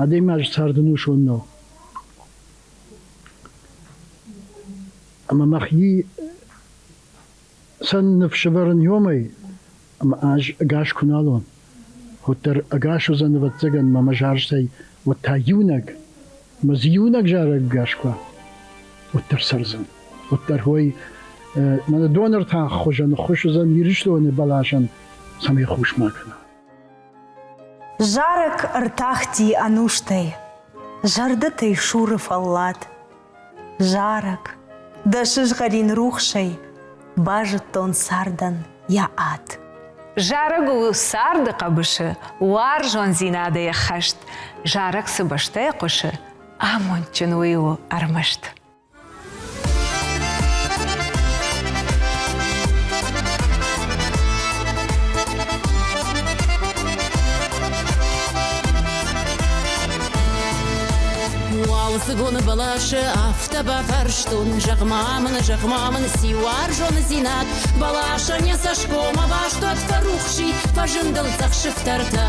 Адӕймаджы цард ӕнусон нӕу. Ӕмӕ мӕхи сӕ ныфсӕвӕрын иомӕй, ӕмӕ ӕз ӕгас куы нал уон, уӕддӕр ӕгас уыдзӕн, ӕвӕццӕгӕн, мӕ мӕ зарджытӕй уӕд та иунӕг, ӕмӕ дзы иунӕг зарӕг ӕгас куы уа, уӕддӕр цӕрдзӕн. Уӕддӕр уой мӕнӕ донӕртах хуызӕн ӕххуыс уыдзӕн Ирыстоны бӕласӕн, цӕмӕй хус ма кӕна. Зарӕг ӕртахти ӕнустӕй, зӕрдӕтӕй суры фӕллад. Зарӕг, дӕ сызгъӕрин рухсӕй базыдтон цардӕн йӕ ад. Зарӕг у царды хъӕбысы, уарзондзинадӕй ӕххӕст. Зарӕг цы бӕстӕйы хъуысы, амондджын уый у ӕрмӕст. Уалдзыгон бӕласы афтӕ бафарстон, зӕгъ-ма мын, зӕгъ-ма мын, ци уарзондзинад бӕласӕн йӕ цӕсгом ӕвастуат фӕрухси, фӕзындыл цъӕх сыфтӕртӕ.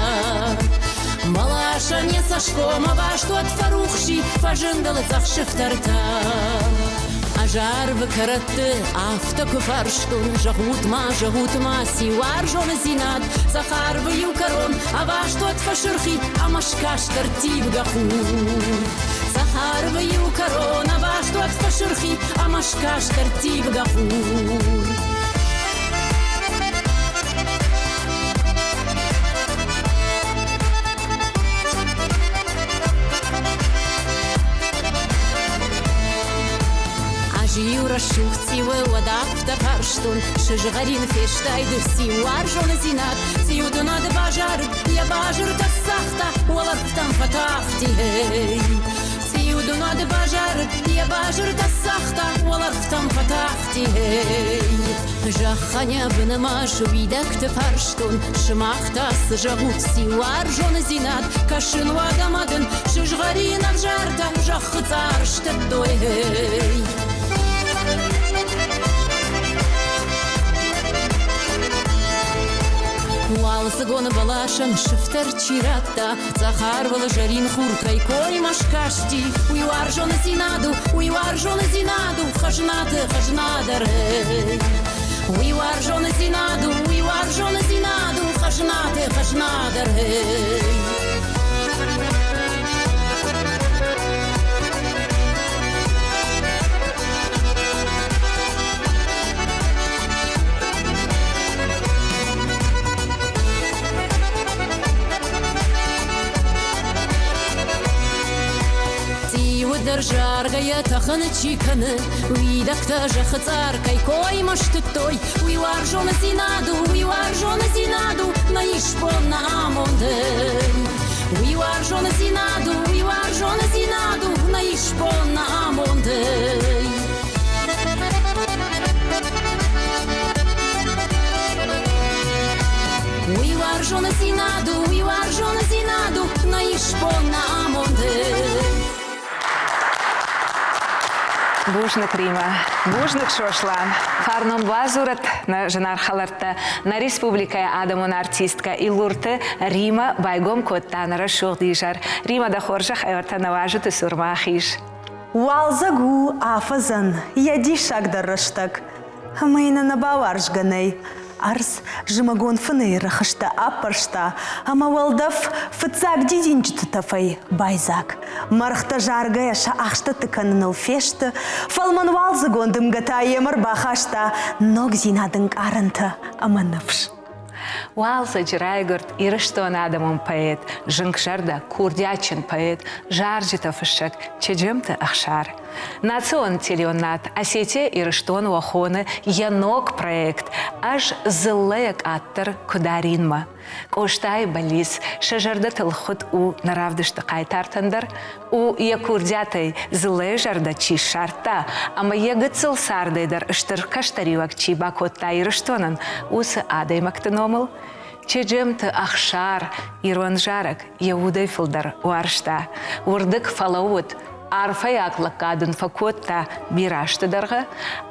Бӕласӕн йӕ цӕсгом ӕвастуат фӕрухси, фӕзындыл цъӕх сыфтӕртӕ. Ӕз арвы кӕрӕтты афтӕ куы фарстон, зӕгъут-ма, зӕгъут-ма, ци уарзондзинад, цъӕх арвы иу кӕрон ӕваст уӕд фӕсырхи ӕмӕ скаст ӕрттивгӕ хур. Цъӕх арвы иу кӕрон ӕваст уӕд фӕсырхи ӕмӕ скаст ӕрттивгӕ хур. Ӕз-иу рӕсугъд циуы уӕд афтӕ фарстон, Сызгъӕрин фестай ды циу уарзондзинад, Циу дунад базарыд, йӕ базыртӕ сцагъта, Уӕлӕрвтӕм фӕтахти. Циу дунад базарыд, йӕ базыртӕ сцагъта, Уӕлӕрвтӕм фӕтахти. Зӕххӕн йӕ бынмӕ уидӕгты фарстон, Сымах та цы зӕгъут, циу уарзондзинад, Кӕсын уӕдӕмӕ дын сызгъӕрин ӕвзартӕ зӕххы цъар стыдтой. Уалдзыгон бӕласӕн сыфтӕр чи радта, цъӕх арвыл зӕрин хур кӕй коймӕ скасти, уый уарзондзинад у, уый уарзондзинад у, хӕзнаты хӕзнадӕр. Уый уарзондзинад у, уый уарзондзинад у, хӕзнаты хӕзнадӕр. Цъиуы дӕр заргӕйӕ тӕхын чи кӕны, уидӕгтӕ зӕххы цъар кӕй коймӕ стыдтой, уый уарзондзинад у, уый уарзондзинад у, нӕ исбон, нӕ амонд. Уый уарзондзинад у, уый уарзондзинад у, нӕ исбон, нӕ амонд. Уый уарзондзинад у, уый уарзондзинад у, нӕ исбон, нӕ амонд. Бузныг, Римӕ. Бузныг, Сослан. Фарнон бадзурӕт нӕ зынаргъ хӕлӕрттӕ, нӕ республикӕйы адӕмон артисткӕ Илурты Римӕ байгом кодта нӕ рӕсугъд изӕр. Римӕ, дӕ хорзӕх ӕвӕртӕ нӕ уазджыты цурмӕ ахиз. Уалдзӕг у афӕдзӕн йӕ диссагдӕр рӕстӕг. Ӕмӕ йын ӕнӕбауарзгӕ нӕй. Ӕрдз зымӕгон фынӕйы рӕхыстӕ аппӕрста, ӕмӕ уӕлдӕф фыццаг дидинджыты тӕфӕй байдзаг. Мӕргътӕ заргӕйӕ сӕ ахстӕтты кӕныныл фесты, фӕлмӕн уалдзыгон дымгӕ та йемӕ рбахаста ногдзинады ӕнкъарӕнтӕ ӕмӕ ныфс. Уалдзӕджы райгуырд Ирыстоны адӕмон поэт, зынгзӕрдӕ, курдиатджын поэт, зарджытӕ фыссӕг Чеджемты Ӕхсар. Национ телеуынад Осетия-Ирыстон уӕ хоны йӕ ног проект «Ӕз дзыллӕйӕ къаддӕр куы дарин-мӕ». Къостайы бӕллиц сӕ зӕрдӕтыл хуыд у нӕ равдысты хъайтартӕн дӕр, у йӕ курдиатӕй дзыллӕйы зӕрдӕ чи ссардта ӕмӕ йӕ гыццыл цардӕй дӕр стыр кӕстӕриуӕг чи бакодта Ирыстонӕн, уыцы адӕймӕгты номыл. Чеджемты Ӕхсар ирон зарӕг йӕ удӕй фылдӕр уарзта. Уырдыг фӕлӕууыд. Арфӕйаг лӕггад ын фӕкодта бирӕ азты дӕргъы,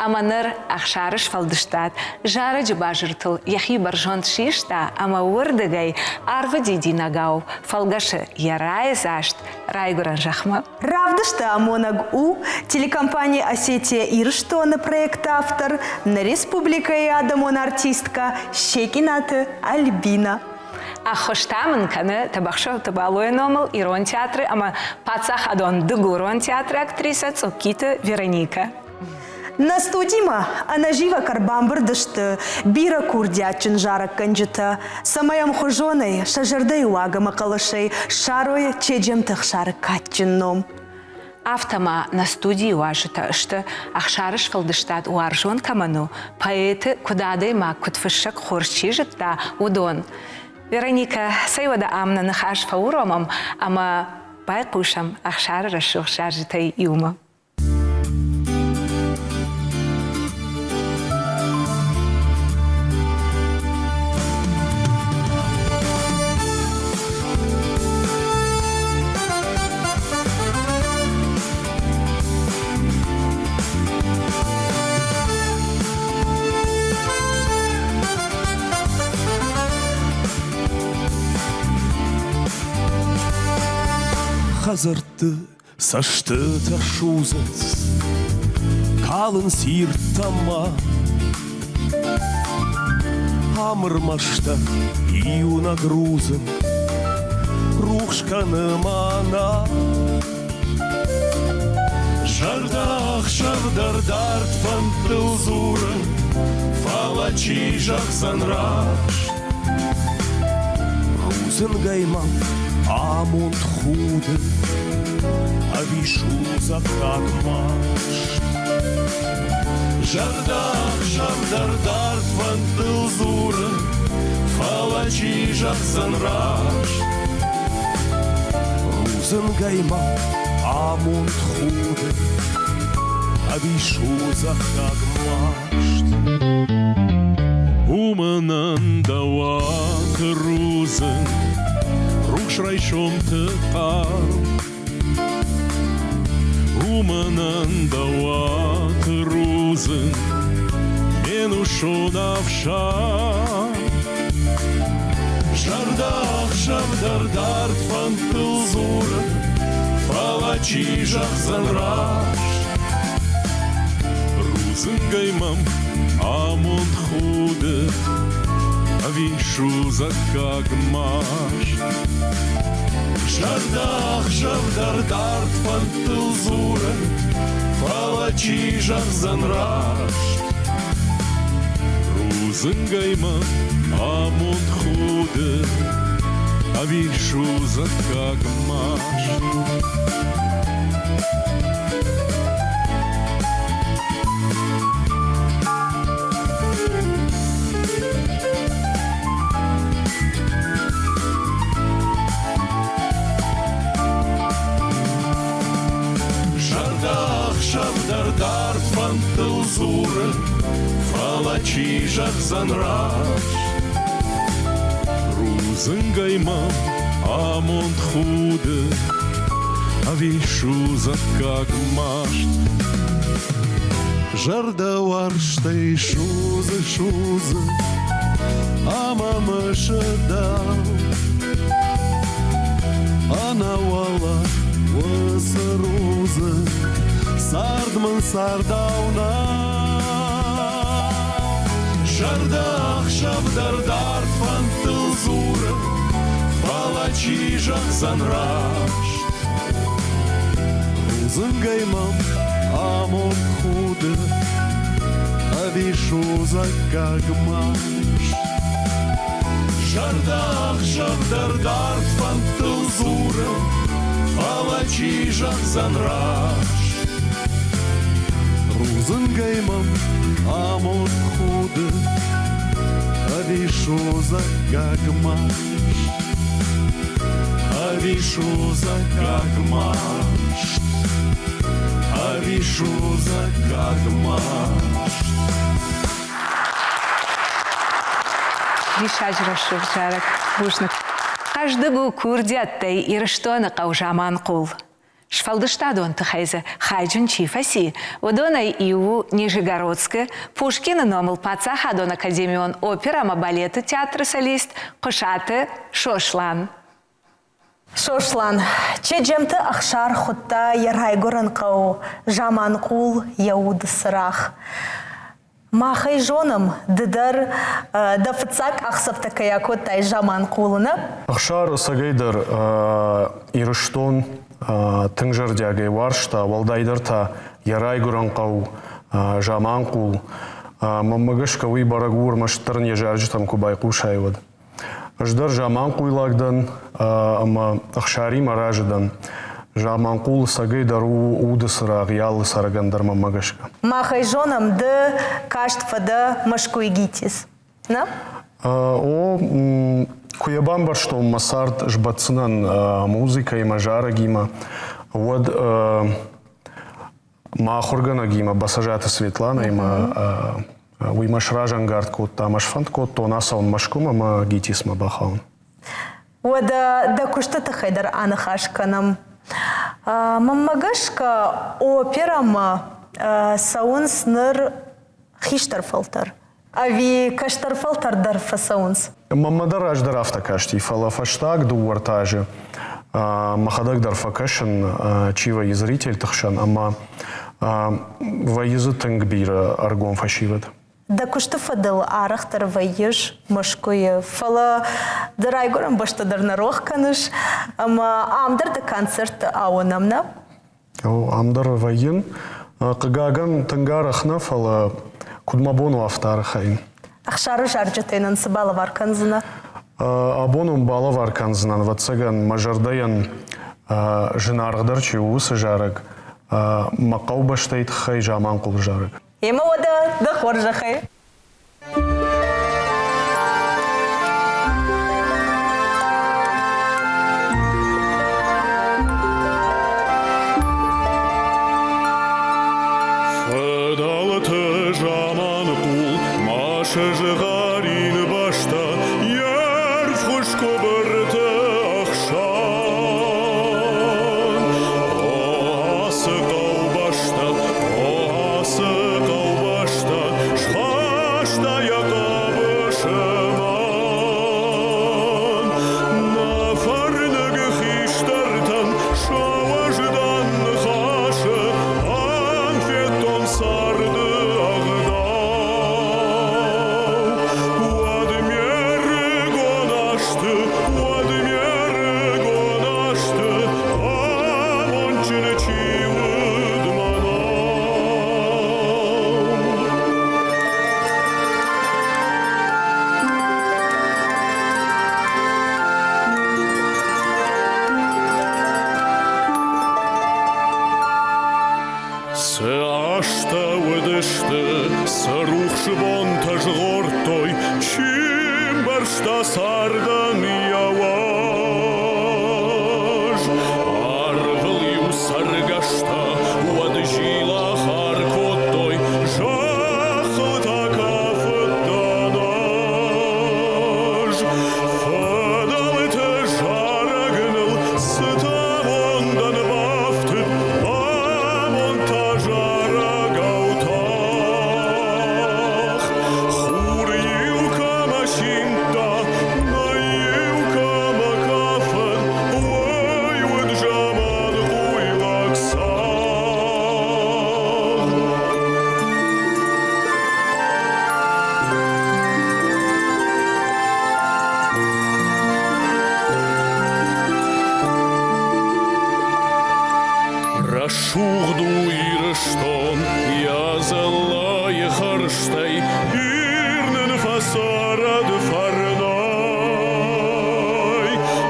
ӕмӕ ныр Ӕхсары сфӕлдыстад зарӕджы базыртыл йӕхи бӕрзонд систа ӕмӕ уырдыгӕй арвы дидинӕгау фӕлгӕсы йӕ райдзаст райгуырӕн зӕхмӕ. Равдысты амонӕг у телекомпани «Осетия Ирыстон-ы» проекты автор, нӕ республикӕйы адӕмон артисткӕ Секъинаты Альбинӕ. Ӕххуыс та мын кӕны Тӕбӕхсӕуты Балойы номыл Ирон театры ӕмӕ паддзахадон Дыгурон театры актрисӕ Цъуккиты Вероникӕ. Нӕ студимӕ ӕнӕзивӕг ӕрбамбырд сты бирӕ курдиатджын зарӕггӕнджытӕ, цӕмӕй ӕмхуызонӕй сӕ зӕрдӕйы уаг ӕмӕ хъӕлӕсӕй ссарой Чеджемты Ӕхсары кадджын ном. Афтӕ ма нӕ студийы уазджытӕ сты, Ӕхсары сфӕлдыстад уарзон кӕмӕн у, поэты куыд адӕймаг, куыд фыссӕг хорз чи зыдта, уыдон. Вероникӕ, цӕй уӕдӕ ам нӕ ныхас фӕуромӕм ӕмӕ байхъусӕм Ӕхсары рӕсугъд зарджытӕй иумӕ. Хӕдзӕртты цӕстытӕ судзынц, калынц ирдтӕмӕ. Ӕмыр мӕстӕ иунӕг рудзынг рухс кӕны мӕнӕ. Зӕрдӕ ӕхсӕв дӕр дард фӕндтыл дзуры, фӕлӕ чи зӕгъдзӕн раст? Рудзынгӕй мӕм амонд худы, ӕви судзаггаг маст? Зӕрдӕ ӕхсӕв дӕр дард фӕндтыл дзуры, фӕлӕ чи зӕгъдзӕн раст? Рудзынгӕй мӕм амонд худы, ӕви судзаггаг маст? Уымӕн ӕндӕуаты рудзынг рухс райсомты хъарм. Уымӕн ӕндӕуаты рудзынг ме нусон ӕфсарм. Зӕрдӕ ӕхсӕв дӕр дард фӕндтыл дзуры, фӕлӕ чи зӕгъдзӕн раст? Рудзынгӕй мӕм амонд худы, ӕви судзаггаг маст? Зӕрдӕ ӕхсӕв дӕр дард фӕндтыл дзуры, фӕлӕ чи зӕгъдзӕн раст? Рудзынгӕй мӕм амонд худы, ӕви судзаггаг маст? Зӕрдӕхсӕв дӕр дард фӕндтыл дзуры, фӕлӕ чи зӕгъдзӕн раст? Рудзынгӕй мӕм амонд худы, ӕви судзаггаг маст? Зӕрдӕ уарзтӕй судзы, судзы, ӕмӕ мысы дӕу. Ӕнӕуӕлӕ уыцы рудзынг, цард мын цардау нӕу. Зӕрдӕ ӕхсӕв дӕр дард фӕндтыл дзуры, фӕлӕ чи зӕгъдзӕн раст? Рудзынгӕй мӕм амонд худы, ӕви судзаггаг маст? Зӕрдӕ ӕхсӕв дӕр дард фӕндтыл дзуры, фӕлӕ чи зӕгъдзӕн раст? Рудзынгӕй мӕм амонд худы, ӕви судзаггаг маст? Ӕви судзаггаг маст? Ӕви судзаггаг маст? Диссаджы рӕсугъд зарӕг. Бузныг. Хъӕздыг у курдиӕттӕй Ирыстоны хъӕу Заманхъул. Сфӕлдыстадон тыхӕй дзы хайджын чи фӕци, уыдонӕй иу у Нижегородскы Пушкины номыл паддзахадон академион оперӕ ӕмӕ балеты театры солист Хъуысаты Сослан. Сослан Чеджемты Ӕхсар хуыдта йӕ райгуырӕн хъӕу Заманхъул йӕ уды цырагъ. Мах ӕй зонӕм, ды дӕр дӕ фыццаг къахдзӕфтӕ кӕй акодтай Заманхъулы, нӕ? Ӕхсар ӕцӕгӕйдӕр Ирыстон тынг зӕрдиагӕй уарзта, уӕлдайдӕр та йӕ райгуырӕн хъӕу Заманхъул. Мӕнмӕ гӕсгӕ уый бӕрӕг у ӕрмӕстдӕр ын йӕ зарджытӕм куы байхъусай, уӕд. Ӕз дӕр заманхъуйлаг дӕн ӕмӕ Ӕхсаримӕ разы дӕн. Заманхъул цӕгӕй дӕр у уды цырагъ йӕ алы цӕрӕгӕн дӕр мӕнмӕ гӕсгӕ. Мах ӕй зонӕм, ды каст фӕдӕ Мӕскуыйы ГИТИС, нӕ? О, куы йӕ бамбӕрстон, мӕ цард сбӕтдзынӕн музыкӕимӕ, зарӕгимӕ, уӕд мӕ ахуыргӕнӕгимӕ Басажаты Светланӕимӕ уый мӕ сразӕнгард кодта ӕмӕ сфӕнд кодтон ацӕуын Мӕскуымӕ ӕмӕ ГИТИС-мӕ бахауын. Уӕдӕ дӕ куысты тыххӕй дӕр аныхас кӕнӕм. Мӕнмӕ гӕсгӕ, оперӕмӕ цӕуынц ныр хистӕр фӕлтӕр. Ӕви кӕстӕр фӕлтӕр дӕр фӕцӕуынц? Мӕнмӕ дӕр раздӕр афтӕ касти, фӕлӕ фӕстаг дыууӕ-ӕртӕ азы мӕхӕдӕг дӕр фӕкӕсын, чи вӕййы зрительты хсӕн, ӕмӕ вӕййы дзы тынг бирӕ ӕргом фӕсивӕд. Дӕ куысты фӕдыл арӕхдӕр вӕййыс Мӕскуыйы, фӕлӕ дӕ райгуырӕн бӕстӕ дӕр нӕ рох кӕныс, ӕмӕ ам дӕр дӕ концертты ауынӕм, нӕ? Ам дӕр вӕййын. Хъыгагӕн, тынг арӕх нӕ, фӕлӕ куыд мӕ бон у, афтӕ архайын. Ӕхсары зарджытӕй нын цы балӕвар кӕндзынӕ? Абон уын балӕвар кӕндзынӕн, ӕвӕццӕгӕн, мӕ зӕрдӕйӕн зынаргъдӕр чи у, уыцы зарӕг, мӕ хъӕубӕстӕйы тыххӕй Заманхъулы зарӕг. Емӕ уӕдӕ дӕ хорзӕхӕй. Фыдӕлты заманы къул ма сызгъӕрин бӕстӕ йе рвхуыз къуыбырты ӕхсӕн. О, ацы хъӕубӕстӕ, о, ацы хъӕубӕстӕ, схаста йӕ хъӕбысы мӕн. Нӕ фӕрныг хистӕртӕн сӕ уӕздан ныхасы ам федтон царды ӕгъдау. Уӕд ме рыгон азты, уӕд ме рыгон азты амондджын чи уыд мӕнау. Цы азтӕ уыдысты, цы рухс бонтӕ згъордтой, чи мбӕрста цардӕн йӕ уӕз. Арвыл-иу цӕргӕстӕ уӕд зилахар кодтой, зӕххыл та кафыдтӕн ӕз. Фыдӕлты зарӕг ныл цы амондӕн бафтыд, амонд та зарӕгау тахт. Хур-иу кӕмӕ симдта, мӕй-иу кӕмӕ кафыд, уый уыд заманхъуйлаг цагъд. Рӕсугъд у Ирыстон йӕ дзыллӕйы хӕрзтӕй, Ир нын фӕцӕрӕд фӕрнӕй.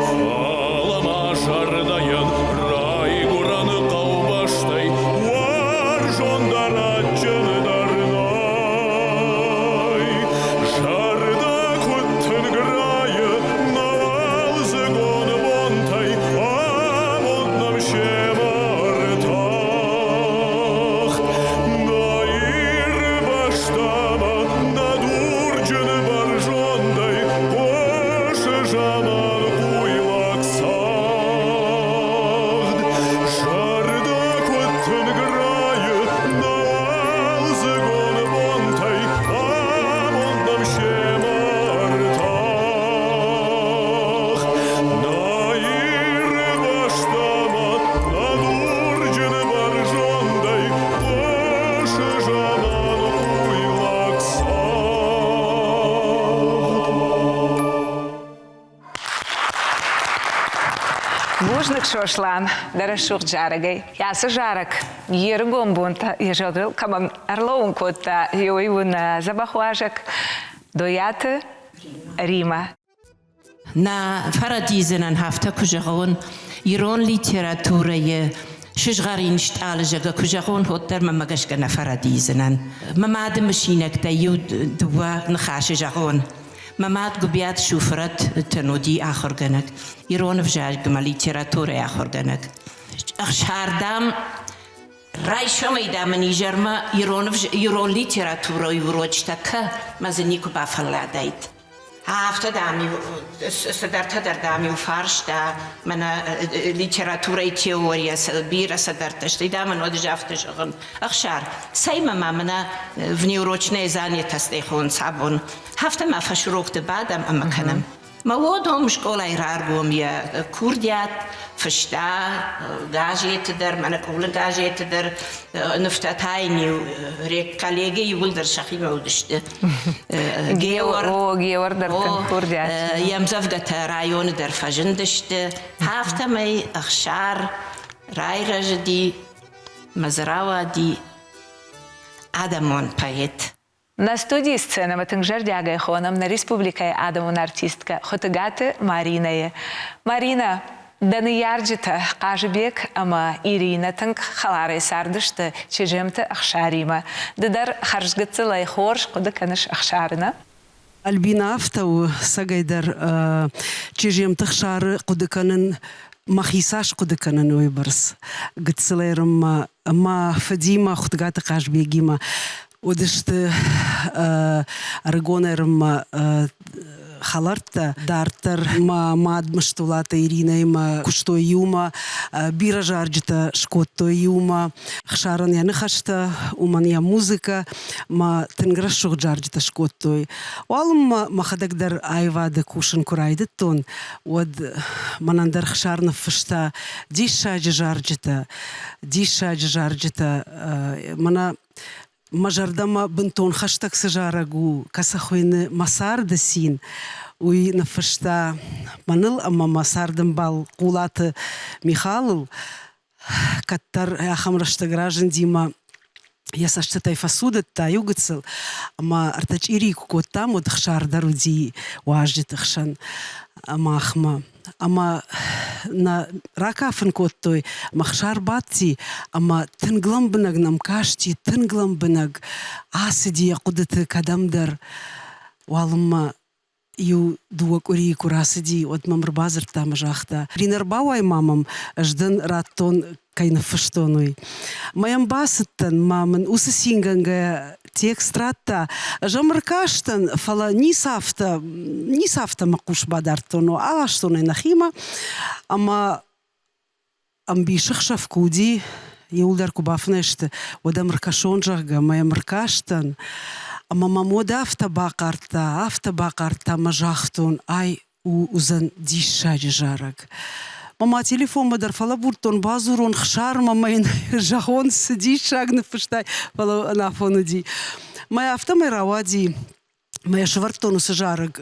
Фӕлӕ ма зӕрдӕйӕн райгуырӕн хъӕубӕстӕй Уарзондӕр адджындӕр нӕй. Зӕрдӕ куыд тынг райы нӕ уалдзыгон бонтӕй, Амонд нӕм семӕ ӕртахт. Нӕ Иры бӕстӕмӕ Бузныг, Сослан, дӕ рӕсугъд зарӕгӕй. Ацы зарӕг йе рыгон бонтӕ йӕ зӕрдыл кӕмӕн ӕрлӕууын кодта, уый у нӕ дзӕбӕх уазӕг Дойаты Римӕ. Нӕ фӕрӕдидзынӕн, афтӕ куы зӕгъон, ирон литературӕйы сызгъӕрин стъалы, зӕгъгӕ, куы зӕгъон, уӕддӕр мӕмӕ гӕсгӕ нӕ фӕрӕдидзынӕн. Мӕ мады мысинӕгтӕй иу дыууӕ ныхасы зӕгъон. Мӕ мад Гуыбиаты Суфрӕт тын уыди ахуыргӕнӕг, ирон ӕвзагмӕ литературӕйы ахуыргӕнӕг. Ӕхсӕрдӕм райсомӕй дам ын изӕрмӕ ирон, ирон литературӕйы урочытӕ кӕ мӕ дзы никуы бафӕлладаид. Афтӕ, дам-иу, цыдӕртӕ дӕр, дам-иу фарста, мӕнӕ литературӕйы теорийӕ бирӕ цыдӕртӕ, стӕй, дам, ын уӕд ӕз афтӕ зӕгъын, Ӕхсар, цӕй мӕ ма мӕнӕ внеурочное занятие хонынц абон. Афтӕ ма фӕсурокты бадӕм ӕмӕ кӕнӕм. Мӕ уодом скъолайы раргом йӕ курдиат, фыста газеты дӕр, мӕнӕ къулы газеты дӕр, нывтӕ та йын-иу коллегӕ иууылдӕр сӕхимӕ уыдысты. Геор, о, Геор дӕр тынг курдиат. Йе мдзӕвгӕтӕ районы дӕр фӕзындысты. Афтӕмӕй Ӕхсар райрӕзыди, мӕ дзы рауади адӕмон поэт. Нӕ студийы сценӕмӕ тынг зӕрдиагӕй хонӕм нӕ республикӕйы адӕмон артисткӕ Хуытыгаты Маринӕйы. Маринӕ, дӕ ныййарджытӕ Хъазыбег ӕмӕ Иринӕ тынг хӕларӕй цардысты Чыземты Ӕхсаримӕ. Ды дӕр хӕрзгыццылӕй хорз хъуыды кӕныс Ӕхсары, нӕ? Альбина афтӕ у, цӕгӕйдӕр Чыземты Ӕхсары хъуыды кӕнын мӕхи цас хъуыды кӕнын, уыйбӕрц. Гыццылӕй рынмӕ мӕ фыдимӕ Хуытгаты Хъазбегимӕ уыдысты ӕрыгон ӕрмӕ хӕлӕрттӕ. Дарддӕр мӕ мад Мыстулаты Иринӕимӕ куыстой иумӕ, бирӕ зарджытӕ скодтой иумӕ. Хсарӕн йӕ ныхӕстӕ, уымӕн йӕ музыкӕ мӕ тынг рӕсугъд зарджытӕ скодтой. Уалынмӕ мӕхӕдӕг дӕр аивады кусын куы райдыдтон, уӕд мӕнӕн дӕр Хсар ныффыста диссаджы зарджытӕ, диссаджы зарджытӕ. Мӕнӕ мӕ зӕрдӕмӕ бынтон хӕстӕг цы зарӕг у, кӕцы хуыйны «Мӕ царды цин», уый ныффыста мӕныл ӕмӕ мӕ цардӕмбал Хъулаты Михалыл. Кӕддӕр ахӕм рӕстӕг разынди мӕ йӕ цӕстытӕй фӕцудыдта иу гыццыл, ӕмӕ ӕртӕ чъирийы куы кодтам, уӕд Ӕхсар дӕр уыди уазджыты хсӕн махмӕ. Ӕмӕ нӕ ракафын кодтой, ӕмӕ Ӕхсар бадти ӕмӕ тынг лӕмбынӕг нӕм касти, тынг лӕмбынӕг ацыди йӕ хъуыдыты кӕдӕмдӕр. Уалынмӕ иу дыууӕ къуырийы куы рацыди, уӕд мӕм ӕрбадзырдта ӕмӕ загъта: «Рин, ӕрбауай ма мӕм, ӕз дын радтон, кӕй ныффыстон, уый». Мӕ йӕм бацыдтӕн, ма мын уыцы цингӕнгӕ текст радта. Ӕз ӕм ӕркастӕн, фӕлӕ ницы афтӕ, ницы афтӕ мӕ хъус бадардтон, аластон ӕй нӕхимӕ ӕмӕ ӕмбисӕхсӕв куы уыди, иуылдӕр куы бафынӕй сты, уӕд ӕм ӕркӕсон, зӕгъгӕ, ӕмӕ йӕм ӕркастӕн. Ӕмӕ мӕм уӕд афтӕ бахъардта, афтӕ бахъардта ӕмӕ загътон, ай у уыдзӕн диссаджы зарӕг. Мӕ ма телефонмӕ дӕр фӕлӕбурдтон, бадзурон Хсармӕ ӕмӕ йын зӕгъон, цы диссаг ныффыстай, фӕлӕ ӕнафон уыди. Мӕ афтӕмӕй рауади мӕ сӕвӕрдтон уыцы зарӕг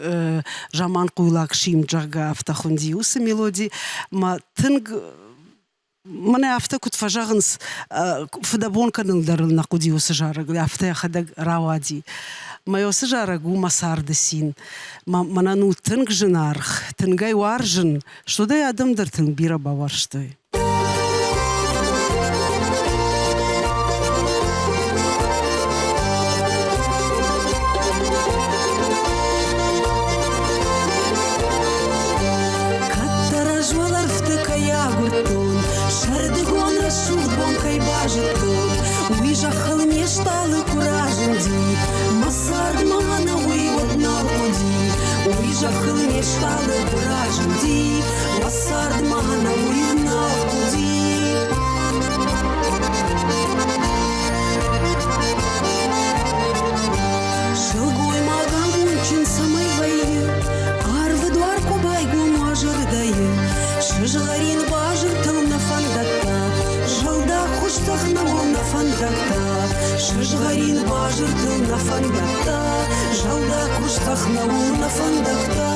Заманхъуйлаг симд, зӕгъгӕ, афтӕ хуынди уыцы мелоди. Мӕ тынг мӕнӕ афтӕ куыд фӕзӕгъынц, фыдӕбон кӕнын дӕр ыл нӕ хъуыди уыцы зарӕг, афтӕ йӕхӕдӕг рауади. Мӕ уыцы зарӕг у мӕ царды цин. Мӕнӕн у тынг зынаргъ, тынг ӕй уарзын, стӕй адӕм дӕр тынг бирӕ бауарзтой. Кӕддӕр ӕз уӕлӕрвты кӕй агуырдтон, сӕрдыгон рӕсугъд бон кӕй базыдтон, уый зӕххыл ме стъалы куы разынди, мӕ цард ма ӕнӕуый уӕд нал хъуыди. Уый зӕххыл ме стъалы куы разынди, мӕ цард ма ӕнӕуый нал хъуыди. Сылгоймаг амондджын цӕмӕй вӕййы, арвы дуар куы байгом уа зӕрдӕйы, сызгъӕрин базыртыл нӕ фӕндӕгтӕ, зӕлдаг хуыз цъӕх нӕуыл нӕ фӕндӕгтӕ, сызгъӕрин базыртыл нӕ фӕндӕгтӕ, зӕлдаг хуыз цъӕх нӕуыл нӕ фӕндӕгтӕ.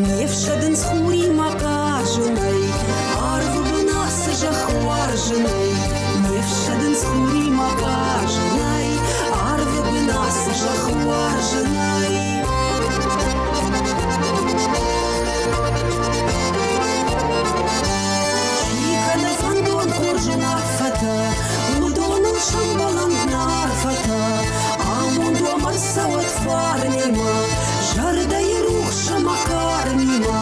Не фсӕдынц хуримӕ хъазынӕй, арвы бын ацы зӕхх уарзынӕй. Не фсӕдынц хуримӕ хъазынӕй, арвы бын ацы зӕхх уарзынӕй. Чи кӕны фӕндон хорз уынаффӕтӕ, уыдоныл сӕмбӕлӕнт нӕ арфӕтӕ. Амонд уӕм ӕрцӕуӕд фарнимӕ, зӕрдӕйы рухс ӕмӕ карнимӕ.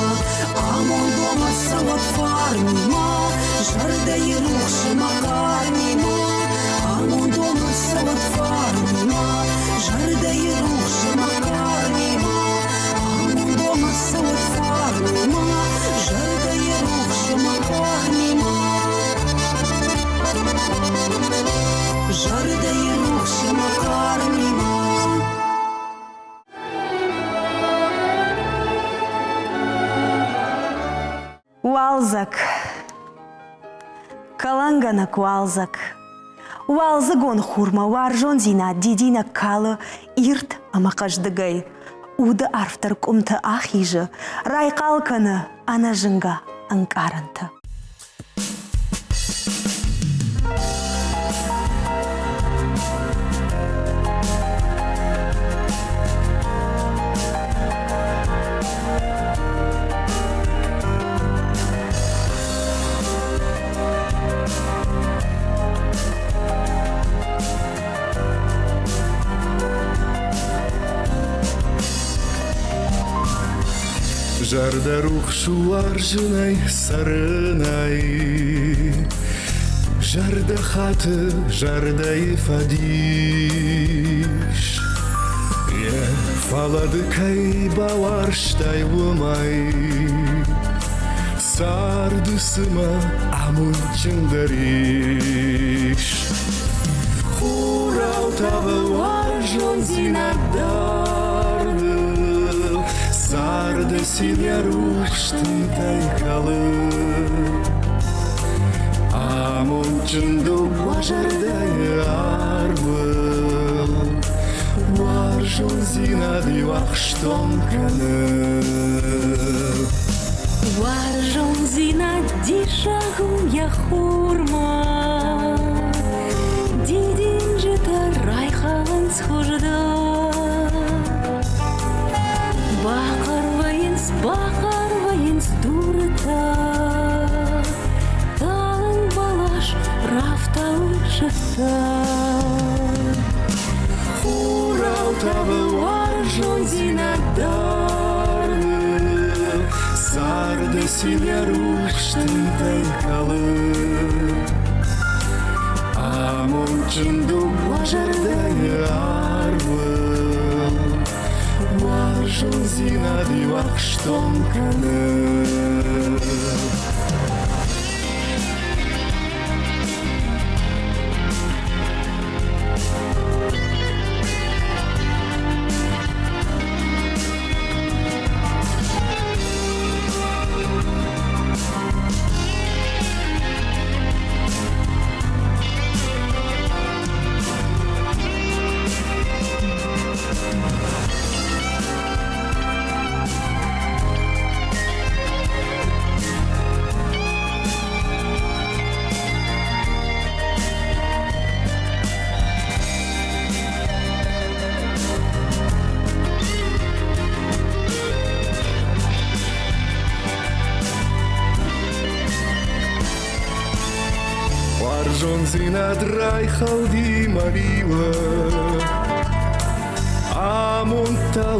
Амонд уӕм ӕрцӕуӕд фарнимӕ, зӕрдӕйы рухс ӕмӕ карнимӕ. Амонд уӕм ӕрцӕуӕд фарнимӕ, зӕрдӕйы рухс ӕмӕ карнимӕ. Амонд уӕм ӕрцӕуӕд фарнимӕ, зӕрдӕйы рухс ӕмӕ карнимӕ. Зӕрдӕйы рухс ӕмӕ карнимӕ. Уалдзӕг. Кӕлӕнгӕнӕг уалдзӕг. Уалдзыгон хурмӕ уарзондзинад дидинӕг калы ирд ӕмӕ хъӕздыгӕй. Уды арфдӕр къуымты ахизы, райхъал кӕны ӕнӕзынгӕ ӕнкъарӕнтӕ. Зӕрдӕрухс уарзынӕй цӕрынӕй Зӕрдӕ хаты зӕрдӕйы фӕдис. Йе, фӕлӕ ды кӕй бауарзтай, уымӕй Царды цымӕ амондджындӕр ис. Хурау тавы уарзондзинад дардыл, Царды цин йӕ рухс тынтӕй кӕлы. Амондджын дыууӕ зӕрдӕйы арвыл Уарзондзинад иу ахстон кӕны. Уарзондзинад диссаг у йӕ хурмӕ. Дидинджытӕ райхалынц хуыздӕр. Бахъӕр вӕййынц, бахъӕр вӕййынц дуртӕ. Талынг бӕлас рафтауы сыфтӕр. Хурау тавы уарзондзинад дарды, Царды цин йӕ рухс тынтӕй кӕлы. Амондджын дыууӕ зӕрдӕйы арвыл Уарзондзинад иу ахстон кӕны. Уарзондзинад райхӕлди мӕ риуы, Амонд та у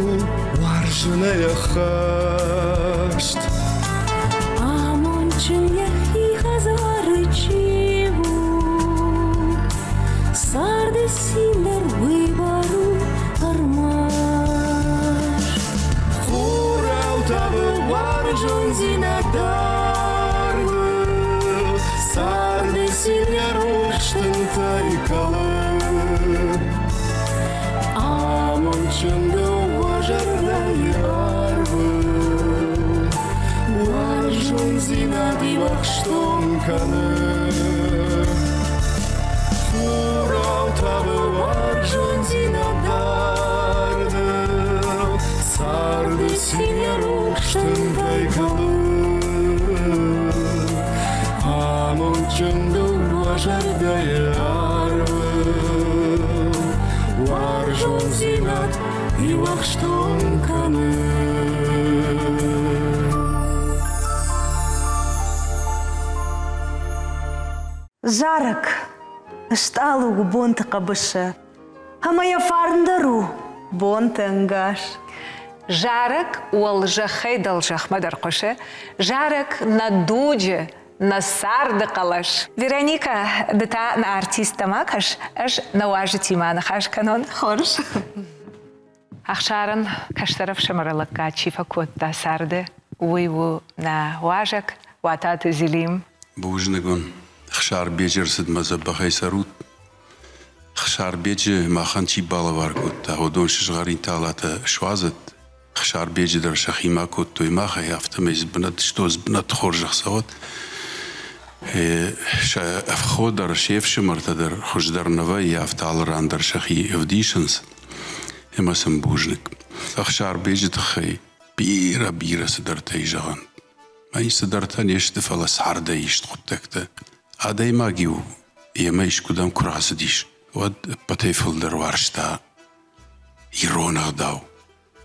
уарзынӕй ӕххӕст. Амондджын йӕхи хӕдзары чи у, Царды цин дӕр уый бар у ӕрмӕст. Хурау тавы уарзондзинад дардыл, Царды цин йӕ рухс тынтӕй кӕлы. Амондджын дыууӕ зӕрдӕйы арвыл Уарзондзинад иуӕхстон кӕны. Хурау тавы уарзондзинад дардыл, Царды цин йӕ рухс тынтӕй. зӕрдӕйы арвыл уарзондзинад иуӕхстон кӕны. Зарӕг стъалы у бонты хъӕбысы, ӕмӕ йӕ фарн дӕр у бонты ӕнгас. Зарӕг уӕлзӕххӕй дӕлзӕхмӕ дӕр хъуысы, зарӕг нӕ дуджы, нӕ царды хъӕлӕс. Вероникӕ, ды та нӕ артисттӕ ма кӕс, ӕз нӕ уазджытимӕ ныхас кӕнон. Хорз. Ӕхсарӕн кӕстӕр ӕфсымӕры лӕггад чи фӕкодта царды, уый у нӕ уазӕг Уататы Зелим. Бузныг уын, Ӕхсарбеджы ӕрцыдмӕ дзӕбӕхӕй цӕрут. Ӕхсарбеджы махӕн чи балӕвар кодта, уыдон сызгъӕрин талатӕ суадзӕд. Ӕхсарбеджы дӕр сӕхимӕ кодтой махӕй, афтӕмӕй дзы бынӕт сто бынӕт хорзӕх цӕуӕд. Сӕ ӕфхо дӕр, се фсымӕртӕ дӕр хуыздӕр нӕ вӕййы, афтӕ алы ран дӕр сӕхи ӕвдисынц. Ӕмӕ сын бузныг. Ӕхсарбеджы тыххӕй бирӕ-бирӕ цыдӕртӕ и зӕгъӕн. Мӕн цыдӕртӕ не сты, фӕлӕ цардӕй ист хъуыддӕгтӕ. Адӕймаг-иу йемӕ искуыдӕм куы рацыдис, уӕд ӕппӕтӕй фылдӕр уарзта ирон ӕгъдау,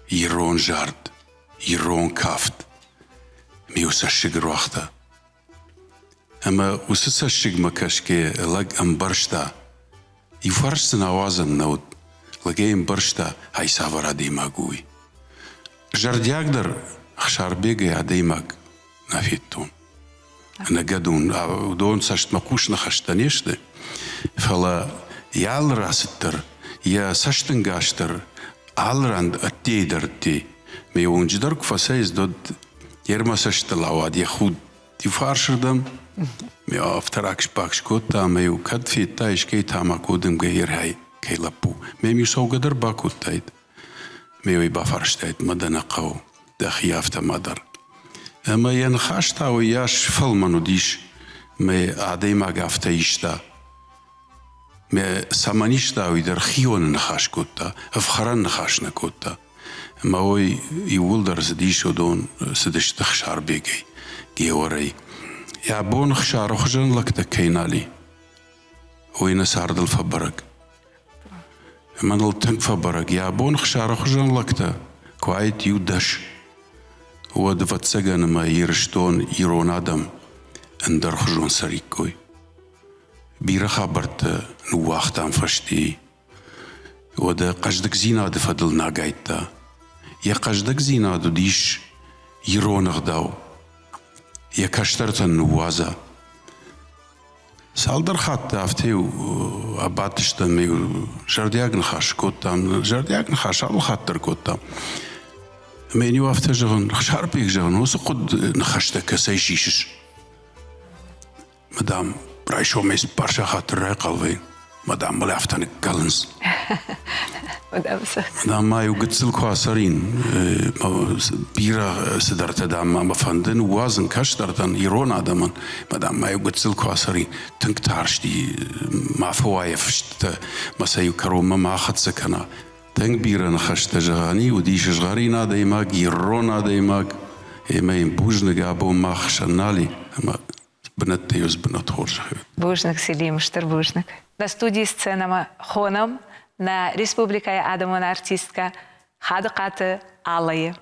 ирон зард, ирон кафт. Ме-иу цӕссыг ӕруагъта. Ӕмӕ уыцы цӕссыгмӕ кӕсгӕ лӕг ӕмбӕрста, иу фарс сын ауадзӕн нӕ уыд, лӕг ӕй ӕмбӕрста, ай цавӕр адӕймаг у, уый. Зӕрдиагдӕр Ӕхсарбегӕй адӕймаг нӕ федтон. Ӕнӕгӕдон, уыдон цӕстмӕхъус ныхӕстӕ не сты, фӕлӕ йӕ алы рацыд дӕр, йӕ цӕстӕнгас дӕр алы ран ӕддейы дӕр ӕдде. Ме уынджы дӕр куы фӕцӕйцыд, уӕд йе рмӕцӕстыл ауад йӕ худ иуфарсырдӕм. Ме афтӕ ракс-бакс кодта ӕмӕ-иу кӕд федта искӕй тамако дымгӕ ерхӕй кӕй лӕппу, мӕм-иу цӕугӕ дӕр бакодтаид. Ме уый бафарстаид, мӕ дӕ нӕ хъӕуы, дӕхи афтӕ ма дар. Ӕмӕ йӕ ныхас та уыйас фӕлмӕн уыдис, мӕ адӕймаг афтӕ иста. Мӕ цӕмӕн иста, уый дӕр хионы ныхас кодта, ӕфхӕрӕн ныхас нӕ кодта. Ӕмӕ уый иууылдӕр цыдис, уыдон цыдысты Хсарбегӕй, Георӕй. Йӕ бон Хсары хуызӕн лӕгтӕ кӕй нал и, уый нӕ цардыл фӕбӕрӕг. Ӕмӕ ныл тынг фӕбӕрӕг, йӕ бон Хсары хуызӕн лӕгтӕ куы уаид иу дӕс, уӕд, ӕвӕццӕгӕн, ӕмӕ Ирыстон, ирон адӕм ӕндӕрхуызон цӕриккой. Бирӕ хабӕрттӕ ныууагътам фӕстейы. Уӕдӕ хъӕздыгдзинады фӕдыл нӕ агайдта. Йӕ хъӕздыгдзинад уыдис ирон ӕгъдау. Йӕ кӕстӕртӕн ныууадза. Цалдӕр хатты афтӕ-иу абадтыстӕм, иу зӕрдиаг ныхас кодтам. Зӕрдиаг ныхас алы хатт дӕр кодтам. Ӕмӕ йын-иу афтӕ зӕгъын, Хсарбег, зӕгъын, уыцы хъуыд ныхӕстӕ кӕцӕй сисыс? Мадам, райсомӕй цыппар сахаты райхъал вӕййын. Мадам мыл афтӕ ныккӕлынц. Мадам ма иу гыццыл куы ацӕрин, бирӕ цыдӕртӕ, дам, мӕ фӕнды ныууадзын кӕстӕртӕн, ирон адӕмӕн. Мадам ма иу гыццыл куы ацӕрин, тынг тарсти, ма фӕуа йӕ фыстытӕ, мӕ сӕ иу кӕронмӕ ма ахӕццӕ кӕна. Тынг бирӕ ныхӕстӕ зӕгъӕн и, уыди сызгъӕрин адӕймаг, ирон адӕймаг, ӕмӕ йын бузныг абон мах хсӕн нал и, ӕмӕ бынӕттӕ ис бынат хорз. Бузныг, Селим, стыр бузныг. Нӕ студийы сценӕмӕ хонӕм нӕ республикӕйы адӕмон артисткӕ Хадыхъаты Аллайы.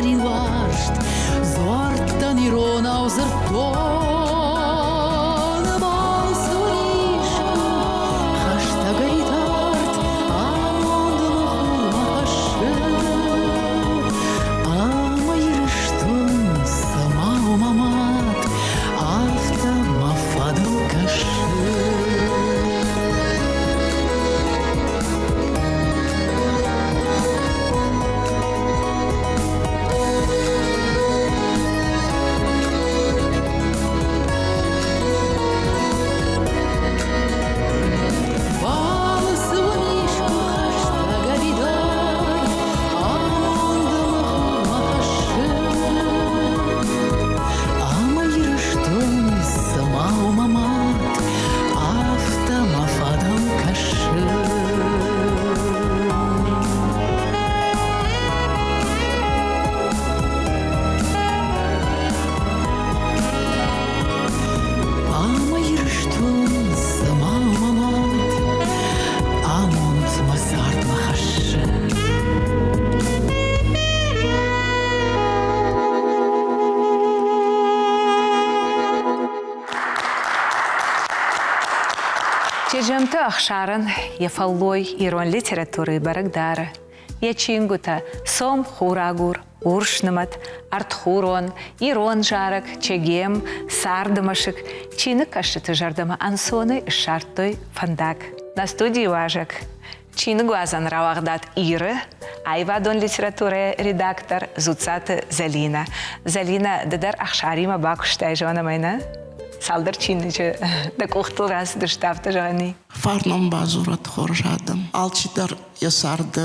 сыгъзӕрин уарзт, дзуӕрттӕн иронау дзырдтон. Балц уыдис хӕстӕгӕй тард, амонд мӕ хурмӕ хӕссы. Ӕмӕ Ирыстон цыма у мӕ мад, афтӕ мӕ фӕдыл кӕсы. Балцы уын искуы хӕстӕг ӕви дард, амонд ӕмӕ хурмӕ хӕссы. Ӕмӕ Ирыстон цыма у мӕ мад, афтӕ мӕ фӕдыл кӕсы. Ӕмӕ Ирыстон цыма у мӕ мад, амонд мӕ цардмӕ хӕссы. Чеджемты Ӕхсарӕн йӕ фӕллой ирон литературӕйы бӕрӕг дары. Йӕ чингуытӕ «Сом хурагур», «Урс нымӕт», «Ӕртхурон», «Ирон зарӕг», «Чегем», «Царды мӕсыг» чиныгкӕсджыты зӕрдӕмӕ ӕнцонӕй ссардтой фӕндаг. Нӕ студийы уазӕг Чиныгуадзӕн рауагъдад Иры аивадон литературӕйы редактор Дзуццаты Зӕлинӕ. Зӕлинӕ, ды дӕр Ӕхсаримӕ бакуыстай, зонӕм ӕй, нӕ? Цалдӕр чиныджы дӕ къухтыл рацыдысты, афтӕ зӕгъӕн и? Фарнон бадзурӕд хорз адӕм. Алчидӕр йӕ царды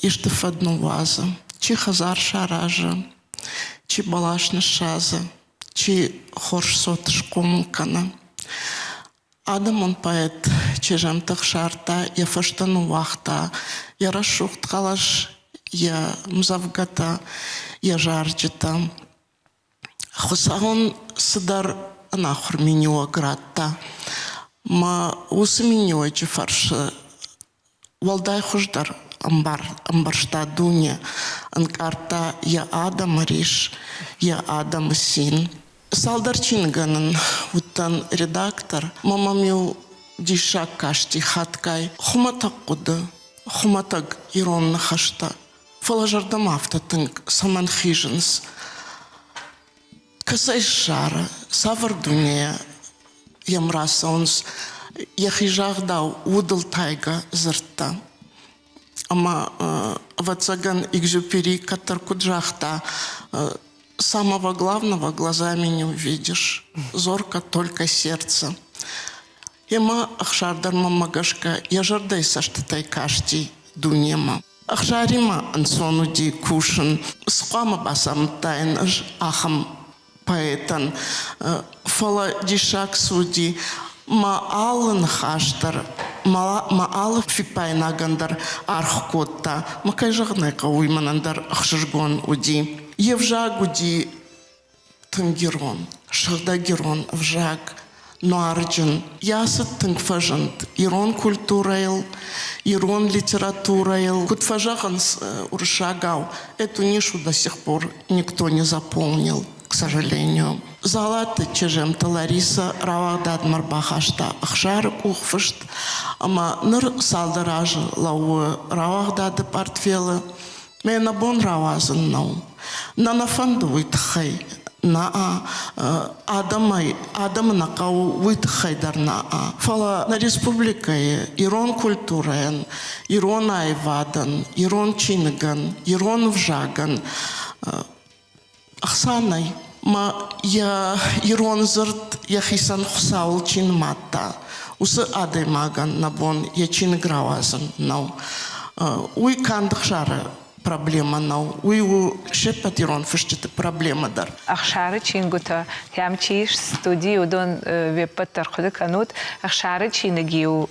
исты фӕд ныууадзы. Чи хӕдзар саразы, чи бӕлас ныссадзы, чи хорз цот схъомыл кӕны. Адӕмон поэт Чежемты Ӕхсар та йӕ фӕстӕ ныууагъта йӕ рӕсугъд хъӕлӕс, йӕ мдзӕвгӕтӕ, йӕ зарджытӕ. Хуыцау ын цыдӕр ӕнахуыр миниуӕг радта. Мӕ уыцы миниуӕджы фӕрцы уӕлдай хуыздӕр ӕмбӕрста дуне, ӕнкъардта йӕ адӕмы рис, йӕ адӕмы цин. Цалдӕр чиныгӕн ын уыдтӕн редактор, ӕмӕ мӕм-иу диссаг касти хатгай хуымӕтӕг хъуыды, хуымӕтӕг ирон ныхӕстӕ, фӕлӕ зӕрдӕмӕ афтӕ тынг цӕмӕн хизынц? Кӕцӕй ссары, цавӕр дунейӕ йӕм рацӕуынц йӕхи загъдау удылтайгӕ дзырдтӕ. Ӕмӕ, ӕвӕццӕгӕн, Экзюпери кӕддӕр куыд загъта, самого главного глазами не увидишь, зорко только сердце. Ӕмӕ Ӕхсар дӕр мӕнмӕ гӕсгӕ йӕ зӕрдӕйы цӕстытӕй касти дунемӕ. Ӕхсаримӕ ӕнцон уыди кусын. Цы хъуамӕ бацамыдтаин ӕз ахӕм поэтӕн? Фӕлӕ диссаг цы уыди, мӕ алы ныхас дӕр, мӕ алы фиппаинагӕн дӕр аргъ кодта. Мӕ кӕй зӕгъын ӕй хъӕуы, уый мӕнӕн дӕр ӕхсызгон уыди. Йе взаг уыди тынг ирон, сыгъдӕг ирон ӕвзаг, нуарджын. Йӕ ацыд тынг фӕзынд ирон культурӕйыл, ирон литературӕйыл. Куыд фӕзӕгъынц уырыссагау, эту нишу до сих пор никто не заполнил, к сожалению. Дзалаты Чызӕмты Ларисӕ рауагъдадмӕ ӕрбахаста Ӕхсары къухфыст ӕмӕ ныр цалдӕр азы лӕууы рауагъдады пъартфелы. Мӕ нӕ бон рауадзын нӕу. Нӕ нӕ фӕнды уый тыххӕй. Нӕ адӕмӕй адӕмы нӕ хъӕуы уый тыххӕй дӕр нӕ. Фӕлӕ нӕ республикӕйы ирон культурӕйӕн, ирон аивадӕн, ирон чиныгӕн, ирон ӕвзагӕн ӕхца нӕй. Мӕ йӕ ирон дзырд йӕхицӕн Хуыцауыл чи нымадта, уыцы адӕймагӕн нӕ бон йӕ чиныг рауадзын нӕу. Уый канд Ӕхсары проблемӕ нӕу, уый у се ппӕт ирон фысджыты проблемӕ дӕр. Ӕхсары чингуытӕ кӕм чи ис студийы, уыдон уе ппӕт дӕр хъуыды кӕнут. Ӕхсары чиныг-иу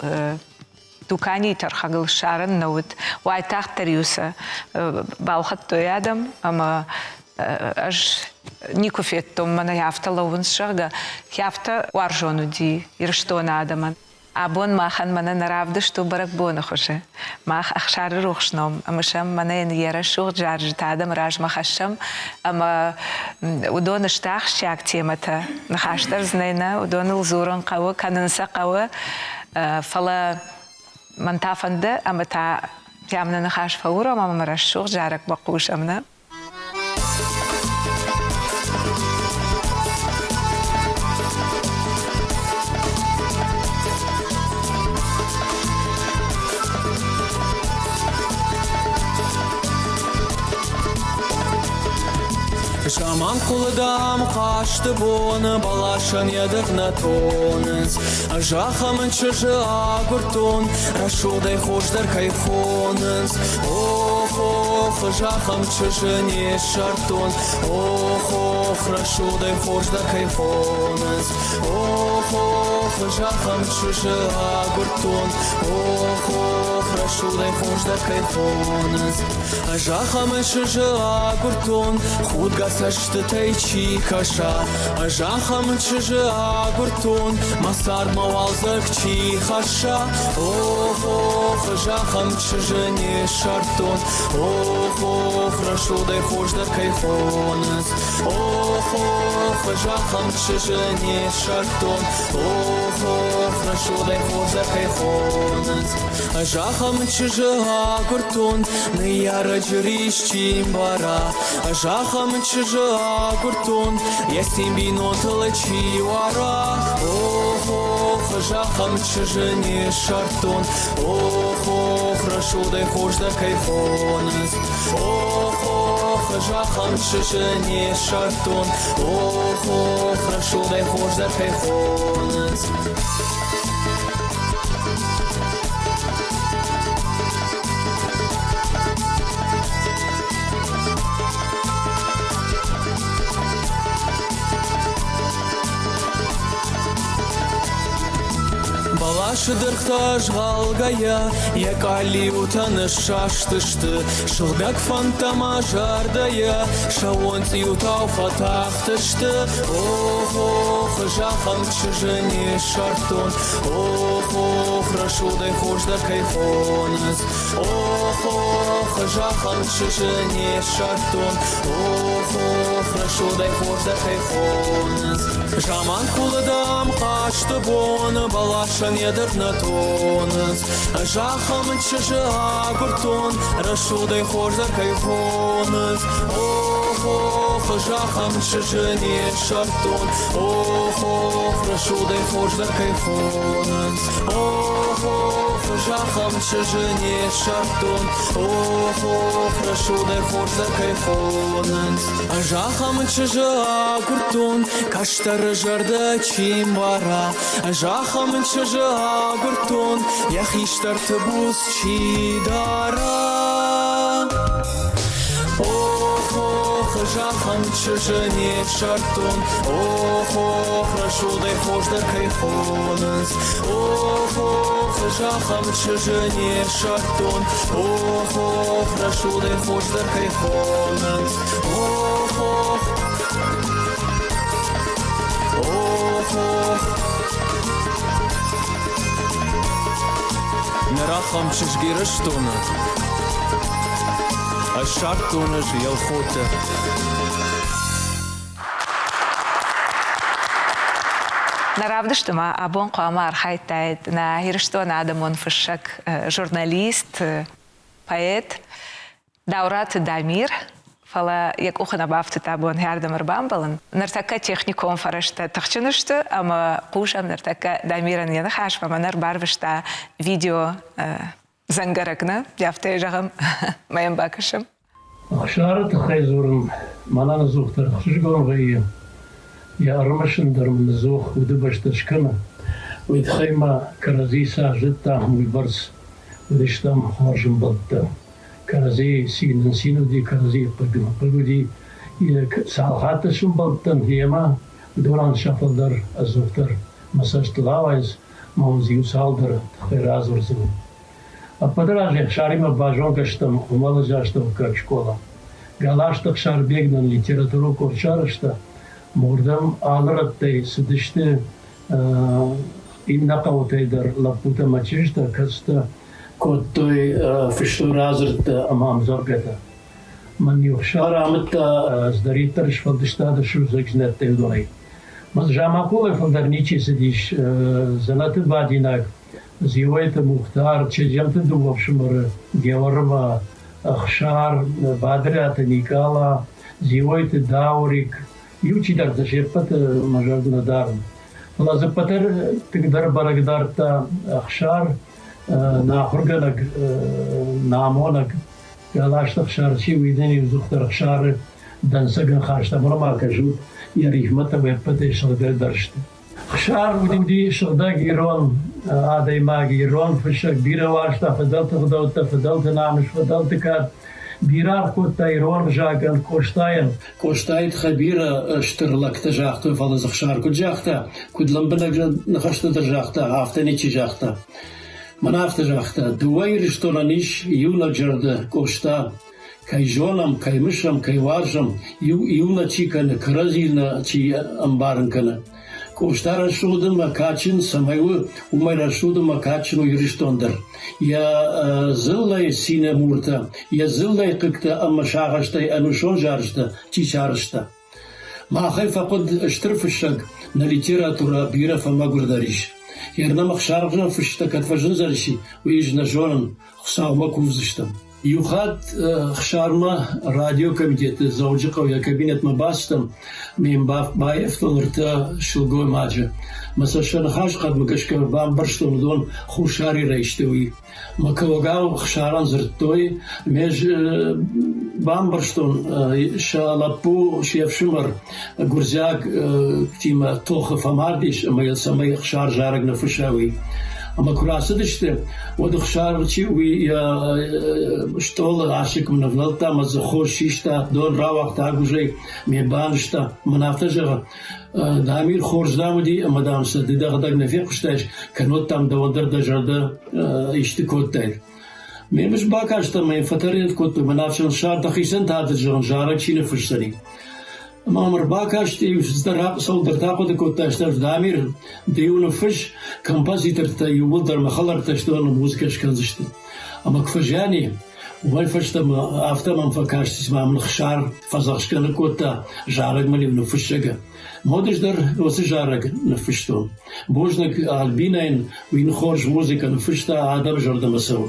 дуканийы тӕрхӕгыл ссарын нӕ уыд. Уайтагъддӕр-иу сӕ балхӕдтой адӕм ӕмӕ ӕз никуы федтон, мӕнӕ афтӕ лӕууынц, зӕгъгӕ, афтӕ уарзон уыди Ирыстоны адӕмӕн. Абон махӕн мӕнӕ нӕ равдыст у бӕрӕгбоны хуызы. Мах Ӕхсары рухс ном мысӕм, мӕнӕ йын йӕ рӕсугъд зарджытӕ адӕмы размӕ хӕссӕм ӕмӕ уыдон сты ахсджиаг темӕтӕ. Ныхас дӕр дзы нӕй нӕ, уыдоныл дзурын хъӕуы, кӕнын сӕ хъӕуы, фӕлӕ мӕн та фӕнды ӕмӕ та йӕм нӕ ныхас фӕуромӕм ӕмӕ рӕсугъд зарӕгмӕ хъусӕм, нӕ? Заманхъулы дам хъазты боны бӕласӕн йӕ дых нӕ тонынц. Ӕз ахӕм чызджы агуырдтон, рӕсугъдӕй хуыздӕр кӕй хонынц. Ох, ох, ӕз ахӕм чызджы не ссардтон. Ох, ох, рӕсугъдӕй хорздӕр кӕй хонынц. Ох, ох, ӕз ахӕм чызджы агуырдтон. Ох, ох, рӕсугъдӕй хорздӕр кӕй хонынц. Ӕз ахӕм чызджы агуырдтон, худгӕ цӕстытӕй чи кӕса. Ӕз ахӕм чызджы агуырдтон, мӕ цардмӕ уалдзӕг чи хӕсса. Ох, ох, ӕз ахӕм чызджы не ссардтон. Ох, ох, рӕсугъдӕй хуыздӕр кӕй хонынц. Ох, ох, ӕз ахӕм чызджы не ссардтон. Ох, ох, рӕсугъдӕй хуыздӕр кӕй хонынц. Ӕз ахӕм чызджы агуырдтон, ныййарӕджы рис чи мбара. Ӕз ахӕм чызджы агуырдтон, йӕ цин бинонтыл чи уара. Ох, ох, ӕз ахӕм чызджы не ссардтон. Ох, ох, рӕсугъдӕй хуыздӕр кӕй хонынц. Ох, ох, ӕз ахӕм чызджы не ссардтон. Ох, ох, рӕсугъдӕй хуыздӕр кӕй хонынц. Бӕласы дыргътӕ згъӕлгӕйӕ йӕ къалиутӕ ныссастысты, сыгъдӕг фӕндтӕ ма зӕрдӕйӕ сӕууон цъиутау фӕтахтысты. Ох, ох, зӕххӕн чызджы не ссардтон, Ох, ох, рӕсугъдӕй хуыздӕр кӕй хонынц. Ох, ох, зӕххӕн чызджы не ссардтон. Ох, ох, рӕсугъдӕй хуыздӕр кӕй хонынц. Заманхъулы дам хъазты боны бӕласӕн йӕ дыргъ нӕ тонынц. Ӕз ахӕм чызджы агуырдтон, рӕсугъдӕй хуыздӕр кӕй хонынц. Ох, ох, зӕххӕн чызджы не ссардтон. Ох, ох, рӕсугъдӕй хуыздӕр кӕй хонынц. Ох, ох, зӕххӕн чызджы не ссардтон. Ох, ох, рӕсугъдӕй хуыздӕр кӕй хонынц. Ӕз ахӕм чызджы агуырдтон, кӕстӕры зӕрдӕ чи мбара. Ӕз ахӕм чызджы агуырдтон, йӕ хистӕрты буц чи дара. Ох, ох, ӕз ахӕм чызджы не ссардтон. Ох, ох, рӕсугъдӕй хуыздӕр кӕй хонынц. Ох, ох, ӕз ахӕм чызджы не ссардтон. Ох, ох, рӕсугъдӕй хуыздӕр кӕй хонынц. Ох, ох, ох, ох. Ныр ахӕм чызг Ирыстоны Ӕссардтон ӕз Елхоты. Нӕ равдысты ма абон хъуамӕ архайдтаид нӕ Ирыстоны адӕмон фыссӕг, журналист, поэт Даураты Дамир, фӕлӕ йӕ къухы нӕ бафтыд абон ардӕм ӕрбамбӕлын. Ныртӕккӕ техникон фӕрӕзтӕ тыхджын сты ӕмӕ хъусӕм ныртӕккӕ Дамирӕн йӕ ныхасмӕ, мӕнӕ ӕрбарвыста видео дзӕнгӕрӕг, нӕ? Афтӕ зӕгъӕм, мӕ йӕм бакӕсӕм. Ӕхсары тыххӕй дзурын мӕнӕн ӕдзухдӕр ӕхсызгон вӕййы. Йӕ ӕрымысын дӕр мын ӕдзух удыбӕстӕ скӕны. Уый тыххӕй ма кӕрӕдзи цас зыдтам, уыйбӕрц уыдыстӕм хорз ӕмбӕлттӕ. Кӕрӕдзийы цин нын цин уыди, кӕрӕдзийы хъыг нын хъыг уыди. Цал хатты сӕмбӕлдтӕн йемӕ, уыдонӕн сӕ фылдӕр ӕдзухдӕр мӕ цӕстыл ауайынц, ӕмӕ уын дзы иу цалдӕр тыххӕй радзурдзынӕн. Ӕппӕты разӕй Ӕхсаримӕ базонгӕ стӕм Хуымӕллӕджы астӕуккаг скъола. Галазты Ӕхсарбег нын литературон къорд сарӕзта, ӕмӕ уырдӕм алы рӕттӕй цыдысты. Иннӕ хъӕутӕй дӕр лӕппутӕ ӕмӕ чызджытӕ, кӕцытӕ кодтой, фыстой радзырдтӕ ӕмӕ ӕмдзӕвгӕтӕ. Мӕн иу Ӕхсар амыдта цыдӕриддӕр сфӕлдыстады сусӕгдзинӕдтӕй уыдонӕй. Мӕн Заманхъулӕй фылдӕр ничи цыдис дзӕнӕты бадинаг Дзиойты Мухтар, Чеджемты дыууӕ ӕфсымӕры Георымӕ, Ӕхсар, Бадриаты Никъала, Дзиойты Дауырик, иу чидӕртӕ се ппӕты мӕ зӕрды нӕ дарын. Фӕлӕ дзы ӕппӕтӕй тынгдӕр бӕрӕг дардта Ӕхсар, нӕ ахуыргӕнӕг, нӕ амонӕг Галазты Ӕхсар чи, уый дын иудзухдӕр Ӕхсары дӕнцӕгӕн хаста ӕмӕ ма кӕсут, йӕ рифмӕтӕ уе ппӕтӕй сыгъдӕгдӕр сты. Ӕхсар уыди сыгъдӕг ирон адӕймаг, ирон фыссӕг, бирӕ уарзта фыдӕлты гъдӕуттӕ, фыдӕлты намыс, фыдӕлты кад. Бирӕ аргъ кодта ирон ӕвзагӕн, Къостайӕн. Къостайы тыххӕй бирӕ стыр лӕгтӕ загътой, фӕлӕ дзы Ӕхсар куыд загъта, куыд лӕмбынӕг ныхӕстӕ дӕр загъта, афтӕ ничи загъта. Мӕн афтӕ загъта, дыууӕ Ирыстонӕн ис иунӕг зӕрдӕ, Къоста. Кӕй зонӕм, кӕй мысӕм, кӕй уарзӕм, иу иунӕ чи кӕны, кӕрӕдзийы нӕ чи ӕмбарын кӕны. Къоста рӕсугъд ӕмӕ кадджын цӕмӕй у, уымӕй рӕсугъд ӕмӕ кадджын у Ирыстон дӕр. Йӕ дзыллӕйы цины муртӕ, йӕ дзыллӕйы хъыгтӕ ӕмӕ сагъӕстӕй ӕнусон зарджытӕ чи сарӕзта. Махӕй фӕхъуыд стыр фыссӕг, нӕ литературӕ бирӕ фӕмӕгуырдӕр ис. Йе рнӕм ӕхсаргъуызон фысджытӕ кӕд фӕзындзӕнис, уый ӕз нӕ зонын, Хуыцаумӕ кувдзыстӕм. Иухатт Ӕхсармӕ радиокомитеты Дзӕуджыхъӕуы йӕ кабинетмӕ бацыдтӕн, ме баййӕфтон ӕртӕ сылгоймаджы. Мӕ сӕ сӕ ныхас хъӕдмӕ гӕсгӕ бамбӕрстон, уыдон Хуссар Ирӕй сты, уый. Мӕ кӕуӕгау Ӕхсарӕн дзырдтой, ме бамбӕрстон, сӕ лӕппу, се фсымӕр гуырдзиӕгтимӕ тохы фӕмард ис ӕмӕ йыл цӕмӕй Ӕхсар зарӕг ныффысса, уый. Ӕмӕ куы рацыдысты, уӕд Ӕхсар чи, уый йӕ стъолы асыкмӕ нывнӕлдта ӕмӕ дзы хос систа, дон рауагъта агуызӕй, ме банызта. Мӕн афтӕ зӕгъы, Дамир хорз дам уыди ӕмӕ дам сӕ ды дӕхӕдӕг нӕ фехъуыстаис, кӕннод дам дӕуӕн дӕр дӕ зӕрдӕ исты кодтаид. Ме мыс бакаст ӕмӕ йын фӕтӕригъӕд кодтой, мӕн ӕфсӕн сӕр дӕхицӕн та ды зӕгъын, зарӕг чи ныффысдзӕни. Ӕмӕ мӕм ӕрбакасти, цӕуылдӕр та хъуыды кодта, стӕй Дамир, ды-иу ныффысс, композитортӕ иууылдӕр мӕ хӕлӕрттӕ сты ӕмӕ музыкӕ скӕндзысты. Ӕмӕ куы фӕзиани, уымӕй фӕстӕмӕ афтӕ мӕм фӕкасти, цыма мын Хсар фӕдзӕхсгӕ ныккодта, зарӕг мын-иу ныффыссӕгӕ. Модыс дӕр уыцы зарӕг ныффыстон. Бузныг Альбинӕйӕн, уый йын хорз музыкӕ ныффыста, адӕмы зӕрдӕмӕ цӕуы.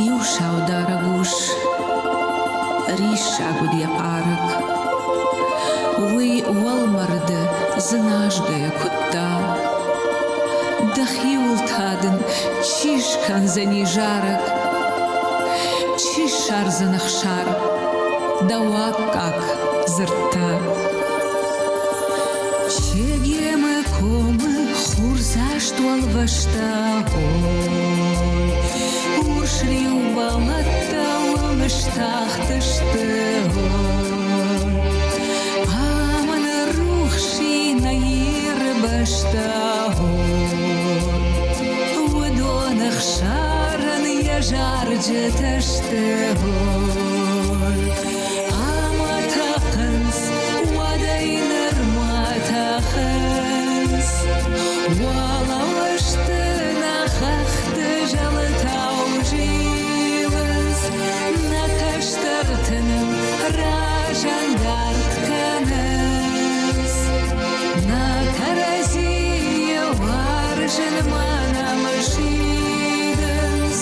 Иу саударӕг ус риссаг уыд йӕ хъарӕг. Уый уӕлмӕрды дзыназгӕйӕ куыдта. Дӕхиуыл та дын чи скӕндзӕни зарӕг? Чи ссардзӕн ӕхсар дӕу аккаг дзырдтӕ? Чегемы комы хурдзаст уӕлвӕзтӕ, ой, урсриу бӕлӕттӕ уым стахтысты, ой. Ӕмӕ ныррухси нӕ Иры бӕстӕ, ой. Уыдон ӕхсарӕн йӕ зарджытӕ сты, ой. Ӕмӕ тӕхынц, уӕдӕй нырмӕ тӕхынц. Уӕлӕуӕзты нӕ хӕхты зӕлтау зилынц, нӕ кӕстӕрты нын разӕнгард кӕнынц. Нӕ кӕрӕдзийы уарзынмӕ нӕм сидынц.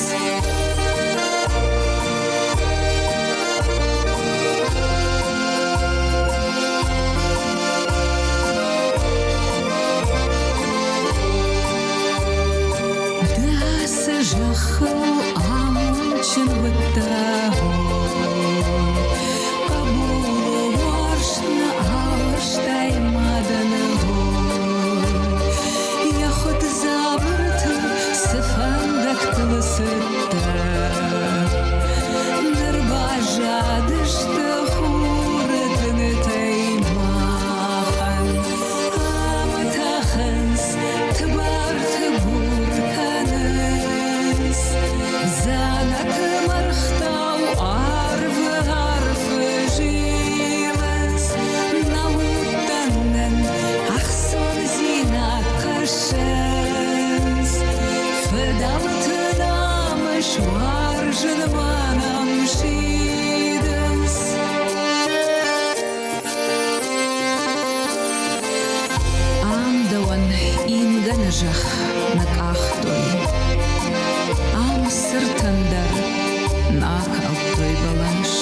Нӕ калдтой бӕлас.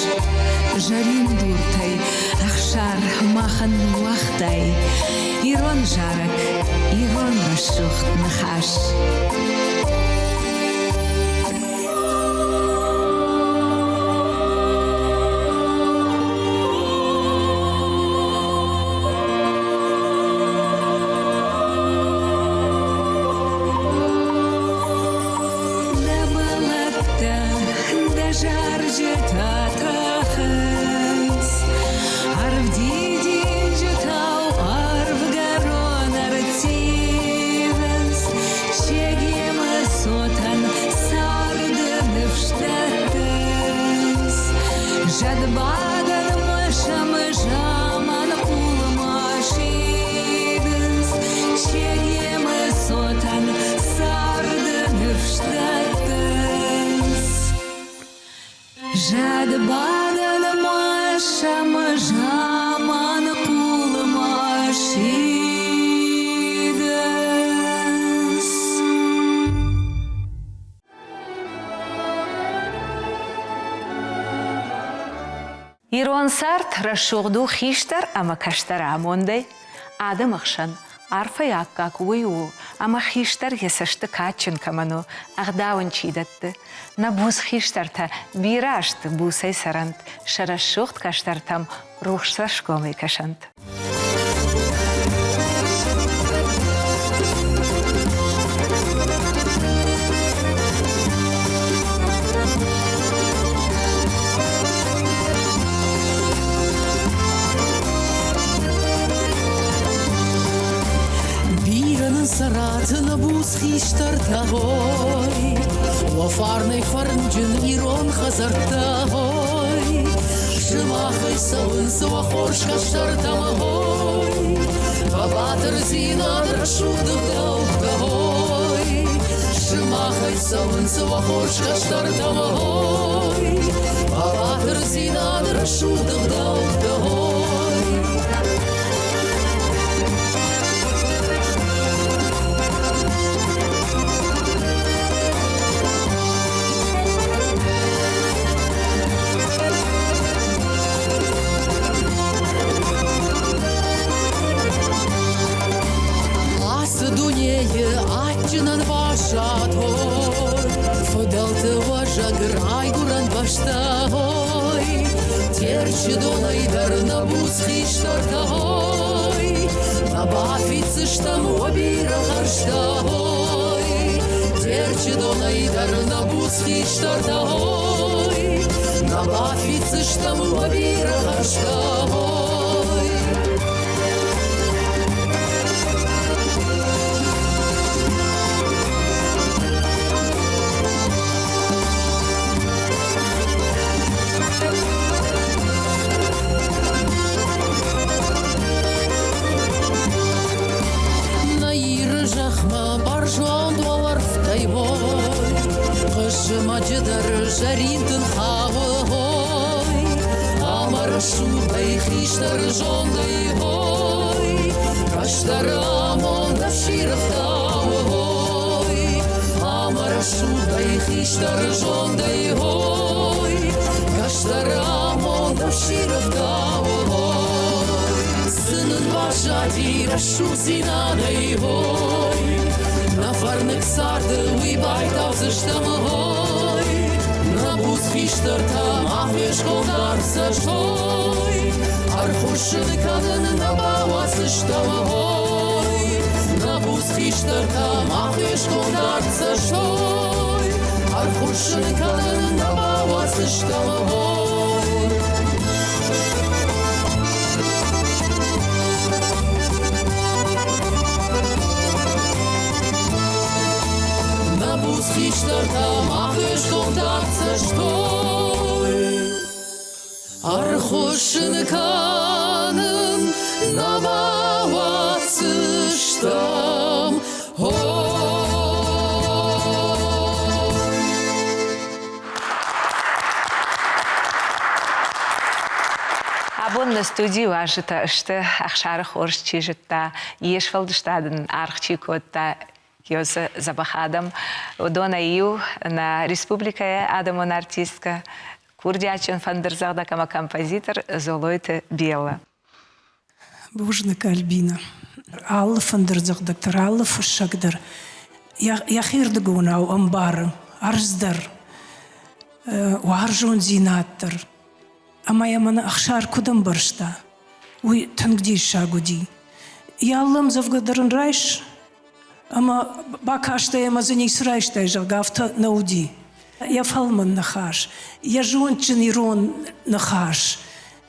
Зӕрин дуртӕй ӕхсар махӕн ныууагътай Ирон зарӕг, ирон рӕсугъд ныхас. Дӕ бӕлӕттӕ, дӕ зарджытӕ тӕхынц, Ӕрвдидинджытау ӕрвгӕрон ӕрттивынц, Чегемы цотӕн царды ныфс дӕттынц. Зӕдбадӕн мысӕм заман къулмӕ сидынц, Чегемы цотӕн царды ныфс дӕттынц. Зӕдбадӕн мысӕм заман къулмӕ сидынц. Ирон цард рӕсугъд у хистӕр ӕмӕ кӕстӕр амондӕй. Адӕмы хсӕн арфӕйы аккаг уый у, ӕмӕ хистӕр йӕ цӕсты кадджын кӕмӕн у, ӕгъдау ын чи дӕтты. Нӕ буц хистӕртӕ бирӕ азты буцӕй цӕрӕнт, сӕ рӕсугъд кӕстӕртӕм рухс цӕсгомӕй кӕсӕнт. Бирӕ нын цӕраты нӕ буц хистӕртӕ хой, Уӕ фарнӕй фӕрнджын ирон хӕдзӕрттӕ хой. Сымахӕй цӕуынц уӕ хорз кӕстӕртӕм хой, Хъӕбатырдзинад рӕсугъд ӕгъдӕуттӕ хой. Сымахӕй цӕуынц уӕ хорз кӕстӕртӕм хой, Хъӕбатырдзинад рӕсугъд ӕгъдӕуттӕ хой. Ацы дунейы адджынӕн баззадой, Фыдӕлты уӕзӕг райгуырӕн бӕстӕ ой, Терчы донӕй дӕр нӕ буц хистӕртӕ ой, Нӕ бафиддзыстӕм уӕ бирӕ хӕрзтӕ ой, Терчы донӕй дӕр нӕ буц хистӕртӕ ой, Нӕ бафиддзыстӕм уӕ бирӕ хӕрзтӕ ой. Нӕ Иры зӕхмӕ бӕрзонд уӕлӕрвтӕй ой, Хъызмӕджы дӕр зӕрин тын хауы ой, Ӕмӕ рӕсугъдӕй хистӕр зондӕй ой, Кӕстӕр амонд ӕфсир ӕфтауы ой, Ӕмӕ рӕсугъдӕй хистӕр зондӕй ой, Кӕстӕр амонд ӕфсир ӕфтауы ой. Цы нын баззади рӕсугъддзинадӕй ой, Нӕ фӕрныг царды уый байтаудзыстӕм ой, Нӕ буц хистӕртӕ мах фесконд ӕрцӕстой, Ӕрхуыссын кӕнын нӕ бауадздзыстӕм ой, Нӕ буц хистӕртӕ мах фесконд ӕрцӕстой, Ӕрхуыссын кӕнын нӕ бауадздзыстӕм ой. Нӕ буц хистӕртӕ мах фесконд ӕрцӕстой, Ӕрхуыссын кӕнын нӕ бауадздзыстӕм. Абон нӕ студийы уазджытӕ сты Ӕхсары хорз чи зыдта, йе сфӕлдыстад ын аргъ чи кодта, Ёсы дзӕбӕх адӕм. Уыдонӕй иу нӕ республикӕйы адӕмон артисткӕ, курдиатджын фӕндырдзӕгъдӕг ӕмӕ композитор Золойты Беллӕ. Бузныг, Альбина. Алы фӕндырдзӕгъдӕг дӕр, алы фыссӕг дӕр йӕхирдыгонау ӕмбары ӕрдз дӕр, уарзондзинад дӕр. Ӕмӕ йӕ мӕнӕ Ӕхсар куыд ӕмбӕрста, уый тынг диссаг уыди. Йӕ алы ӕмдзӕвгӕ дӕр ын райс, ӕмӕ бакастӕй ӕмӕ дзы ницы райстай, зӕгъгӕ, афтӕ нӕ уыди. Йӕ фӕлмӕн ныхас, йӕ зондджын ирон ныхас,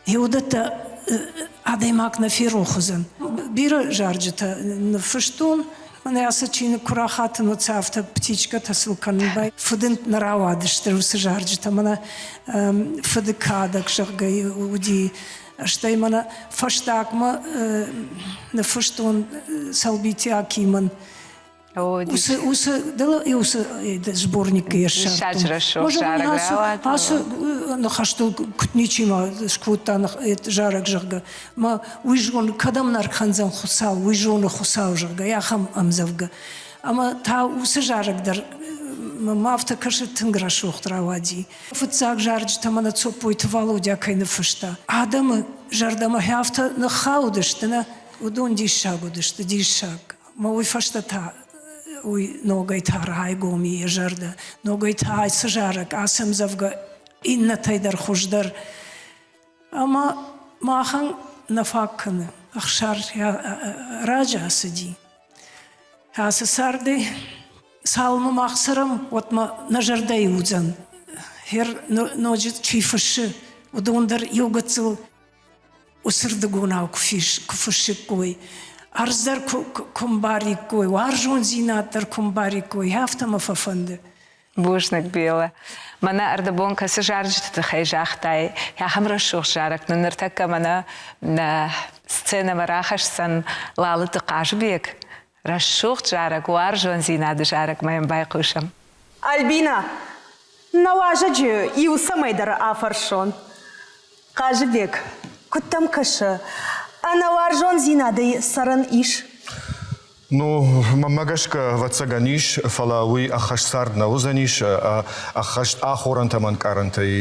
йе уыдӕттӕ адӕймаг нӕ ферох уыдзӕн. Бирӕ зарджытӕ ныффыстон, мӕнӕ ацы чиныг куы рахатын, уӕд сӕ афтӕ птичкӕтӕ сыл кӕнын бай. Фыдынд нӕ рауадысты уыцы зарджытӕ, мӕнӕ фыды кадӕг, зӕгъгӕ, уыди. Стӕй мӕнӕ фӕстагмӕ ныффыстон Сӕлбити Акимӕн. Уыцы уыцы сборникы йӕ ссардтон. Ацы ныхӕстыл куыд ничима скодта зарӕг, зӕгъгӕ. Мӕ уый зоны, кӕдӕм нӕ ркӕндзӕн Хуыцау, уый зоны Хуыцау, зӕгъгӕ, ахӕм ӕмдзӕвгӕ. Ӕмӕ та уыцы зарӕг дӕр мӕм афтӕ кӕсы, тынг рӕсугъд рауади. Фыццаг зарджытӕ мӕнӕ Цоппойты Валодя кӕй ныффыста, адӕмы зӕрдӕмӕ афтӕ ныххаудысты, нӕ, уыдон диссаг уыдысты, диссаг. Мӕ уый фӕстӕ та уый ногӕй та райгом и йӕ зӕрдӕ, ногӕй та ацы зарӕг, ацы ӕмдзӕвгӕ иннӕтӕй дӕр хуыздӕр. Ӕмӕ махӕн нӕ фаг кӕны. Ӕхсар раджы ацыди. Ацы цардӕй цалынмӕ мах цӕрӕм, уӕдмӕ нӕ зӕрдӕйы уыдзӕн. Хер ноджы чи фыссы, уыдон дӕр иу гыццыл уыцырдыгонау куы фыссиккой, ӕрдз дӕр куы мбариккой, уарзондзинад дӕр куы мбариккой, афтӕ мӕ фӕфӕнды. Бузныг, Беллӕ. Мӕнӕ ӕрдӕбон кӕцы зарджыты тыххӕй загътай, ахӕм рӕсугъд зарӕг нын ныртӕккӕ мӕнӕ нӕ сценӕмӕ рахӕсдзӕн Лалыты Хъазыбег. Рӕсугъд зарӕг, уарзондзинады зарӕгмӕ йӕм байхъусӕм. Альбина, нӕ уазӕджы иу цӕмӕйдӕр афӕрсон. Хъазыбег, куыд дӕм кӕсы, ӕнӕуарзондзинадӕй цӕрӕн ис? Ну, мӕнмӕ гӕсгӕ, ӕвӕццӕгӕн ис, фӕлӕ уый ӕххӕст цард нӕ уыдзӕнис, ӕххӕст ахорӕнтӕ ӕмӕ ӕнкъарӕнтӕй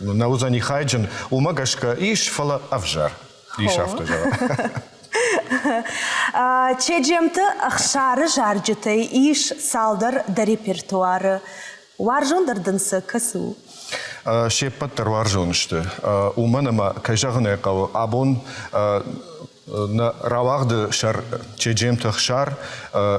нӕ уыдзӕни хайджын. Уымӕ гӕсгӕ ис, фӕлӕ ӕвзӕр. Ис афтӕ зӕгъӕн. Чеджемты Ӕхсары зарджытӕй ис цалдӕр дӕ репертуары. Уарзондӕр дын сӕ кӕцы у? Се ппӕт дӕр уарзон сты. Уымӕн ӕмӕ, кӕй зӕгъын ӕй хъӕуы, абон нӕ рауагъды сӕр Чеджемты Ӕхсар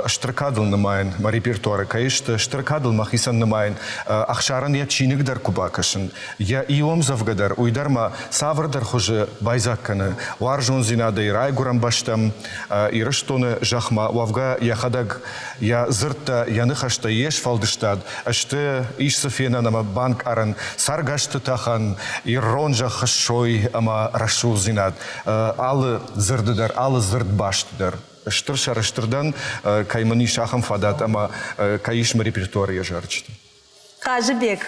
стыр кадыл нымайын, мӕ репертуары кӕй сты, стыр кадыл мӕхицӕн нымайын. Ӕхсарӕн йӕ чиныг дӕр куы бакӕсын, йӕ иуӕмдзӕвгӕ дӕр, уый дӕр ма цавӕрдӕр хуызы байдзаг кӕны уарзондзинадӕй райгуырӕн бӕстӕм, Ирыстоны зӕхмӕ, уӕвгӕ йӕхӕдӕг йӕ дзырдтӕ, йӕ ныхӕстӕ, йе сфӕлдыстад сты, ис дзы фенӕн ӕмӕ банкъарӕн цӕргӕсты тӕхӕн, ирон зӕххы сой ӕмӕ рӕсугъддзинад. Алы дзырды дӕр, алы дзырдбасты дӕр стыр сӕрыстыр дӕн, кӕй мын ис ахӕм фадат ӕмӕ кӕй ис мӕ репертуары йӕ зарджыты. Хъазыбег,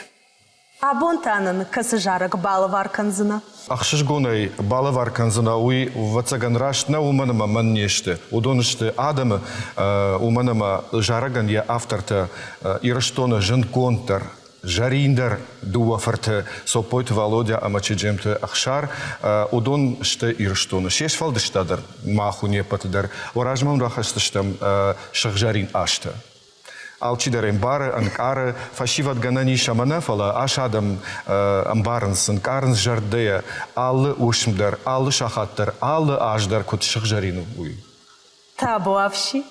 абон та нын кӕцы зарӕг балӕвар кӕндзынӕ? Ӕхсызгонӕй балӕвар кӕндзынӕ, уый, ӕвӕццӕгӕн, раст нӕ, уымӕн ӕмӕ мӕн не сты. Уыдон сты адӕмы, уымӕн ӕмӕ зарӕгӕн йӕ автортӕ Ирыстоны зындгонддӕр, зӕриндӕр дыууӕ фырты Соппойты Валодя ӕмӕ Чеджемты Ӕхсар, уыдон сты Ирыстоны. Се сфӕлдыстад дӕр мах у не ппӕты дӕр. Уӕ размӕ уын рахӕсдзыстӕм сыгъзӕрин азтӕ. Алчидӕр ӕмбары, ӕнкъары, фӕсивӕд гӕнӕн ис ӕмӕ нӕ, фӕлӕ ас адӕм ӕмбарынц, ӕнкъарынц зӕрдӕйӕ алы уысм дӕр, алы сахат дӕр, алы аз дӕр куыд сыгъзӕрин у, уый. Табуафси.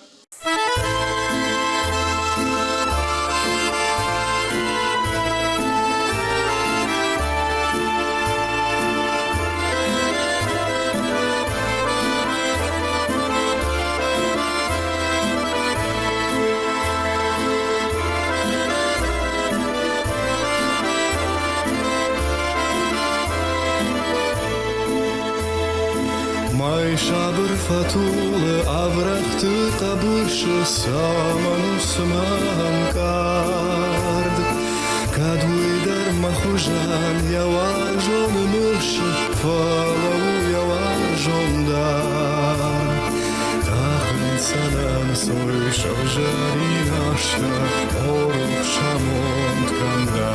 Мӕй сабыр фӕтулы ӕврӕгъты хъӕбысы, цӕмӕн у цымӕ ӕнкъард? Кӕд уый дӕр мӕ хуызӕн йӕ уарзоны мысы, фӕлӕ у йӕ уарзон дӕр. Тӕхынц Тӕхынц ӕнӕнцой сыгъзӕрин азтӕ, О, рухс амонд кӕм дӕ.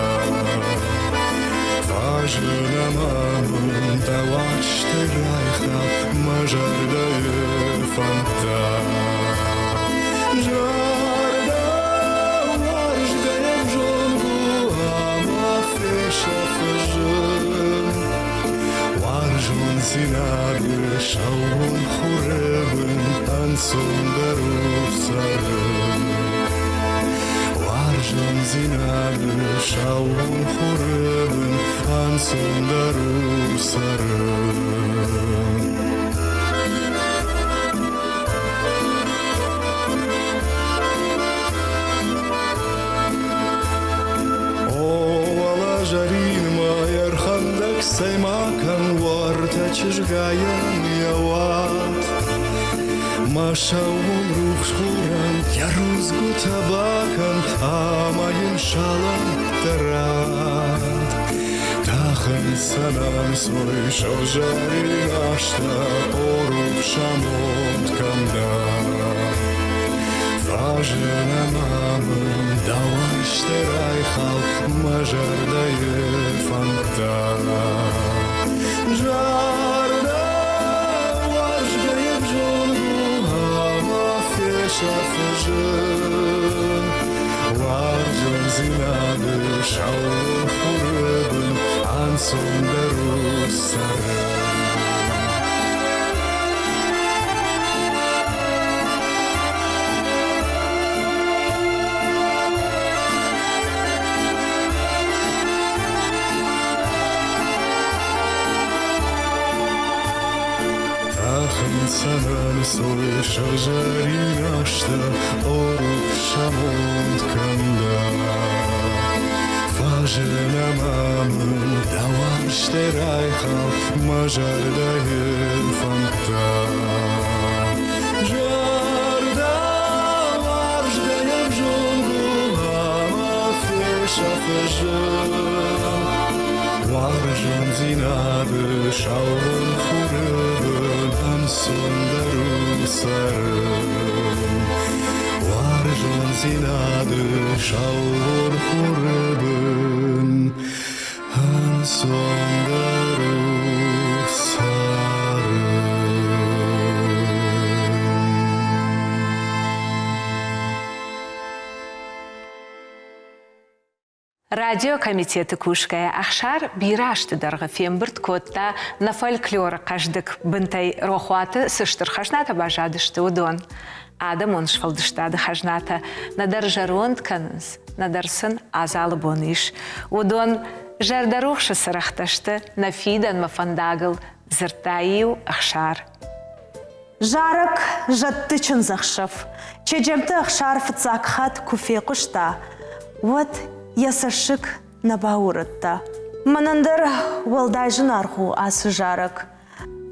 Фӕзын ӕмӕ мын дӕ уарзтӕй райхал мӕ зӕрдӕйы фӕндтӕ. Зӕрдӕ уарзгӕйӕ взонг у ӕмӕ фесӕфы зын. Уарзондзинады сӕууон хуры бын ӕнцондӕр у цӕрын. Уарзондзинады сӕууон хуры бын ӕнцондӕр у цӕрын. О, уӕлӕ зӕринмӕ ӕрхӕндӕг цӕй ма кӕн уартӕ чызгайӕн йӕ уат. Мӕ сӕууон рухс хурӕн йӕ рудзгуытӕ бакӕн ӕмӕ йын салӕмттӕ ратт. Тӕхынц ӕнӕнцой сыгъзӕрин азтӕ, о рухс амонд кӕм дӕ. Фӕзын ӕмӕ мын дӕ уарзты райхал мӕ зӕрдӕйы фӕндтӕ. Зӕрдӕ уарзгӕйӕ взонг у ӕмӕ фесӕфы зын. Уарзондзинады саулох хуры бын ӕнцондӕр у цӕрын. Тӕхынц ӕнӕнцой сыгъзӕрин азтӕ, о рухс амонд кӕм дӕ. Фӕзын ӕмӕ мын дӕ уарзтӕй райхал мӕ зӕрдӕйы фӕндтӕ. Зӕрдӕ уарзгӕйӕ взонг у ӕмӕ фесӕфы зын. Уарзондзинады саубон хуры бын ӕнцондӕр у цӕрын. Уарзондзинады саубон хуры бын ӕнцондӕр у цӕрын. Радиокомитеты кусгӕйӕ Ӕхсар бирӕ азты дӕргъы фембырд кодта нӕ фольклоры хъӕздыг бынтӕй рохуаты цы стыр хӕзнатӕ баззадысты, уыдон. Адӕмон сфӕлдыстады хӕзнатӕ нӕдӕр зӕронд кӕнынц, нӕдӕр сын адзалы бон ис. Уыдон зӕрдӕрухсы цырӕгътӕ сты нӕ фидӕнмӕ фӕндагыл, дзырдта-иу Ӕхсар. Зарӕг зӕдты чындзӕхсӕв. Чеджемты Ӕхсар фыццаг хатт куы фехъуыста, уӕд йӕ цӕссыг нӕ баурӕдта. Мӕнӕн дӕр уӕлдай зынаргъ у ацы зарӕг.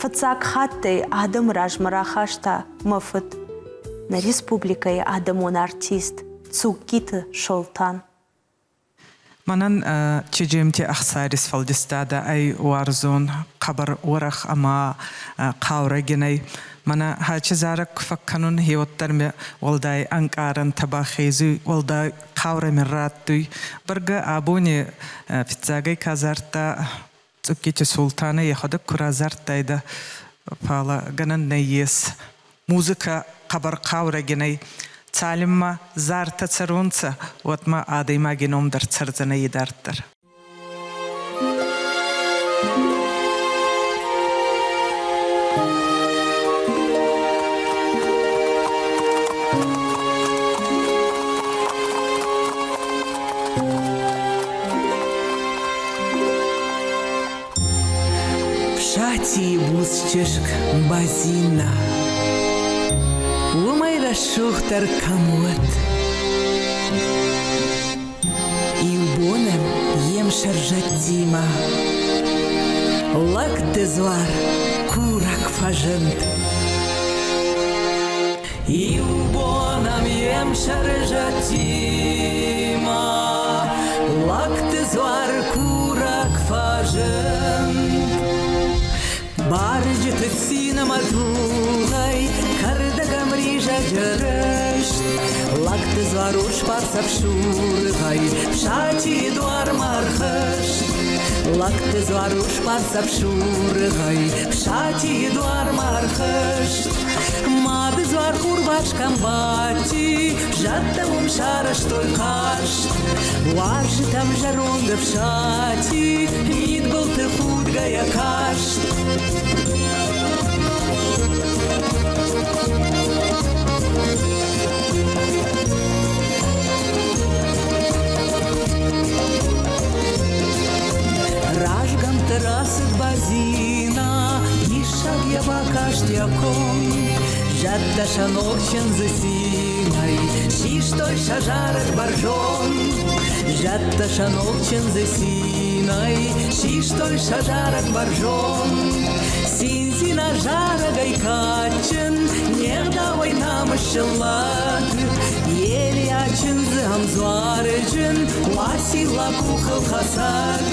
Фыццаг хаттӕй адӕмы размӕ рахаста мӕ фыд, нӕ республикӕйы адӕмон артист Цугкиты Солтан. Мӕнӕн Чеджемти Ӕхсари сфӕлдистадӕ ӕй уарзон, хъӕбӕр уӕрӕх ӕма хъаурӕгин ӕй. Мӕнӕ хӕчи зарӕг ку фӕккӕнун, гье уӕддӕр ме уӕлдай ӕнкъарӕнтӕ бахезуй, уӕлдай хъаурӕ мин раттуй. Бӕргӕ абони фиццагӕй ка зардта Цъуккити Султанӕ йӕхуӕдӕг ку разардтайдӕ, фалӕ гӕнӕн нӕййес. Музыкӕ хъӕбӕр хъаурӕгин ӕй. Цалинмӕ зартӕ цӕрунцӕ, уӕдмӕ адӕймаги ном дӕр цӕрдзӕнӕй идарддӕр. Фсатийы буц чызг Базина. Уымӕй рӕсугъддӕр кӕм уыд. Иу бонӕн йе мсӕрзӕдтимӕ Лӕгты дзуар курӕг фӕзынд. Иу бон ӕм йе мсӕрзӕдтимӕ Лӕгты дзуар курӕг фӕзынд. Барджыты цин ӕмӕ тугӕй кӕрдӕг ӕмри хизӕджы рыст. Лӕгты дзуар урсбарц ӕфсургъӕй Фсатийы дуармӕ ӕрхызт. Лӕгты дзуар урсбарц ӕфсургъӕй Фсатийы дуармӕ ӕрхызт. Мады дзуар хурварс кӕм бадти, Зӕдтӕ уым сарӕзтой хъазт. Уарзтам зӕронд ӕфсати, Мидбылты худгӕйӕ каст. Разгӕмтты рацыд Базина, Диссаг йӕ бакаст йӕ ком. Зӕдтӕ сӕ ног чындзы цинӕй Систой сӕ зарӕг бӕрзонд. Зӕдтӕ сӕ ног чындзы цинӕй Систой сӕ зарӕг бӕрзонд. Циндзина зарӕгӕй кадджын, Не гъдауӕй намысджын лӕг. Елиа чындзы ӕмдзуарджын, Уацилла къухыл хӕцӕг.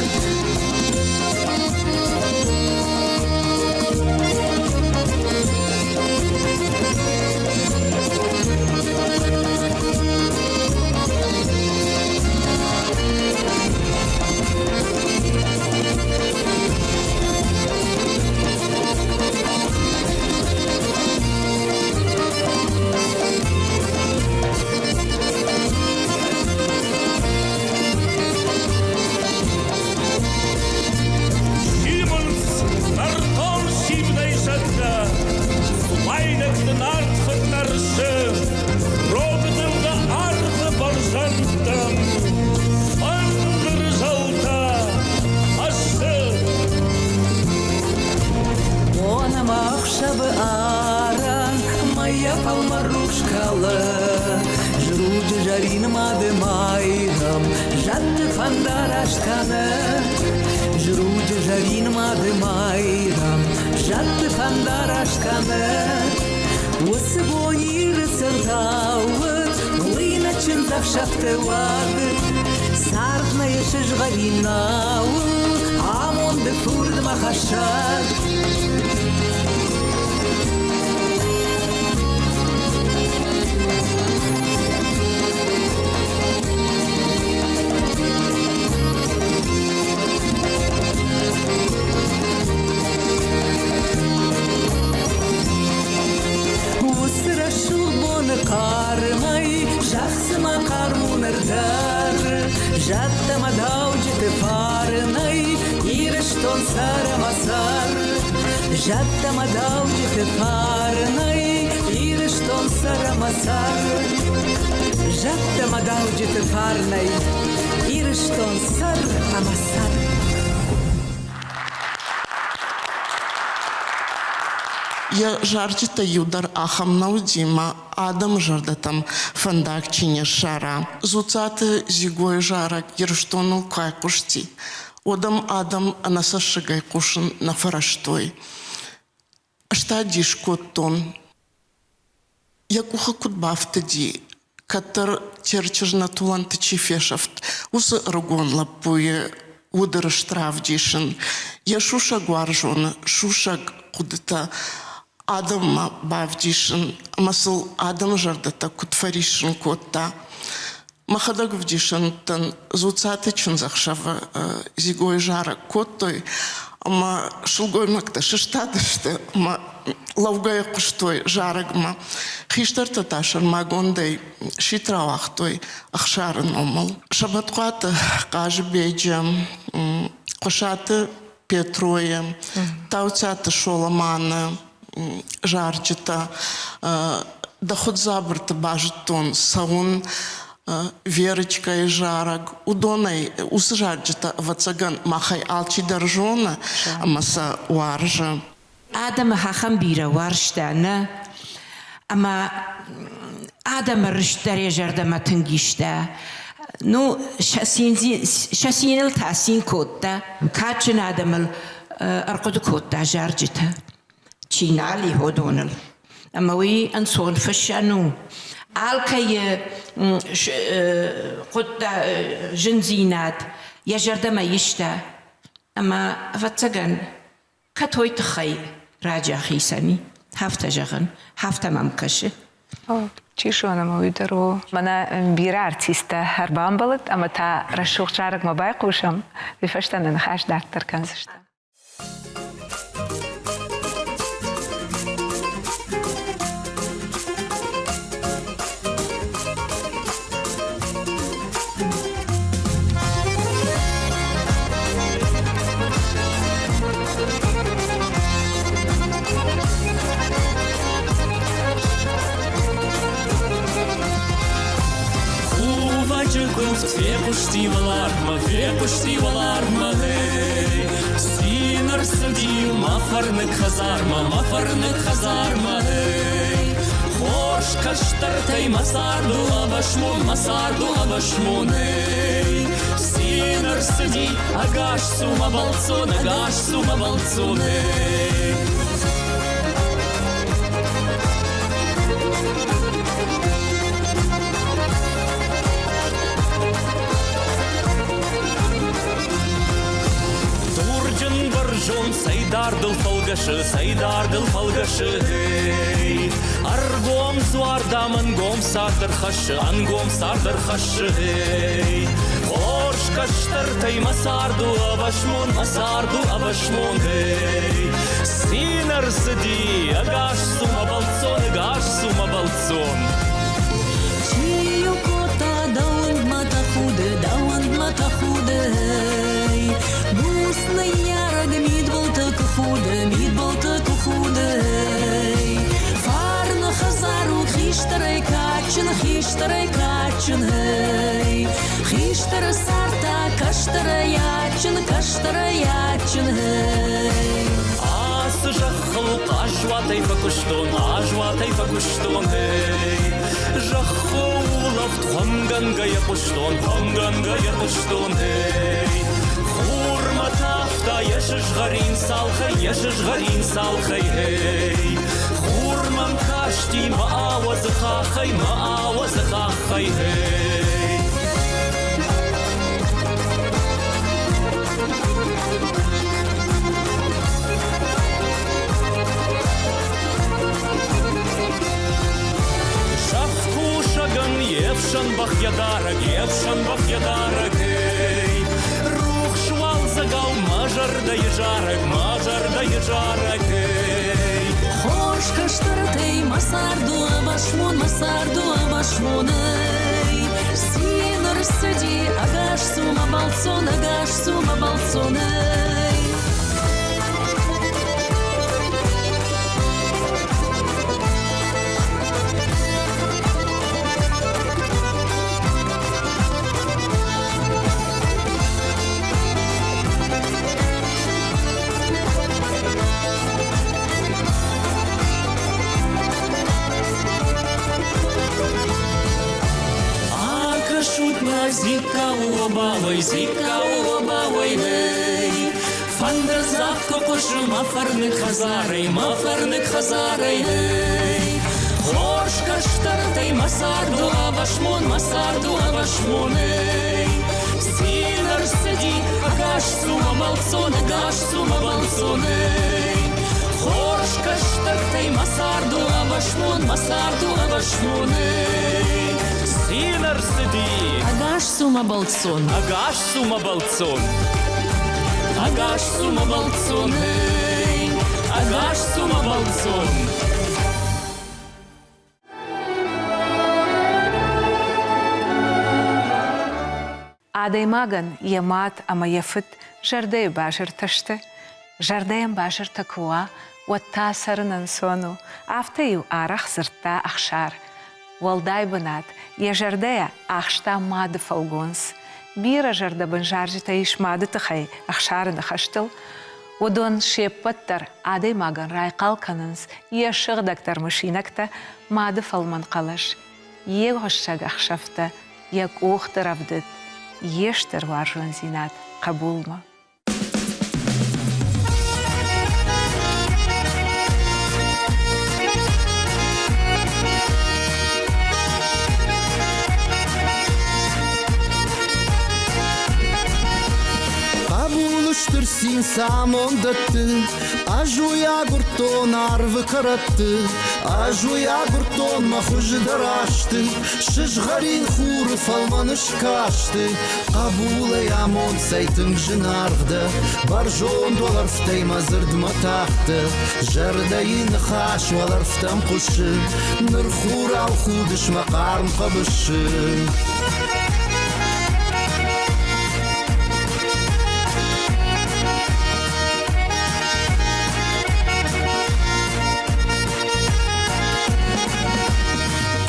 Симынц нӕртон симдӕй зӕдтӕ, Цуайнӕгты нарт фыдтӕрсы, Рог дымгӕ арвы бӕрзӕндтӕм Фӕндыры зӕлтӕ хӕссы. Бон ӕмӕ ӕхсӕвы арӕн мӕйӕ фӕлмӕн рухс кӕлы. Зруджы зӕрин мады Майрӕм зӕдты фӕндараст кӕны. Зруджы зӕрин мады Майрӕм зӕдты фӕндараст кӕны. Уыцы бон Иры цыртау уыд, уый нӕ чындзӕхсӕвты уӕд. Цард нӕ сызгъӕрин науыл, амонды фурдмӕ хӕссӕг. Уыцы рӕсугъд боны хъармӕй зӕхх цыма хъарм у ныр дӕр. Зӕдтӕ мӕ дауджыты фарнӕй Ирыстон цӕр ӕмӕ цӕр. Зӕдтӕ мӕ дауджыты фарнӕй Ирыстон цӕр ӕмӕ цӕр. Зӕдтӕ мӕ дауджыты фарнӕй Ирыстон цӕр ӕмӕ цӕр. Йӕ зарджытӕй иу дӕр ахӕм нӕ уыди, мӕ адӕмы зӕрдӕтӕм фӕндаг чи не ссара. Дзуццаты Зигойы зарӕг Ирыстоныл куы айхъуысти, уӕд ӕм адӕм ӕнӕцӕссыгӕй хъусын нӕ фӕрӕзтой. Ӕз та дис кодтон, йӕ къухы куыд бафтыди, кӕддӕр Терчы знӕтуылӕнты чи фесӕфт, уыцы ӕрыгон лӕппуйы уды рыст равдисын, йӕ сусӕг уарзоны сусӕг хъуыдытӕ адӕммӕ бавдисын ӕмӕ сыл адӕмы зӕрдӕтӕ куыд фӕриссын кодта. Мӕхӕдӕг ӕвдисӕнтӕн Дзуццаты чындзӕхсӕвы Зигойы зарӕг кодтой ӕмӕ сылгоймӕгтӕ сыстадысты ӕмӕ лӕугӕйӕ хъуыстой зарӕгмӕ. Хистӕртӕ та сӕрмагондӕй сидт рауагътой Ӕхсары номыл. Сӕбӕтхъуаты Хъазыбеджы, Хъуысаты Петройы, Таутиаты Соломаны зарджытӕ дӕ хуыдзабырты базыдтон цӕуын Верочкӕйы зарӕг. Уыдонӕй уыцы зарджытӕ, ӕвӕццӕгӕн, махӕй алчидӕр зоны ӕмӕ сӕ уарзы. Адӕмы ахӕм бирӕ уарзта, нӕ? Ӕмӕ адӕмы рыст дӕр йӕ зӕрдӕмӕ тынг иста. Ну, сӕ циныл та цин кодта, кадджын адӕмыл ӕрхъуыды кодта зарджытӕ, чи нал и, уыдоныл. Ӕмӕ уый ӕнцон фыссӕн у. Алкӕйы хъуыддаг зындзинад йӕ зӕрдӕмӕ иста. Ӕмӕ, ӕвӕццӕгӕн, кӕд уый тыххӕй раджы ахицӕн и, афтӕ зӕгъын, афтӕ мӕм кӕсы. Чи зоны, ӕмӕ уый дӕр у. Мӕнӕ бирӕ артисттӕ ӕрбамбӕлыд ӕмӕ та рӕсугъд зарӕгмӕ байхъусӕм. Уый фӕстӕ нӕ ныхас дарддӕр кӕндзыстӕм. Кувӕджы куывд фехъуысти уӕларвмӕ, фехъуысти уӕларвмӕ, гъей. Цин ӕрцыди мӕ фӕрныг хӕдзармӕ, мӕ фӕрныг хӕдзармӕ, гъей. Хорз кӕстӕртӕй мӕ цард у ӕвӕсмон, мӕ цард у ӕвӕсмон, эй. Цин ӕрцыди, ӕгас цу, мӕ бӕлццон, ӕгас цу, мӕ бӕлццон, эй. Дурджын бӕрзонд цӕй дардыл фӕлгӕсы, цӕй дардыл фӕлгӕсы, эй. Ӕргом дзуар дам ӕнгом цард ӕрхӕссы, ӕнгом цард ӕрхӕссы, эй. Хорз кӕстӕртӕй мӕ цард у ӕвӕсмон, мӕ цард у ӕвӕсмон, эй. Цин ӕрцыди, ӕгас цу, мӕ бӕлццон, ӕгас цу, мӕ бӕлццон. Чи-иу кодта дӕуӕндмӕ тӕхуды, дӕуӕндмӕ тӕхуды, Буц ныййарӕг мидбылты куы худы, мидбылты куы худы. Фарны хӕдзар у хистӕрӕй кадджын, хистӕрӕй кадджын, эй. Хистӕры цард та кӕстӕрӕй адджын, кӕстӕрӕй адджын, эй. Ацы зӕххыл хъазуатӕй фӕкуыстон, хъазуатӕй фӕкуыстон, эй. Зӕххы улӕфт хуымгӕнгӕйӕ хъуыстон, хуымгӕнгӕйӕ хъуыстон, эй. Хурмӕ тавта йӕ сызгъӕрин цалхӕй, йӕ сызгъӕрин цалхӕй, эй. Хур мӕм касти мӕ ауӕдзы хахӕй, мӕ ауӕдзы хахӕй, эй. Зӕхкусӕгӕн йе фсӕн бӕх йӕ дарӕг, йе фсӕн бӕх йӕ дарӕг, эй. Рухс уалдзӕгау мӕ зӕрдӕйы зарӕг, мӕ зӕрдӕйы зарӕг, эй. Хорз кӕстӕртӕй мӕ цард у ӕвӕсмон, мӕ цард у ӕвӕсмон, эй. Цин ӕрцыди, ӕгас цу, мӕ бӕлццон, ӕгас цу, мӕ бӕлццон, эй. Акӕсут-ма, Зикка у обауӕй, Зикка у обауӕй, эй. Фӕндырдзагъд куы хъуысы мӕ фӕрныг хӕдзарӕй, мӕ фӕрныг хӕдзарӕй, эй. Хорз кӕстӕртӕй мӕ цард у ӕвӕсмон, мӕ цард у ӕвӕсмон, эй. Цин ӕрцыди, ӕгас цу, мӕ бӕлццон, ӕгас цу, мӕ бӕлццон, эй. Хорз кӕстӕртӕй мӕ цард у ӕвӕсмон, мӕ цард у ӕвӕсмон, эй. Цин ӕрцыди! Ӕгас цу, мӕ бӕлццон! Ӕгас цу, мӕ бӕлццон! Ӕгас цу, мӕ бӕлццон, эй! Ӕгас цу, мӕ бӕлццон! Адӕймагӕн йӕ мад ӕмӕ йӕ фыд зӕрдӕйы базыртӕ сты. Зӕрдӕйӕн базыртӕ куы уа, уӕд та цӕрын ӕнцон у. Афтӕ-иу арӕх дзырдта Ӕхсар. Уӕлдай бынат йӕ зӕрдӕйӕ ахста мады фӕлгонц. Бирӕ зӕрдӕбын зарджытӕ ис мады тыххӕй Ӕхсары ныхӕстыл. Уыдон се ппӕт дӕр адӕймагӕн райхъал кӕнынц йӕ сыгъдӕгдӕр мысинӕгтӕ, мады фӕлмӕн хъӕлӕс, йе гъуыссӕг ӕхсӕвтӕ, йӕ къухты рӕвдыд, йе стыр уарзондзинад хъӕбулмӕ. Хъӕбулы стыр цин цы амонд дӕтты, Ӕз уый агуырдтон арвы кӕрӕтты, Ӕз уый агуырдтон мӕ хуыздӕр азты, Сызгъӕрин хуры фӕлмӕн ыскасты. Хъӕбулӕй амонд цӕй тынг зынаргъ дӕ, Бӕрзонд уӕлӕрвтӕй мӕ дзырдмӕ тахтӕ, Зӕрдӕйы ныхас уӕлӕрвтӕм хъуысы, Ныр хурау худыс мӕ хъарм хъӕбысы.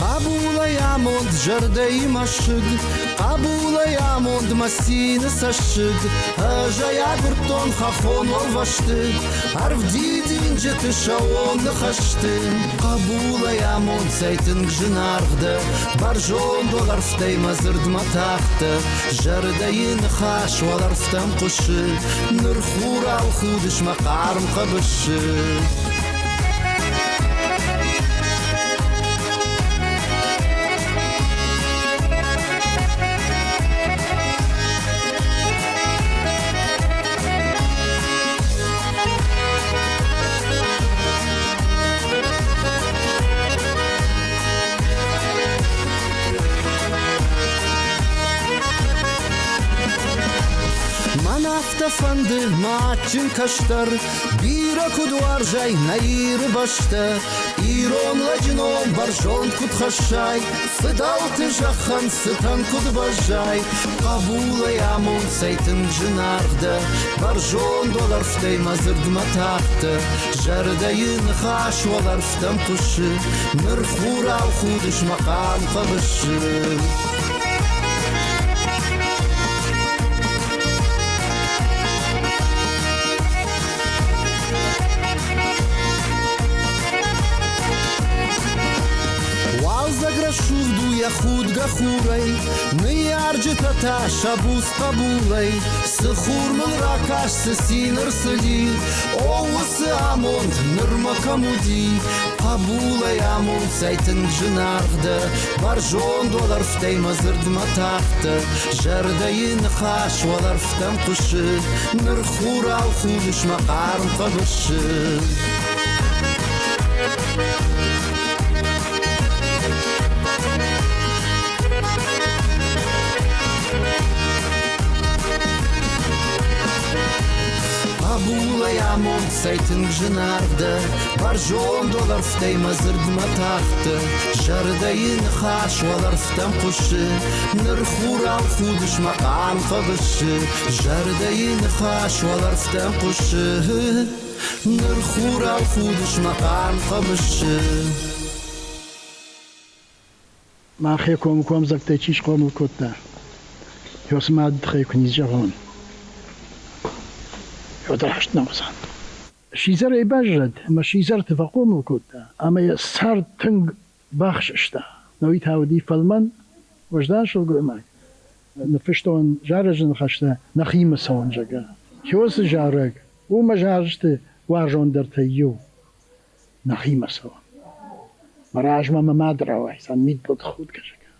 Хъӕбулӕй амонд зӕрдӕйы мӕсыг, Хъӕбулӕй амонд мӕ цины цӕссыг. Ӕз ӕй агуырдтон хӕххон уӕлвӕзты, Ӕрвдидинджыты сӕууон ныхӕсты. Хъӕбулӕй амонд цӕй тынг зынаргъ дӕ, Бӕрзонд уӕлӕрвтӕй мӕ дзырдмӕ тахтӕ, Зӕрдӕйы ныхас уӕлӕрвтӕм хъуысы, Ныр хурау худыс мӕ хъарм хъӕбысы. Мӕн афтӕ фӕнды, мӕ адджын кӕстӕр, Бирӕ куыд уарзай нӕ Иры бӕстӕ, Ирон лӕджы ном бӕрзонд куыд хӕссай, Фыдӕлты зӕххӕн цытӕн куыд бӕззай, Хъӕбулӕй амонд цӕй тынг зынаргъ дӕ, Бӕрзонд уӕлӕрвтӕй мӕ дзырдмӕ тахтӕ, Зӕрдӕйы ныхас уӕлӕрвтӕм хъуысы, Ныр хурау худыс мӕ хъарм хъӕбысы. Уалдзӕг рӕсугъд у йӕ худгӕ хурӕй, Ныййарджытӕ та сӕ буц хъӕбулӕй. Цы хур мыл ракаст, цы цин ӕрцыди, О, уыцы амонд нырмӕ кӕм уыди? Хъӕбулӕй амонд цӕй тынг зынаргъ дӕ, Бӕрзонд уӕлӕрвтӕй мӕ дзырдмӕ тахтӕ, Зӕрдӕйы ныхас уӕлӕрвтӕм хъуысы, Ныр хурау худыс мӕ хъарм хъӕбысы. Хъӕбулӕй амонд цӕй тынг зынаргъ дӕ, Бӕрзонд уӕлӕрвтӕй мӕ дзырдмӕ тахтӕ, Зӕрдӕйы ныхас уӕлӕрвтӕм хъуысы, Ныр хурау худыс мӕ хъарм хъӕбысы. Зӕрдӕйы ныхас уӕлӕрвтӕм хъуысы, Ныр хурау худыс мӕ хъарм хъӕбысы. Мӕхе комкомдзӕгтӕй чи схъомыл кодта, ёсы мады тыххӕй куы низзӕгъон, уӕд раст нӕ уыдзӕн. Сидзӕрӕй баззад ӕмӕ сидзӕрты фӕхъомыл кодта ӕмӕ йӕ цард тынг бахсыста. Науи та уыди фӕлмӕн, уӕздан сылгоймаг. Ныффыстон зарӕджы ныхӕстӕ нӕхимӕ цӕуын, зӕгъгӕ. Хёсы зарӕг у мӕ зарджыты уарзондӕртӕй иу. Нӕхимӕ цӕуын. Мӕ размӕ мӕ мад рауайдзӕн мидбылты худгӕ, зӕгъгӕ.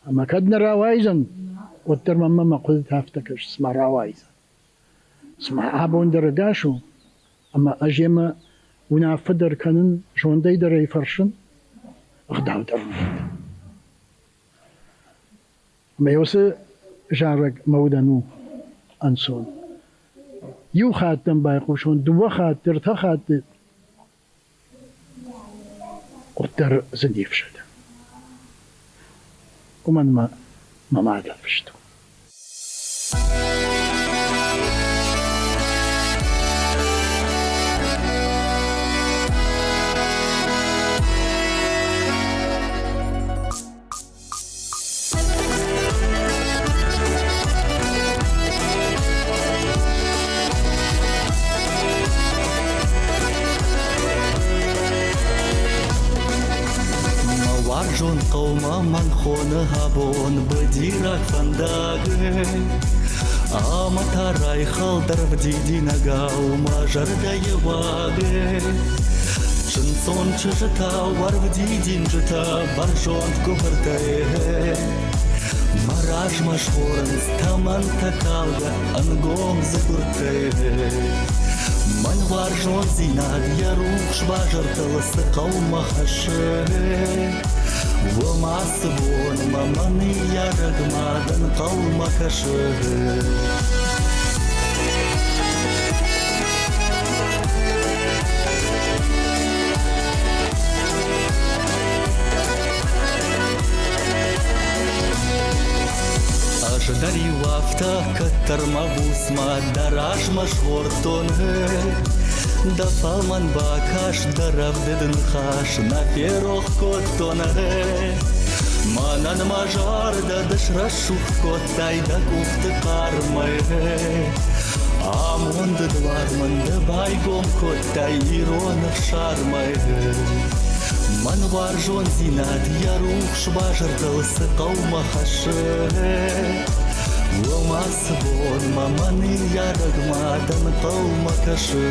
Ӕмӕ кӕд нӕ рауайдзӕн, уӕддӕр мӕнмӕ мӕ хъуыдытӕ афтӕ кӕсы, цыма рауайдзӕн. Цыма абон дӕр ӕгас у, ӕмӕ ӕз йемӕ уынаффӕ дӕр кӕнын, зондӕй дӕр ӕй фӕрсын, ӕгъдау дӕр ын дӕттын. Ӕмӕ уыцы зарӕг мӕ удӕн у ӕнцон. Иу хатт ӕм байхъусон, дыууӕ хатты, ӕртӕ хатты, уӕддӕр дзы не фсӕдын. Уымӕн мӕ мӕ мад ӕрвыст у. Мӕ уарзон хъӕумӕ мӕн хоны абон быдираг фӕндаг. Ӕмӕ та райхӕлд ӕрвдидинӕгау мӕ зӕрдӕйы уаг. Чындздзон чызджытау ӕрвдидинджытӕ бӕрзонд гуыбыртӕй. Мӕ размӕ згъорынц тӕмӕнтӕ калгӕ ӕнгом дзыгуыртӕй. Мӕн уарзондзинад йӕ рухс базыртыл цы хъӕумӕ хӕссы, Уым ацы бонмӕ мӕ ныййарӕг мад ӕнхъӕлмӕ кӕсы. Ӕз дӕр-иу афтӕ кӕддӕр мӕ буц мад дӕ размӕ згъордтон. Дӕ фӕлмӕн бакаст, дӕ рӕвдыд ныхас нӕ ферох кодтон. Мӕнӕн мӕ зӕрдӕ ды срӕсугъд кодтай дӕ къухты хъармӕй. Амонды дуар мын ды байгом кодтай ирон ӕфсармӕй. Мӕн уарзондзинад йӕ рухс базыртыл цы хъӕумӕ хӕссы, Уым ацы бонмӕ мӕ ныййарӕг мад ӕнхъӕлмӕ кӕсы.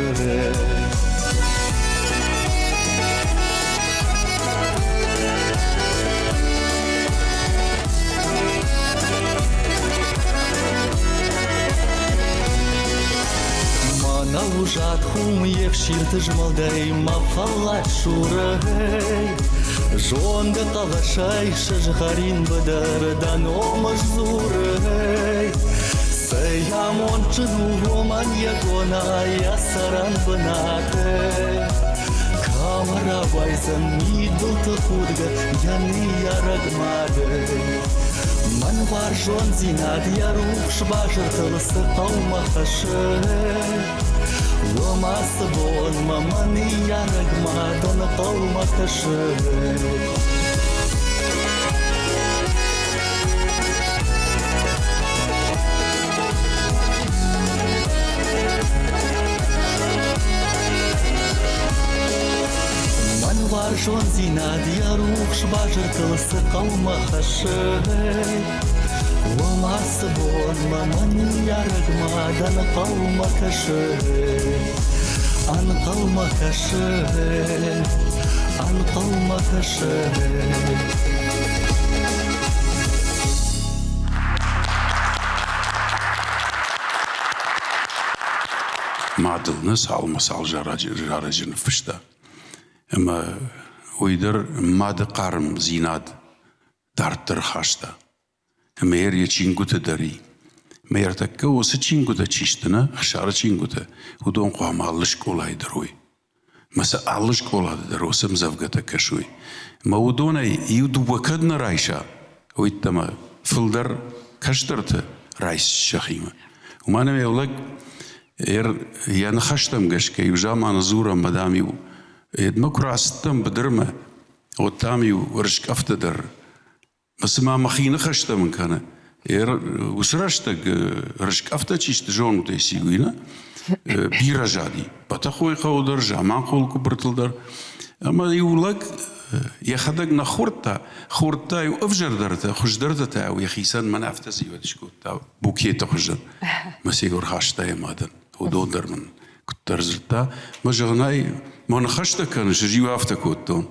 Мӕнӕу зад хуым йе фсирты змӕлдӕй мӕ фӕллад суры. Зонды хъӕлӕсӕй сызгъӕрин быдыр дӕ ном сдзуры. Цӕй амондджын у уымӕн йӕ къона, йӕ цӕрӕн бынаты. Кӕм рауайдзӕн мидбылты худгӕ йӕ ныййарӕг мады. Мӕн уарзондзинад йӕ рухс базыртыл цы хъӕумӕ хӕссы. Уым ацы бонмӕ мӕ ныййарӕг мад ӕнхъӕлмӕ кӕсы. Мӕн уарзондзинад йӕ рухс базыртыл цы хъӕумӕ хӕссы, Уым ацы бонмӕ мӕ ныййарӕг мад ӕнхъӕлмӕ кӕсы, ӕнхъӕлмӕ кӕсы, ӕнхъӕлмӕ кӕсы. Мадыл нӕ цалмӕ цал зарӕджы ныффыста. Ӕмӕ уый дӕр мады хъармдзинад дарддӕр хаста. Ӕмӕ йӕ чингуыты дӕр и. Ӕмӕ ӕртӕккӕ уыцы чингуытӕ чи сты, нӕ, Ӕхсары чингуытӕ, уыдон хъуамӕ алы скъолайы дӕр уой. Мӕ сӕ алы скъолаты дӕр уыцы ӕмдзӕвгӕтӕ кӕсой. Мӕ уыдонӕй иу-дыууӕ кӕд нӕ райса, уыйдтӕмӕ фылдӕр кӕстӕрты райс сӕхимӕ. Уымӕн ӕмӕ лӕг йӕ ныхӕстӕм гӕсгӕ иу заманы дзурӕм, ӕмӕ дам-иу едмӕ куы рацыдтӕн быдырмӕ, уӕд дам-иу рыскъӕфтӕ дӕр цыма мӕхи ныхӕстӕ мын кӕны. Уыцы рӕстӕг рыскъӕфтӕ чи сты, зонут ӕй сиуи, нӕ? Бирӕ зади. Бӕтӕхъойы хъӕуы дӕр, Заманхъулы къуыбыртыл дӕр. Ӕмӕ иу лӕг йӕхӕдӕг нӕ хордта, хордта-иу ӕвзӕрдӕртӕ, хуыздӕртӕ та-иу йӕхицӕн мӕн афтӕ зивӕг скодта, букеты хуызӕн. Мӕ сӕ ӕрхаста йӕ мадӕн. Уыдон дӕр мын куыддӕр дзырдта. Мӕ зӕгъын ӕй, мӕ ныхӕстӕ кӕныс, ӕз-иу афтӕ кодтон.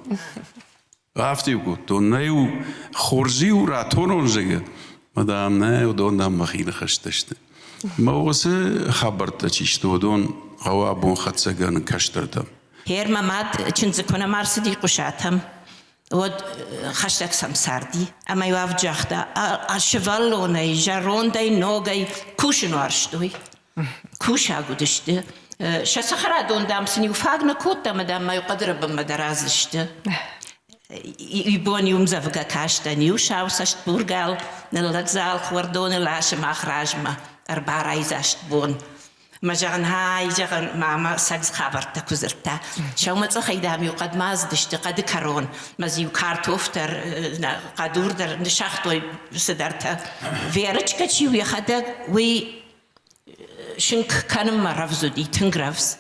Афтӕ-иу кодтон, нӕ-иу хорз-иу ратонон, зӕгъгӕ, мӕ дам, нӕ, уыдон, дам, мӕхи ныхӕстӕ сты. Мӕ уыцы хабӕрттӕ чи сты, уыдон хъӕуы абон хӕццӕгӕн кӕстӕртӕм. Гьер мӕ мад чындзы куы нӕма рцыди Хъуысатӕм, уӕд хӕстӕг сӕм царди. Ӕмӕ-иу авд загъта, сывӕллонӕй, зӕрондӕй, ногӕй кусын уарзтой. Кусаг уыдысты. Сӕ цӕхӕрадон, дам, сын-иу фаг нӕ кодта ӕмӕ, дам, ма-иу хъӕдыры бынмӕ дӕр азысты. Ибон-иу ӕмдзӕвгӕ кастӕн, иу сауцӕст бургал ныллӕг залх уӕрдоны ласы мах размӕ ӕрбарайдзаст бон. Мӕ зӕгъын, хай, зӕгъын, мама сӕгз хабӕрттӕ куы дзырдта. Сӕумӕцъӕхӕй, дам-иу хъӕдмӕ азыдысты хъӕды кӕрон, мӕ дзы-иу картоф дӕр, хъӕдур дӕр ныссагътой цыдӕртӕ. Верычкӕ чи у йӕхӕдӕг, уый сынк кӕнынмӕ рӕвдз уыди, тынг рӕвдз.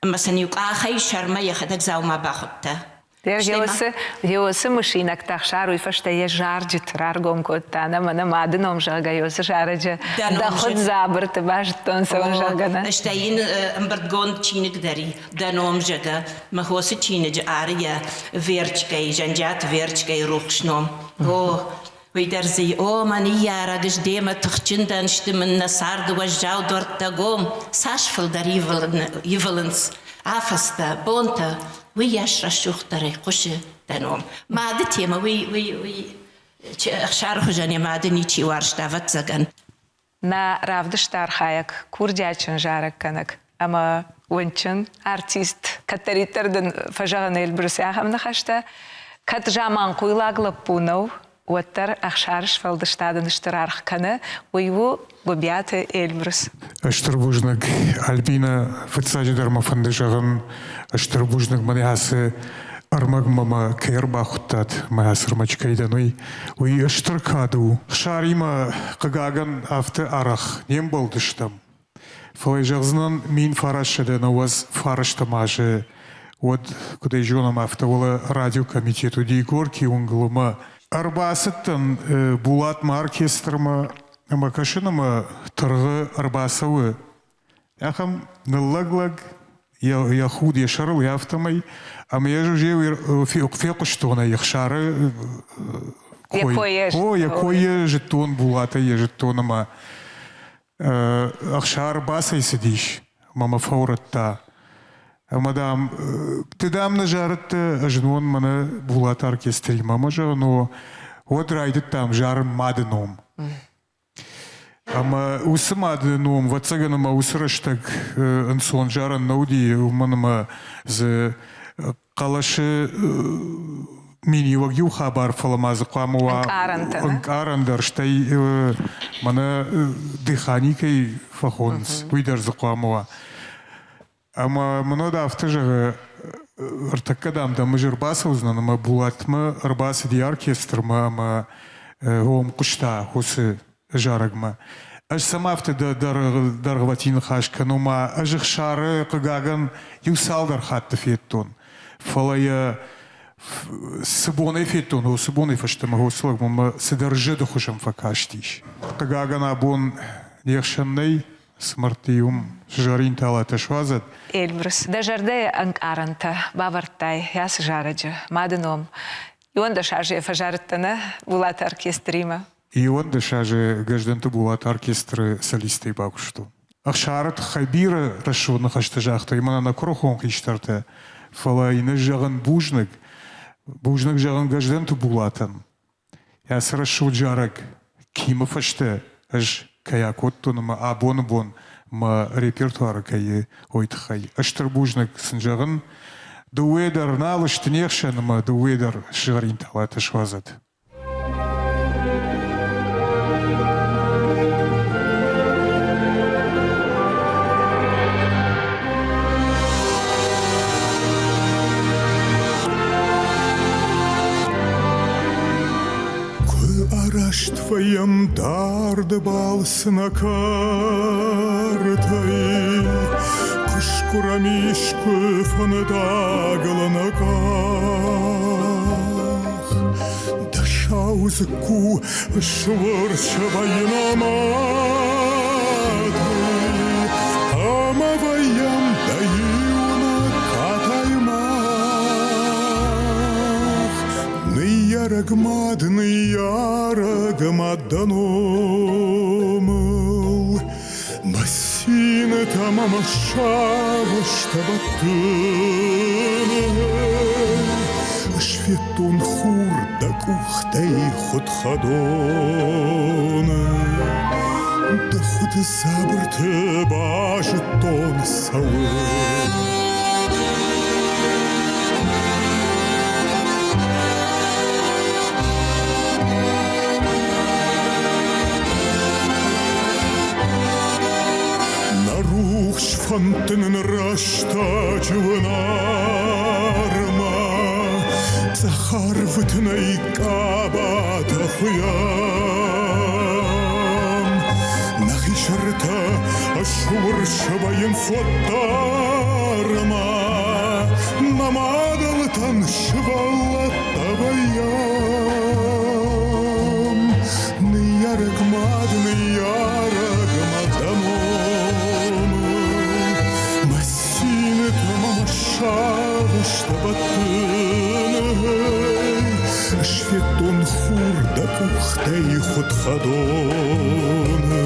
Ӕмӕ сын-иу къахӕй сӕрмӕ йӕхӕдӕг дзаума бахуыдта. Геосы мысинӕгтӕ Ӕхсар уый фӕстӕ йӕ зарджыты раргом кодта, нӕ мӕнӕ мады ном, зӕгъгӕ, Йосы зарӕджы дӕ хуыд дзабырты базыдтон цӕуын, зӕгъгӕ, нӕ. Стӕй йын ӕмбырдгонд чиныг дӕр и, дӕ ном, зӕгъгӕ, мӕ хосы чиныджы ары йӕ Верчкӕйы, Зӕнджиаты Верчкӕйы рухс ном. О, Уый дӕр дзы, о, мӕ ныййарӕг, ӕз демӕ тыхджын дӕн, сты мын нӕ царды уӕззау дуӕрттӕ гом, цас фылдӕр ивылынц афӕдзтӕ, бонтӕ, уыйас рӕсугъддӕрӕй хъуысы дӕ ном. Мады темӕ, уый, уый, уый Ӕхсары хуызӕн йӕ мады ничи уарзта, ӕвӕццӕгӕн. Нӕ равдысты архайӕг, курдиатджын зарӕггӕнӕг ӕмӕ уындджын артист, кӕддӕриддӕр дын фӕзӕгъын Эльбрус ахӕм ныхӕстӕ, кӕд заманхъуйлаг лӕппу нӕу, уӕддӕр Ӕхсары сфӕлдыстадӕн стыр аргъ кӕны, уый у Гуыбиаты Эльбрус. Стыр бузныг, Альбина, фыццаджыдӕр мӕ фӕнды зӕгъын, стыр бузныг мӕн ацы ӕрмӕгмӕ мӕ кӕй ӕрбахуыдтат, мӕ ацы ӕрмӕджы кӕй дӕн, уый. Уый стыр кад у. Хсаримӕ, хъыгагӕн, афтӕ арӕх не мбӕлдыстӕм. Фӕлӕ зӕгъдзынӕн, 1990 фарӕстӕм азы уӕд, куыд ӕй зонӕм, афтӕ уӕлӕ радиокомитет уыди Горький уынгыл ӕмӕ ӕрбацыдтӕн Булатмӕ оркестрмӕ ӕмӕ кӕсын ӕмӕ тыргъы ӕрбацӕуы ахӕм ныллӕг лӕг, йӕ худ йӕ сӕрыл, афтӕмӕй, ӕмӕ йӕ фехъуыстон ӕй Ӕхсары кой. О, йӕ кой йӕ зыдтон, Булатӕй йӕ зыдтон ӕмӕ Ӕхсар бацӕйцыдис ӕмӕ мӕ фӕурӕдта. Ӕмӕ, дам, ты, дам, нӕ зарыдтӕ, ӕз знон мӕнӕ Булаты оркестримӕ ӕмӕ зӕгъын, о, уӕд райдыдтам зарын мады ном. Ӕмӕ уыцы мады ном, ӕвӕццӕгӕн, ӕмӕ уыцы рӕстӕг ӕнцон зарӕн нӕ уыди, уымӕн ӕмӕ дзы хъӕлӕсы миниуӕг иу хабар, фӕлӕ ма дзы хъуамӕ уа ӕнкъарӕн дӕр, стӕй мӕнӕ дыхани кӕй фӕхонынц, уый дӕр дзы хъуамӕ уа. Ӕмӕ мын уӕд афтӕ зӕгъы, ӕртӕккӕ, дам, дӕм ӕз ӕрбацӕудзынӕн ӕмӕ Булатмӕ ӕрбацыди оркестрмӕ ӕмӕ уым хъуыста уыцы зарӕгмӕ. Ӕз сӕм афтӕ дӕргъвӕтин ныхас кӕнон ма ӕз Ӕхсары, хъыгагӕн, иу цалдӕр хатты федтон. Фӕлӕ йӕ цы бонӕй федтон, уыцы бонӕй фӕстӕмӕ уыцы лӕгмӕ мӕ цыдӕр зӕды хуызӕн фӕкастис. Хъыгагӕн, абон не хсӕн нӕй, Смӕрдти уым сызгъӕрин талатӕ суадзӕд. Эльбрус, дӕ зӕрдӕйы ӕнкъарӕнтӕ бавӕрдтай ацы зарӕджы мады ном. 11 азы фӕзарыдтӕ нӕ Булаты оркестримӕ. 11 азы Гӕздӕнты Булаты оркестры солистӕй бакуыстон. Ӕхсары тыххӕй бирӕ рӕсугъд ныхӕстӕ загътой мӕнӕ нӕ куырыхон хистӕртӕ, фӕлӕ йын ӕз зӕгъын бузныг. Бузныг зӕгъын Гӕздӕнты Булатӕн. Ацы рӕсугъд зарӕг Кимы фӕстӕ ӕз кӕй акодтон ӕмӕ абоны бон мӕ репертуары кӕй и, уый тыххӕй. Стыр бузныг сын зӕгъын. Дыууӕ дӕр нал сты не хсӕн ӕмӕ дыууӕ дӕр сызгъӕрин талатӕ суадзӕд. Куы араст вӕййӕм дард балцы нӕ кӕртӕй, Куы скурӕм искуы фӕндагыл нӕ къах, Дӕ сау дзыкку ысурс вӕййы нӕ мадӕй, Ӕмӕ вӕййӕм дӕ иунӕг катай мах. Ныййарӕг мад, ныййарӕг мад дӕ номыл, Мӕ цинтӕ мӕ мӕ сагъӕстӕ бӕттын. Ысфедтон хур дӕ къухтӕй хуыд хӕдоны, Дӕ хуыд дзабырты базыдтон цӕуын. Нӕ рухс фӕндты нын рӕстӕджы уынӕрмӕ Цъӕх арвы тынӕй къабатӕ хуыйӕм. Нӕхи сӕртӕ ысурс вӕййынц уӕддӕр ӕмӕ Нӕ мадӕлтӕн сывӕллӕттӕ вӕййӕм. Ныййарӕг мад, ныййарӕг мад дӕ номыл Мӕ цинтӕ мӕ сагъӕстӕ бӕттын. Ысфедтон хур дӕ къухтӕй хуыд хӕдоны,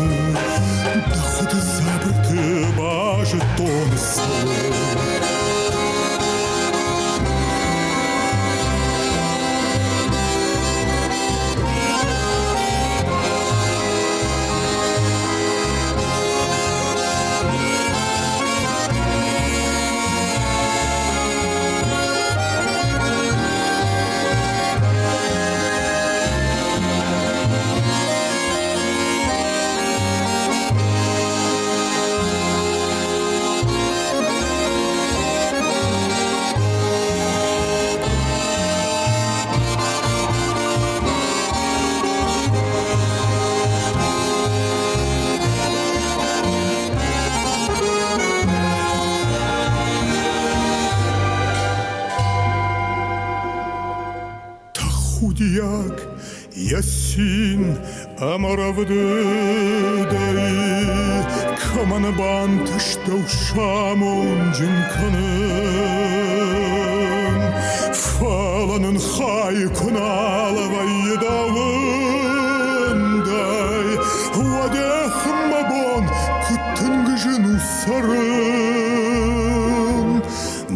Дӕ хуыды дзабырты базыдтон цӕуын. Тӕхудиаг йӕ цин ӕмӕ рӕвдыдӕй кӕмӕн бантыст дӕу самонджын кӕнын. Фӕлӕ нын хай куы нал вӕййы дӕ уындӕй, уӕд эх, мӕ бон, куыд тынг зын у цӕрын.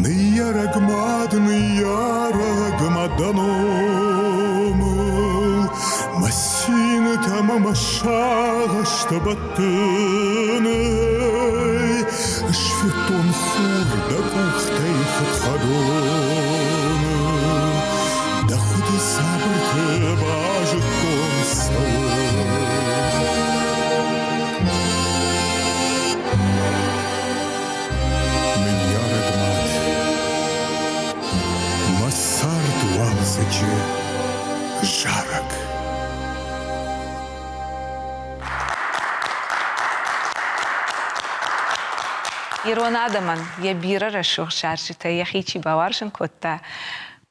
Ныййарӕг мад, ныййарӕг мад дӕ номыл, Мӕ цинтӕ мӕ мӕ сагъӕстӕ бӕттынӕй Ысфедтон хур дӕ къухтӕй фыдхӕдоны, Дӕ худы сабырты базыдтон цӕуын. Ныййарӕг мад, мӕ цард уалдзӕджы зарӕг. Ирон адӕмӕн йӕ бирӕ рӕсугъд зарджытӕ йӕхи чи бауарзын кодта,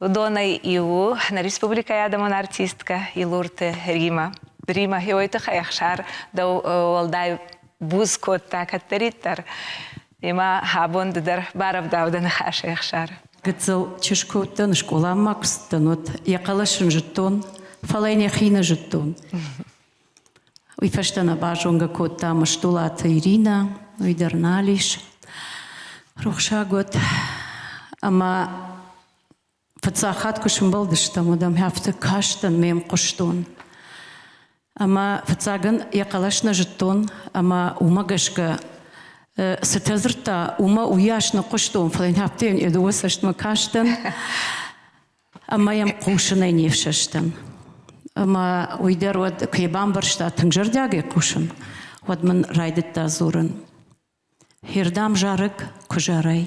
уыдонӕй иу у нӕ республикӕйы адӕмон артисткӕ Илурты Римӕ. Римӕ, уой тыххӕй Ӕхсар дӕу уӕлдай буз кодта кӕддӕриддӕр. Ӕмӕ абон ды дӕр барӕвдау дӕ ныхасӕй, Ӕхсар. Гыццыл чызг куы уыдтӕн, скъоламӕ куы цыдтӕн, уӕд йӕ хъӕлӕс ын зыдтон, фӕлӕ йын йӕхи нӕ зыдтон. Уый фӕстӕ нӕ базонгӕ кодта Мыстулаты Иринӕ, уый дӕр нал ис. Рухсаг уӕд. Ӕмӕ фыццаг хатт куы сымбӕлдыстӕм, уӕд ӕм афтӕ кастӕн, ме мхъуыстон. Ӕмӕ фыццагӕн йӕ хъӕлӕс нӕ зыдтон, ӕмӕ уымӕ гӕсгӕ цытӕ дзырдта, уымӕ уыйас нӕ хъуыстон, фӕлӕ йын афтӕ йӕ дыууӕ цӕстмӕ кастӕн ӕмӕ йӕм хъусынӕй не фсӕстӕн. Ӕмӕ уый дӕр уӕд, куы йӕ бамбӕрста, тынг зӕрдиагӕй хъусын, уӕд мын райдыдта дзурын. Хердам зарӕг куы зарай,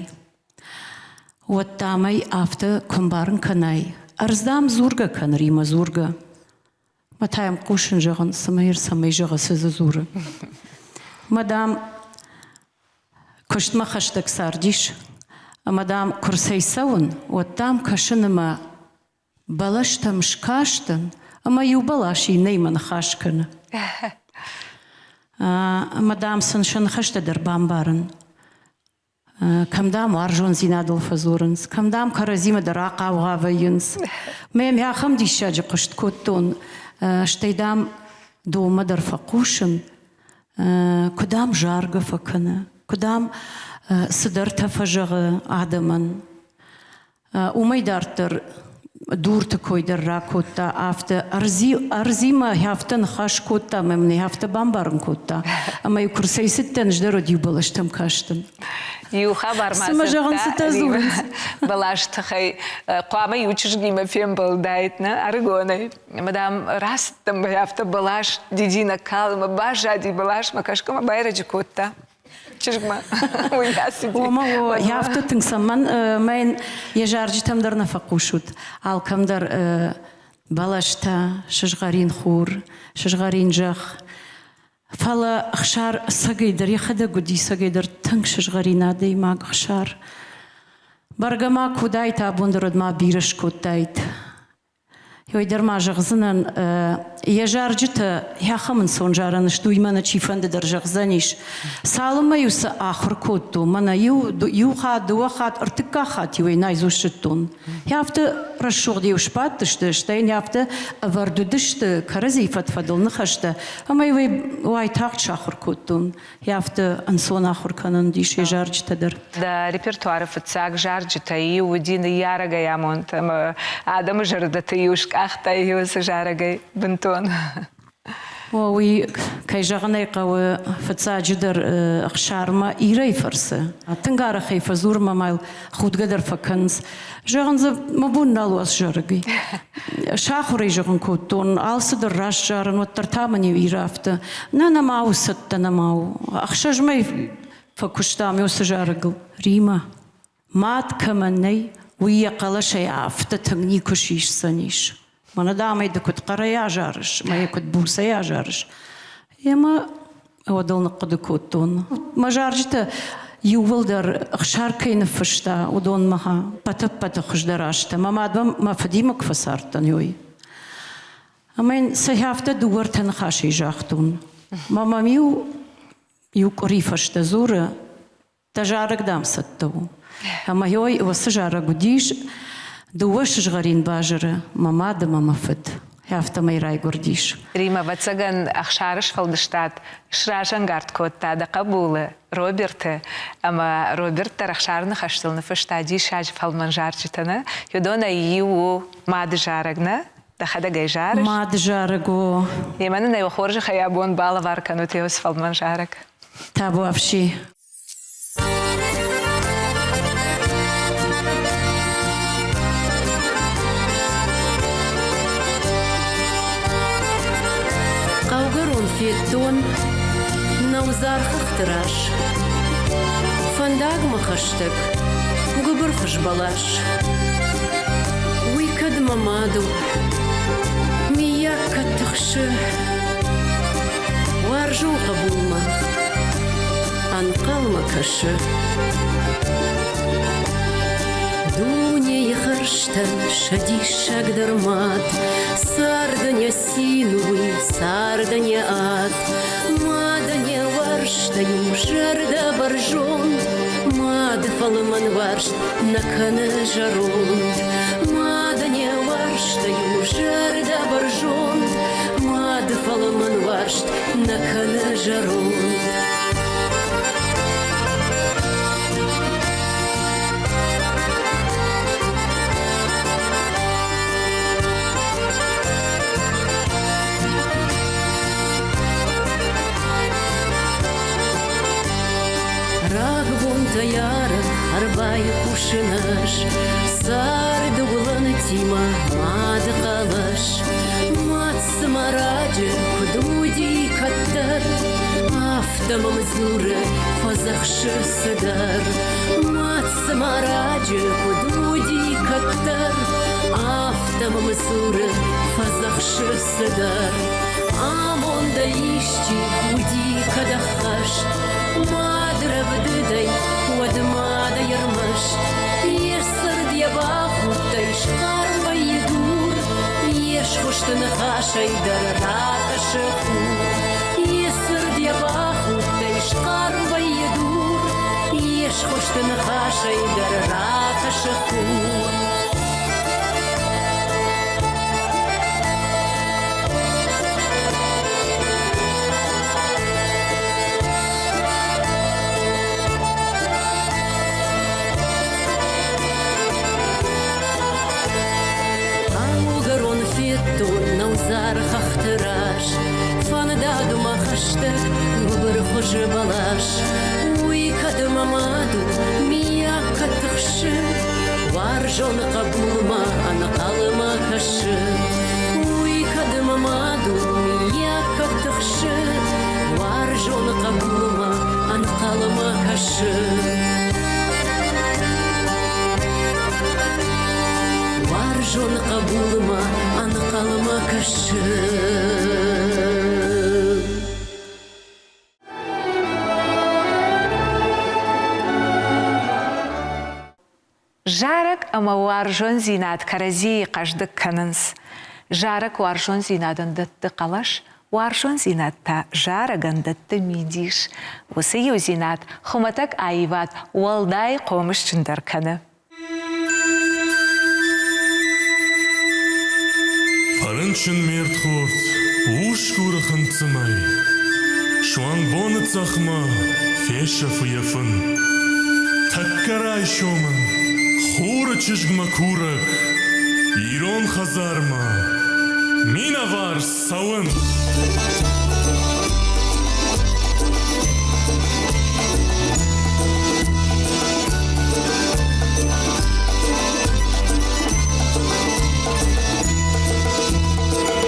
уӕд дам ӕй афтӕ куы ӕмбарын кӕнай, ӕрдз дам дзургӕ кӕны Римӕ дзургӕ. Мӕ та йӕм хъусын зӕгъын, цымӕ цӕмӕй зӕгъы, цы дзы дзуры. Мӕ дам куыстмӕ хӕстӕг цардис, ӕмӕ дам куы рцӕйцӕуын, уӕд дам кӕсын ӕмӕ бӕлӕстӕм скастӕн ӕмӕ иу бӕлас иннӕимӕ ныхас кӕны. Ӕмӕ, дам, сын сӕ ныхӕстӕ дӕр бамбарын. Кӕм, дам, уарзондзинадыл фӕдзурынц, кӕм, дам, кӕрӕдзимӕ дӕр ахъаугъа вӕййынц. Мӕ ахӕм диссаджы хъуыст кодтон, стӕй, дам, донмӕ дӕр фӕхъусын, куы, дам, заргӕ фӕкӕны, куы, дам, цыдӕртӕ фӕзӕгъы адӕмӕн. Уымӕй дарддӕр дурты кой дӕр ракодта, афтӕ ӕрдзимӕ афтӕ ныхас кодта ӕмӕ мын афтӕ бамбарын кодта. Ӕмӕ-иу куы рцӕйцыдтӕн, ӕз дӕр уӕд иу бӕлӕстӕм кастӕн. Иу хабар ма Цымӕ зӕгъын, цытӕ дзурынц? Бӕлас тыхӕй хъуамӕ иу чызгимӕ фембӕлдаид, нӕ, ӕрыгонӕй. Ӕмӕ, дам, рацыдтӕн, афтӕ бӕлас дидинӕг калы мӕ баззади бӕласмӕ кӕсгӕ мӕ байрӕджы кодта. чызгмӕ уый ацыди. Ома, о, афтӕ тынг цӕмӕн мӕн йӕ зарджытӕм дӕр нӕ фӕхъусут. Алкӕм дӕр бӕлӕстӕ, сызгъӕрин хур, сызгъӕрин зӕхх. Фӕлӕ Ӕхсар ӕцӕгӕй дӕр йӕхӕдӕг уыди ӕцӕгӕй дӕр тынг сызгъӕрин адӕймаг Ӕхсар. Бӕргӕ ма куы уыдаид абон дӕр, уӕд ма бирӕ скодтаид. Уый дӕр ма зӕгъдзынӕн, йӕ зарджытӕ ахӕм ӕнцон зарӕн сты, уый мӕнӕ чифӕнды дӕр зӕгъдзӕнис. Цалынмӕ-иу сӕ ахуыр кодтон, мӕнӕ иу, иу хатт, дыууӕ хатт, ӕртыккаг хатт-иу ӕй наизусть зыдтон. Афтӕ рӕсугъд-иу сбадтысты, стӕй йын афтӕ ӕвӕрд уыдысты кӕрӕдзийы фӕд-фӕдыл ныхӕстӕ, ӕмӕ-иу ӕй уайтагъд сахуыр кодтон. Афтӕ ӕнцон ахуыр кӕнын уыдис йӕ зарджытӕ дӕр. Дӕ репертуары фыццаг зарджытӕй иу уыди ныййарӕгӕй амонд ӕмӕ адӕмы зӕрдӕты иу скъахтай уыцы зарӕгӕй бынтон. О, уый, кӕй зӕгъын ӕй хъӕуы, фыццаджыдӕр Ӕхсармӕ Ирӕйы фӕрцы. Тынг арӕхӕй фӕдзуры мӕ ма йыл худгӕ дӕр фӕкӕнынц. Зӕгъын дзы, мӕ бон нал у ацы зарӕгӕй. Сахуыр ӕй зӕгъын кодтон, алцыдӕр раст зарын, уӕддӕр та мын-иу Ирӕ афтӕ, нӕ, нӕма у цӕттӕ, нӕма у. Ӕхсӕз мӕй фӕкуыстам уыцы зарӕгыл. Римӕ, мад кӕмӕн нӕй, уый йӕ хъӕлӕсӕй афтӕ тынг никуы сисдзӕнис. Мӕнӕ дам ӕй ды куыд хъӕрӕй азарыс, мӕ йӕ куыд буцӕй азарыс. Ӕмӕ уӕд ыл ныхъхъуыды кодтон. Мӕ зарджытӕ иууылдӕр Ӕхсар кӕй ныффыста, уыдонмӕ ӕппӕт-ӕппӕты хуыздӕр азтӕ. Мӕ мадмӕ мӕ фыдимӕ куы фӕцардтӕн, уый. Ӕмӕ йын сӕ афтӕ дыууӕ-ӕртӕ ныхасӕй загътон. Мӕ мӕм-иу иу къуыри фӕстӕ дзуры, Дӕ зарӕг, дам, цӕттӕ у. Ӕмӕ ой, уыцы зарӕг уыдис дыууӕ сызгъӕрин базыры, мӕ мад ӕмӕ мӕ фыд. Афтӕмӕй райгуырдис. Римӕ, ӕвӕццӕгӕн, Ӕхсары сфӕлдыстад сразӕнгард кодта дӕ хъӕбулы, Роберты, ӕмӕ Роберт дӕр Ӕхсары ныхӕстыл ныффыста диссаджы фӕлмӕн зарджытӕ, нӕ? Уыдонӕй иу у мады зарӕг, нӕ? Дӕхӕдӕг ӕй зарыс? Мады зарӕг у. Емӕ нын ӕй уӕ хорзӕхӕй абон балӕвар кӕнут еуц фӕлмӕн зарӕг. Табуафси. Хъӕугӕрон федтон нӕудзар хӕхты раз. Фӕндагмӕ хӕстӕг гуыбырхуыз бӕлас. Уый кӕд мӕ мад у, миййаг кӕд тыхсы, Уарзон хъӕбулмӕ ӕнхъӕлмӕ кӕсы. Дунейы хӕрзтӕн сӕ диссагдӕр мад, Цардӕн йӕ цин уый, цардӕн йӕ ад. Мадӕн йӕ уарзтӕй у зӕрдӕ бӕрзонд, Мады фӕлмӕн уарзт нӕ кӕны зӕронд. Мадӕн йӕ уарзтӕй у зӕрдӕ бӕрзонд, Мады фӕлмӕн уарзт нӕ кӕны зӕронд. Рагбонтӕ арӕх ӕрбайхъусын ӕз царды уылӕнтимӕ мады хъӕлӕс. Мад цыма раджы куыд уыди кӕддӕр, афтӕ мӕм дзуры, фӕдзӕхсы цыдӕр. Мад цыма раджы куыд уыди кӕддӕр, афтӕ мӕм дзуры, фӕдзӕхсы цыдӕр. Амондӕй исчи уыди кӕд ӕххӕст, мад рӕвдыдӕй, уӕд мадӕй ӕрмӕст. Йе сырд йӕ бахудтӕй схъарм вӕййы дур, йе схуысты ныхасӕй дӕр ракӕсы хур. Йе сырд йӕ бахудтӕй схъарм вӕййы дур, йе схуысты ныхасӕй дӕр ракӕсы хур. Хъӕугӕрон федтон нӕудзар хӕхты раз, Фӕндагмӕ хӕстӕг гуыбырхуыз бӕлас. Уый кӕд мӕ мад у, миййаг кӕд тыхсы, Уарзон хъӕбулмӕ ӕнхъӕлмӕ кӕсы. Уый кӕд мӕ мад у, миййаг кӕд тыхсы, Уарзон хъӕбулмӕ ӕнхъӕлмӕ кӕсы. Уарзон хъӕбулмӕ ӕнхъӕлмӕ кӕсы. Зарӕг ӕмӕ уарзондзинад кӕрӕдзийы хъӕздыг кӕнынц. Зарӕг уарзондзинадӕн дӕтты хъӕлӕс, уарзондзинад та зарӕгӕн дӕтты мидис. Уыцы иудзинад хуымӕтӕг аивад уӕлдай хъомысджындӕр кӕны. Фӕрынчын ме рдхорд усгуры хынцъымӕй, Суанг боны цъӕхмӕ фесӕфы йӕ фын. Тӕккӕ райсом ын хуры чызгмӕ курӕг Ирон хӕдзармӕ минӕвар цӕуын.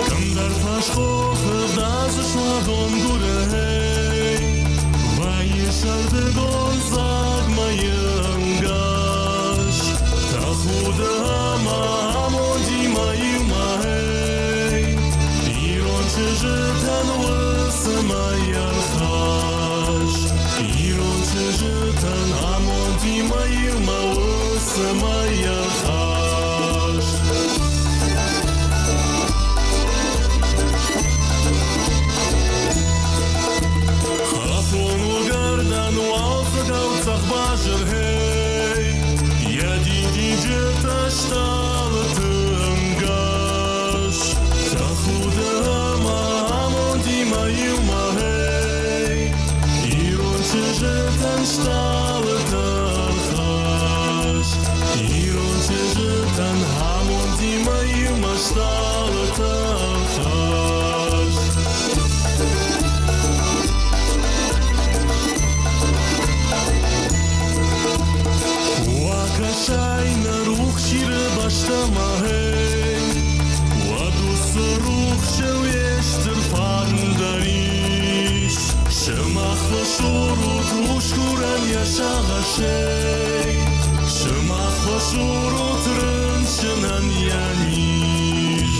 Кӕмдӕр фӕсхохы дадзы суадон гуырӕй, Вӕййы сӕрдыгон дзаг мӕйы ӕнгас. Тӕхуды ӕмӕ амондимӕ иумӕ Ирон чызджытӕн уыцы мӕй ӕрхӕсс. Ирон чызджытӕн амондимӕ иумӕ уыцы мӕй ӕрхӕсс. Хӕххон уыгӕрдӕн уалдзӕгау цъӕхбазыр, гъей, Йӕ дидинджытӕ стъалыты ӕнгӕс. Тӕхуды ӕмӕ амондимӕ иумӕ, гъей, Ирон чызджытӕн стъалытӕ ӕрхӕсс. Ирон чызджытӕн амондимӕ иумӕ стъалытӕ ӕрхӕсс. Уакӕсай нӕ рухс Иры бӕстӕмӕ, гъей, Уӕд уыцы рухсы уе стыр фарн дӕр ис. Сымах фӕсурут усгурӕн йӕ сагъӕсӕй, Сымах фӕсурут рынчынӕн йӕ низ.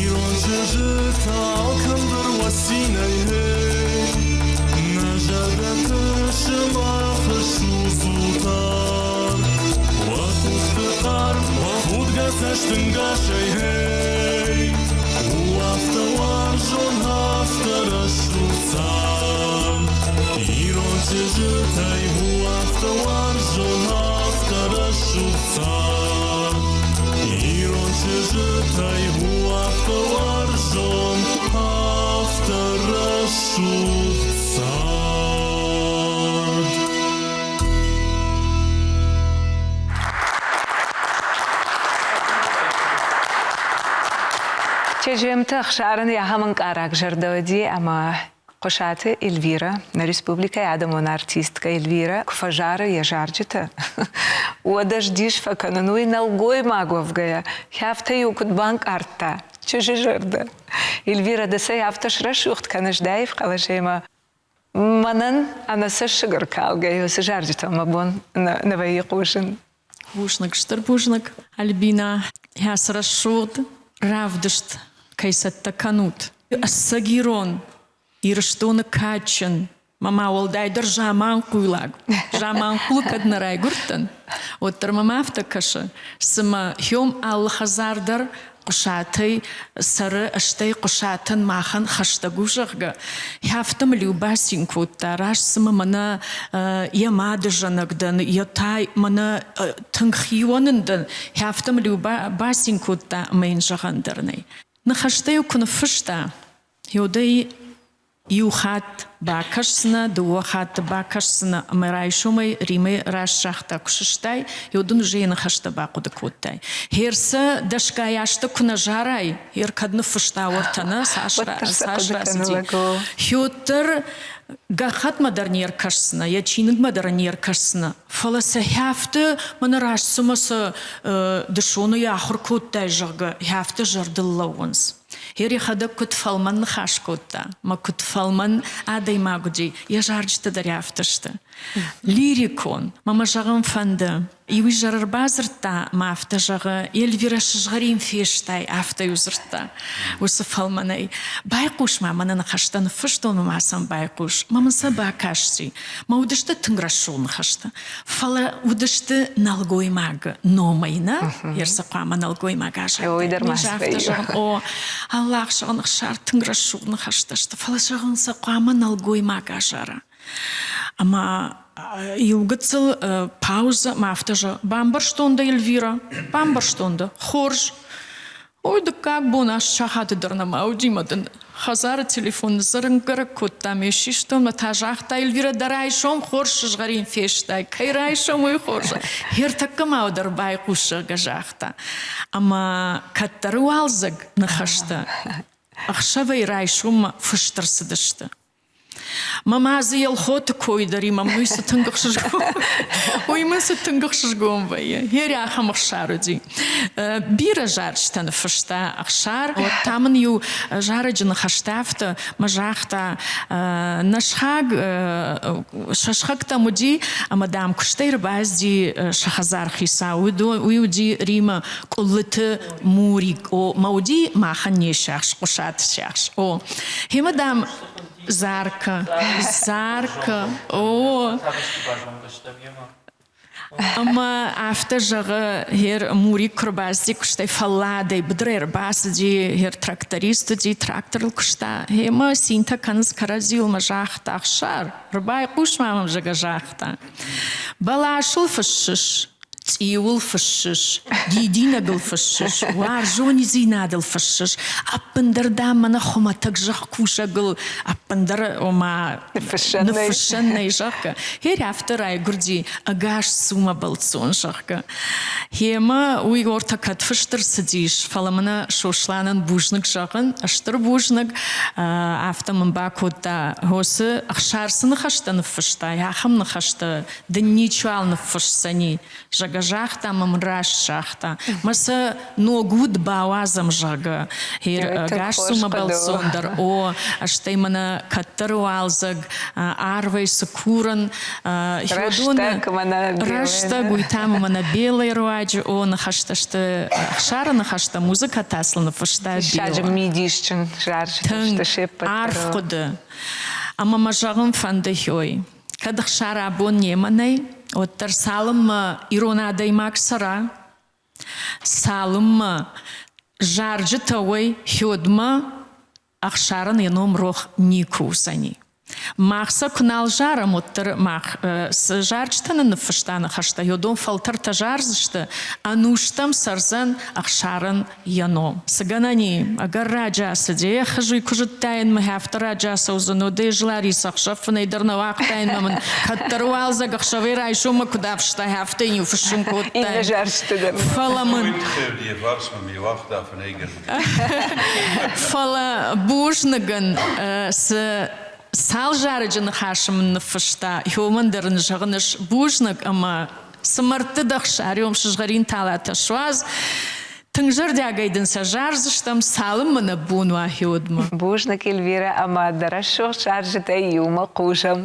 Ирон чызджытӕ алкӕмдӕр уӕ цинӕй Нӕ зӕрдӕты сымах ссудзут арт. Уӕ къухты хъарм, уӕ худгӕ цӕстынгасӕй, гъей, У афтӕ уарзон, афтӕ рӕсугъд цард. Ирон чызджытӕй у афтӕ уарзон, афтӕ рӕсугъд цард. Ирон чызджытӕй у афтӕ уарзон, афтӕ рӕсугъд цард. Чеджемты Ӕхсарӕн ахӕм ӕнкъараг зӕрдӕ уыди, ӕмӕ Хъуысаты Эльвирӕ, нӕ республикӕйы адӕмон артисткӕ Эльвирӕ, куы фӕзары йӕ зарджытӕ, уӕд ӕз дис фӕкӕнын, уый нӕлгоймаг уӕвгӕйӕ, афтӕ-иу куыд банкъардта чызджы зӕрдӕ. Эльвирӕ, ды цӕй афтӕ срӕсугъд кӕныс дӕ аив хъӕлӕсӕй ӕмӕ мӕнӕн ӕнӕ цӕссыг ӕркалгӕ уыцы зарджытӕм мӕ бон нӕ вӕййы хъусын. Бузныг, стыр бузныг, Альбина. Хӕс рӕсугъд равдыст кӕй цӕттӕ кӕнут. Ӕцӕг ирон, Ирыстоны кадджын, мӕ уӕлдайдӕр заманхъуйлаг. Заманхъулы кӕд нӕ райгуырдтӕн, уӕддӕр мӕм афтӕ кӕсы, цыма хём алы хӕдзар дӕр Хъуысатӕй цӕры, стӕй Хъуысатӕн махӕн хӕстӕг у, зӕгъгӕ. Афтӕ мыл-иу бацин кодта, раст цыма мӕнӕ йӕ мады зӕнӕг дӕн, йӕ та мӕнӕ тынг хион ын дӕн, афтӕ мыл-иу бацин кодта ӕмӕ йын зӕгъӕн дӕр нӕй. Ныхӕстӕ-иу куы ныффыста, уӕд ӕй Иу хатт бакӕсдзынӕ, дыууӕ хатты бакӕсдзынӕ ӕмӕ райсомӕй Римӕ раст загъта, куы сыстай, уӕд ын уже йӕ ныхӕстӕ бахъуыды кодтай. Херсӕ дӕсгай азты куы нӕ зарай, хер кӕд ныффыста уӕртӕ нӕ, цас, цас рацыди. Хёддӕр гӕххӕтмӕ дӕр не ркӕсдзынӕ, йӕ чиныгмӕ дӕр не ркӕсдзынӕ, фӕлӕ сӕ хӕфты мӕнӕ раст цыма сӕ дысоны йӕ ахуыр кодтай, зӕгъгӕ, хӕфты зӕрдыл лӕууынц. Йе йӕхӕдӕг куыд фӕлмӕн ныхас кодта, мӕ куыд фӕлмӕн адӕймаг уыди, йӕ зарджытӕ дӕр афтӕ сты. Лирикон, мӕ мӕ зӕгъын фӕнды, иу изӕр ӕрбадзырдта мӕ афтӕ зӕгъы, Эльвирӕ сызгъӕрин фестай, афтӕ-иу дзырдта уыцы фӕлмӕнӕй. Байхъус ма, мӕнӕ ныхӕстӕ ныффыстон ӕмӕ ма сӕм байхъус. Мӕ мын сӕ бакасти. Мӕ уыдысты тынг рӕсугъд ныхӕстӕ. Фӕлӕ уыдысты нӕлгоймагы номӕй, нӕ? Ерсы хъуамӕ нӕлгоймаг азӕгъта. Зӕгъын, о, Аллах, зӕгъын, ӕхсар тынг рӕсугъд ныхӕстӕ сты, фӕлӕ зӕгъын сӕ хъуамӕ нӕлгоймаг азара. Ӕмӕ иу гыццыл паузӕ мӕ афтӕ зӕгъы, бамбӕрстон дӕ, Эльвира, бамбӕрстон дӕ, хорз. Ой, дыккаг бон аст сахаты дӕр нӕма уыди мӕ дын хӕдзары телефон ныдзӕрӕнггӕрӕг кодта ме систон мӕ та загъта, Эльвира, дӕ райсом хорз сызгъӕрин фестай, кӕй райсом, уый хорз. Ӕртӕккӕ ма дӕр байхъус, зӕгъгӕ, загъта. Ӕмӕ кӕддӕры уалдзӕг ныхӕстӕ ӕхсӕвӕй райсоммӕ фыст ӕрцыдысты. Мӕ ма дзы Елхоты кой дӕр и, мӕм уый цы тынг ӕхсызгон уый мын цы тынг ӕхсызгон вӕййы. Гъер ахӕм ӕхсар уыди. Бирӕ зарджытӕ ныффыста Ӕхсар. Уӕд та мын иу зарӕджы ныхӕстӕ афтӕ мӕ загъта, нӕ сыхаг сӕ сыхӕгтӕм уыди ӕмӕ, дам, куыстӕй ӕрбацыди сӕ хӕдзар хицау. Уый уыди Римы Къуыллыты Мурик. О, мӕ уыди махӕн не сиахс, Хъуысаты сиахс. О, Гъемӕ, дам, Зарка, Зарка, о. Ӕмӕ афтӕ зӕгъы, гъер Мурик куы рбацыди куыстӕй фӕлладӕй, быдырӕй ӕрбацыди, гъер тракторист уыди, тракторыл куыста. Гъемӕ цинтӕ кӕнынц кӕрӕдзийыл мӕ загъта, Ӕхсар, ӕрбайхъус ма мӕм, зӕгъгӕ, загъта. Бӕласыл фыссыс, цъиуыл фыссыс, дидинӕгыл фыссыс, уарзондзинадыл фыссыс, ӕппындӕр дам мӕнӕ хуымӕтӕг зӕхкусӕгыл ӕппындӕр ома ныффыссӕн нӕй, зӕгъгӕ. Гъер афтӕ райгуырди ӕгас цумӕ бӕлццон, зӕгъгӕ. Гъемӕ уый ортӕ кӕд фыст ӕрцыдис, фӕлӕ мӕнӕ Сосланӕн бузныг зӕгъын, стыр бузныг, афтӕ мын бакодта, Хосы Ӕхсар цы ныхӕстӕ ныффыста, ахӕм ныхӕстӕ дын ничуал ныффысдзӕни, зӕгъгӕ, загъта ӕмӕ мын раст загъта. Мӕ сӕ ног уд бауадзӕм, зӕгъгӕ. Ӕгас цумӕ бӕлццон дӕр, о, стӕй мӕнӕ кӕддӕры уалдзӕг арвӕй цы курын. Рӕстӕг, уый та мӕнӕ Белайы руаджы, о, ныхӕстӕ сты Ӕхсары ныхӕстӕ, музыкӕ та сыл ныффыста Диссаджы мидисджын зарджытӕ сты се ппӕт дӕр. Арф хъуыды. Ӕмӕ мӕ зӕгъын фӕнды, Хёй, Кӕд Ӕхсар абон немӕ нӕй, уӕддӕр цалынмӕ ирон адӕймаг цӕра, цалынмӕ зарджытӕ уой, хёдмӕ Ӕхсарӕн йӕ ном рох никуы уыдзӕни. Мах сӕ куы нал зарӕм, уӕддӕр мах цы зарджытӕ нын ныффыста ныхӕстӕ, йодон фӕлтӕртӕ зардзысты, ӕнустӕм цӕрдзӕн Ӕхсарӕн йӕ ном. Цы гӕнӕн и, ӕгӕр раджы ацыди, эх, ӕз уый куы зыдтаин, мӕ афтӕ раджы ацӕудзӕн, уӕд ӕз Ларисӕ ӕхсӕв фынӕй дӕр нӕ уагътаин ӕмӕ мын кӕддӕр уалдзӕг ӕхсӕвӕй райсоммӕ куыд ӕфстай, афтӕ йын-иу фыссын кодтай. Иннӕ зарджыты дӕр. Фӕлӕ мын... Фӕлӕ бузныгӕн цы цал зарӕджы ныхасы мын ныффыста, уымӕн дӕр ын зӕгъын ӕз бузныг ӕмӕ цы мӕрдты дӕ хсариом сызгъӕрин талатӕ суадз, тынг зӕрдиагӕй дын сӕ зардзыстӕм, цалынмӕ нӕ бон уа хиуӕдмӕ. Бузныг, Эльвирӕ, ӕмӕ дӕ рӕсугъд зарджытӕй иумӕ хъусӕм.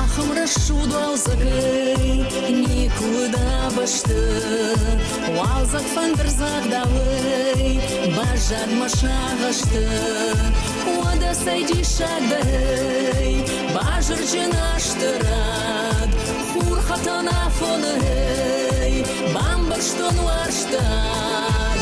Ахӕм рӕсугъд уалдзӕгӕй никуы дӕ бӕсты. Уалдзӕг фӕндырдзагъдауӕй баззад мӕ сагъӕсты. Уӕдӕ цӕй диссаг дӕ, базырджын азты рад, хурхӕтӕн афонӕй бамбӕрстон уарзтад.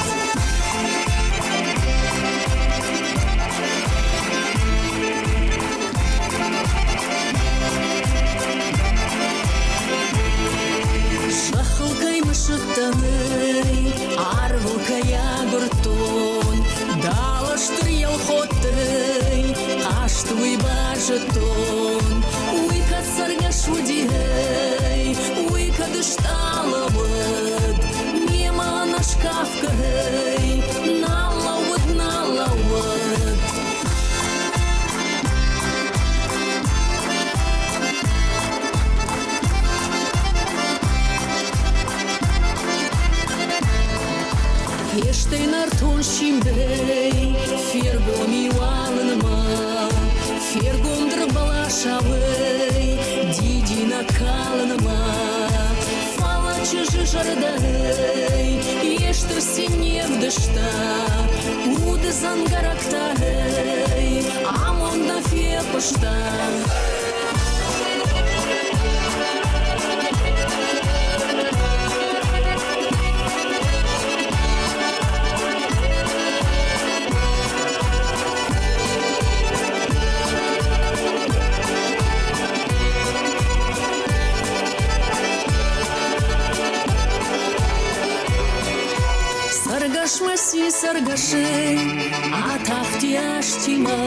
Зӕххыл кӕй мысыдтӕн, арвыл кӕй агуырдтон, дӕлӕ стыр Елхоттӕй хъазт уый базыдтон. Уый кӕд цӕргӕс уыди, стъалы уыд, мемӕ нӕ скафгӕй, нал лӕууыд, нал лӕууыд. Фестӕй нӕртон симдӕй, фергом и уалынмӕ, Фергомдӕр бӕласауӕй, дидинӕг калынмӕ. Фӕлӕ чызджы зӕрдӕй йе стыр цин не вдыста, Уды дзӕнгӕрӕгтӕй амонд нӕ фехъуыста. Цӕргӕсмӕ си цӕргӕсы атахти азтимӕ,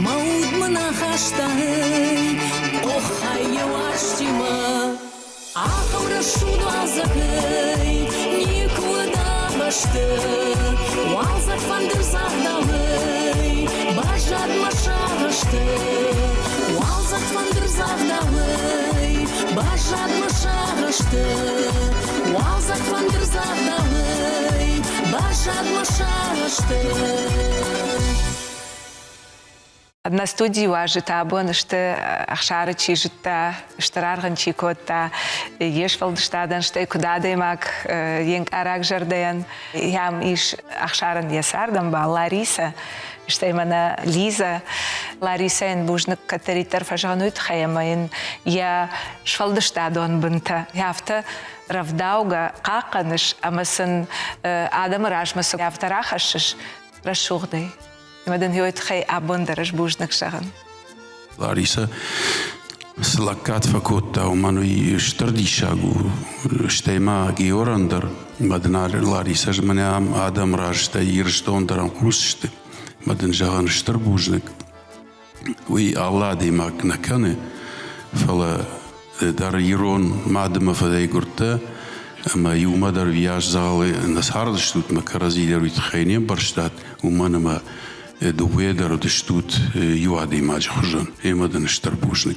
Мӕ уд мын ахастай, оххай, йӕ уарзтимӕ. Ахӕм рӕсугъд уалдзӕгӕй никуы уыд а бӕсты. Уалдзӕг фӕндырдзагъдауӕй баззад мӕ сагъӕсты. Уалдзӕг фӕндырдзагъдауӕй баззад мӕ сагъӕсты. Уалдзӕг фӕндырдзагъдауӕй баззад мӕ сагъӕсты. Нӕ студийы уазджытӕ абон сты Ӕхсары чи зыдта, стыр аргъ ын чи кодта, йе сфӕлдыстадӕн, стӕй куыд адӕймаг, йе нкъараг зӕрдӕйӕн. Йӕм ис Ӕхсарӕн йӕ цардӕмбал Ларисӕ, стӕй мӕнӕ Лизӕ. Ларисӕйӕн бузныг кӕддӕриддӕр фӕзӕгъын уый тыххӕй, ӕмӕ йын йӕ сфӕлдыстадон бынтӕ афтӕ рӕвдаугӕ хъахъхъӕныс ӕмӕ сын адӕмы размӕ цы афтӕ рахӕссыс рӕсугъдӕй. Ӕмӕ дын уый тыххӕй абон дӕр ӕз бузныг зӕгъын. Ларисӕ цы лӕггад фӕкодта, уымӕн уый стыр диссаг у. Стӕй ма Георӕн дӕр, мӕ дын Ларисӕ мӕнӕ ам адӕм раз, стӕй Ирыстон дӕр ӕмхъус сты. Мӕ дын зӕгъын стыр бузныг. Уый алы адӕймаг нӕ кӕны, фӕлӕ дӕр ирон мад ӕмӕ фыдӕй гуырдтӕ ӕмӕ иумӕ дӕр уыйас дзӕгъӕлы нӕ цардыстут мӕ кӕрӕдзи дӕр уый тыххӕй не мбӕрстат, уымӕн ӕмӕ дыууӕ дӕр уыдыстут иу адӕймаджы хуызӕн. Ӕмӕ дын стыр бузныг.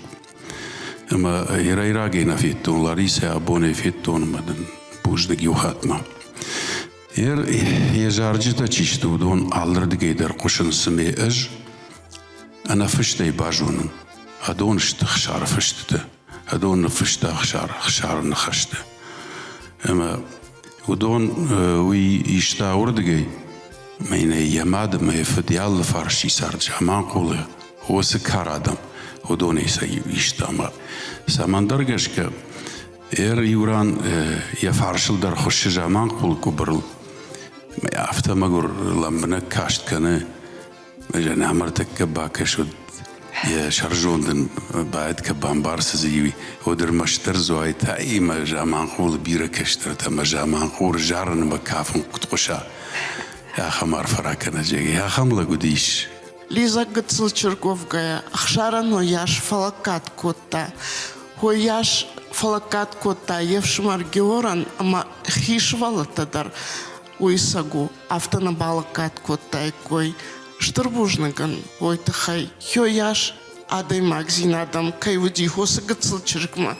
Ӕмӕ ирайрагӕй нӕ федтон Ларисӕ, абонӕй федтон ӕмӕ дын бузныг иу хатт ма. Йӕ зарджытӕ чи сты, уыдон алырдыгӕй дӕр хъуысынц ӕмӕ ӕз ӕнӕфыстӕй базонын, адон сты Ӕхсары фыстытӕ, адон ныффыста Ӕхсар, Ӕхсары ныхӕстӕ. Ӕмӕ уыдон уый иста уырдыгӕй, мӕнӕ йӕ мад ӕмӕ йӕ фыд йӕ алы фарс чи цард Заманхъулы, уыцы кар адӕм, уыдонӕй сӕ иста ӕмӕ цӕмӕндӕр гӕсгӕ Эр иу ран йӕ фарсыл дӕр хуыссы Заманхъулы къуыбырыл. Афтӕ мӕгуыр лӕмбынӕг каст кӕны. Ӕмӕртӕккӕ бакӕсут, йӕ сӕрзонд ын баэд кӕ бамбарсы дзы уый, уӕд ӕрмӕстдӕр дзуайтӕ ӕмӕ Заманхъулы бирӕ кӕстӕртӕ ӕмӕ Заманхъулы зарын ӕмӕ кафын куыд хъуыса, ахӕм арфӕ ракӕнӕд, ахӕм лӕг уыдис. Лиза гыццыл чырговгӕйӕ Ӕхсарӕн уыйас фӕлӕггад кодта. Уыйас фӕлӕггад кодта йе фсымӕр Георӕн ӕмӕ хи сывӕллӕттӕ дӕр уый цӕг у, афтӕ нӕ балӕггад кодтаиккой. Стыр бузныг ын уый тыххӕй, уыйас адӕймагдзинадӕм кӕй уыди уыцы гыццыл чызгмӕ.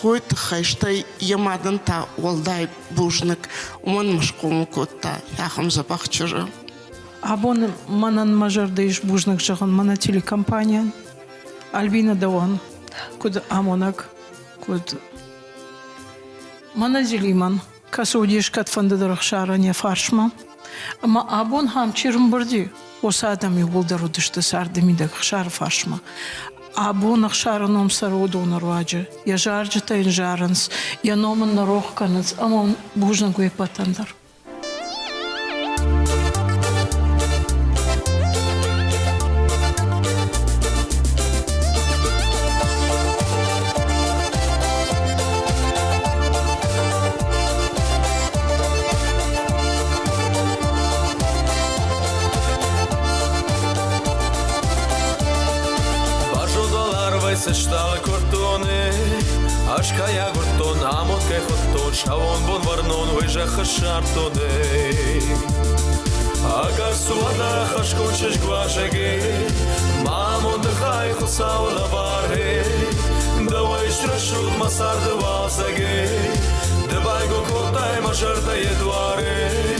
Уый тыххӕй, стӕй йӕ мадӕн та уӕлдай бузныг, уымӕн мӕ схъомыл кодта ахӕм дзӕбӕх чызджы. Абон мӕнӕн мӕ зӕрдӕ ис бузныг зӕгъын мӕнӕ телекомпанийӕн, Альбина дӕуӕн, куыд амонӕг, куыд мӕнӕ Зелимӕн, кӕцы уыдис кӕдфӕндыдӕр ӕхсарӕн йӕ фарсмӕ. Ӕмӕ абон хам чи рымбырди, уыцы адӕм иууылдӕр уыдысты царды мидӕг Ӕхсары фарсмӕ. Абон Ӕхсары ном цӕры уыдоны руаджы. Йӕ зарджытӕ йын зарынц, йӕ ном ын нӕ рох кӕнынц ӕмӕ бузныг уе ппӕтӕн дӕр. Бӕрзонд уӕларвӕй сыстъалы куырддоны, Ӕз кӕй агуырдтон, амонд кӕй хуыдтон, сауон бонвӕрнон, уый зӕххы ссардтон, эй. Ӕгас цу, ӕнӕхӕсгон чызг уазӕгей, мӕ амонды хай Хуыцауы лӕвар, эй. Дӕуӕй срӕсугъд мӕ царды уалдзӕгей, ды байгом кодтай мӕ зӕрдӕйы дуар, эй.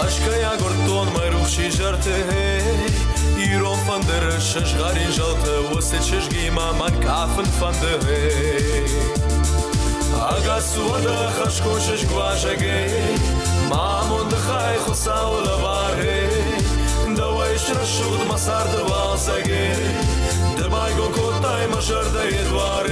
Ӕз кӕй агуырдтон мӕ рухс изӕрты, ирон фӕндыры сызгъӕрин зӕлты уыцы чызгимӕ мӕн кафын фӕнды. Ӕгас уӕдӕ хӕсгон чызг уазӕгей, мӕ амонды хай Хуыцауы лӕвар, дӕуӕй срӕсугъд мӕ царды уалдзӕгей, ды байгом кодтай мӕ зӕрдӕйы дуар.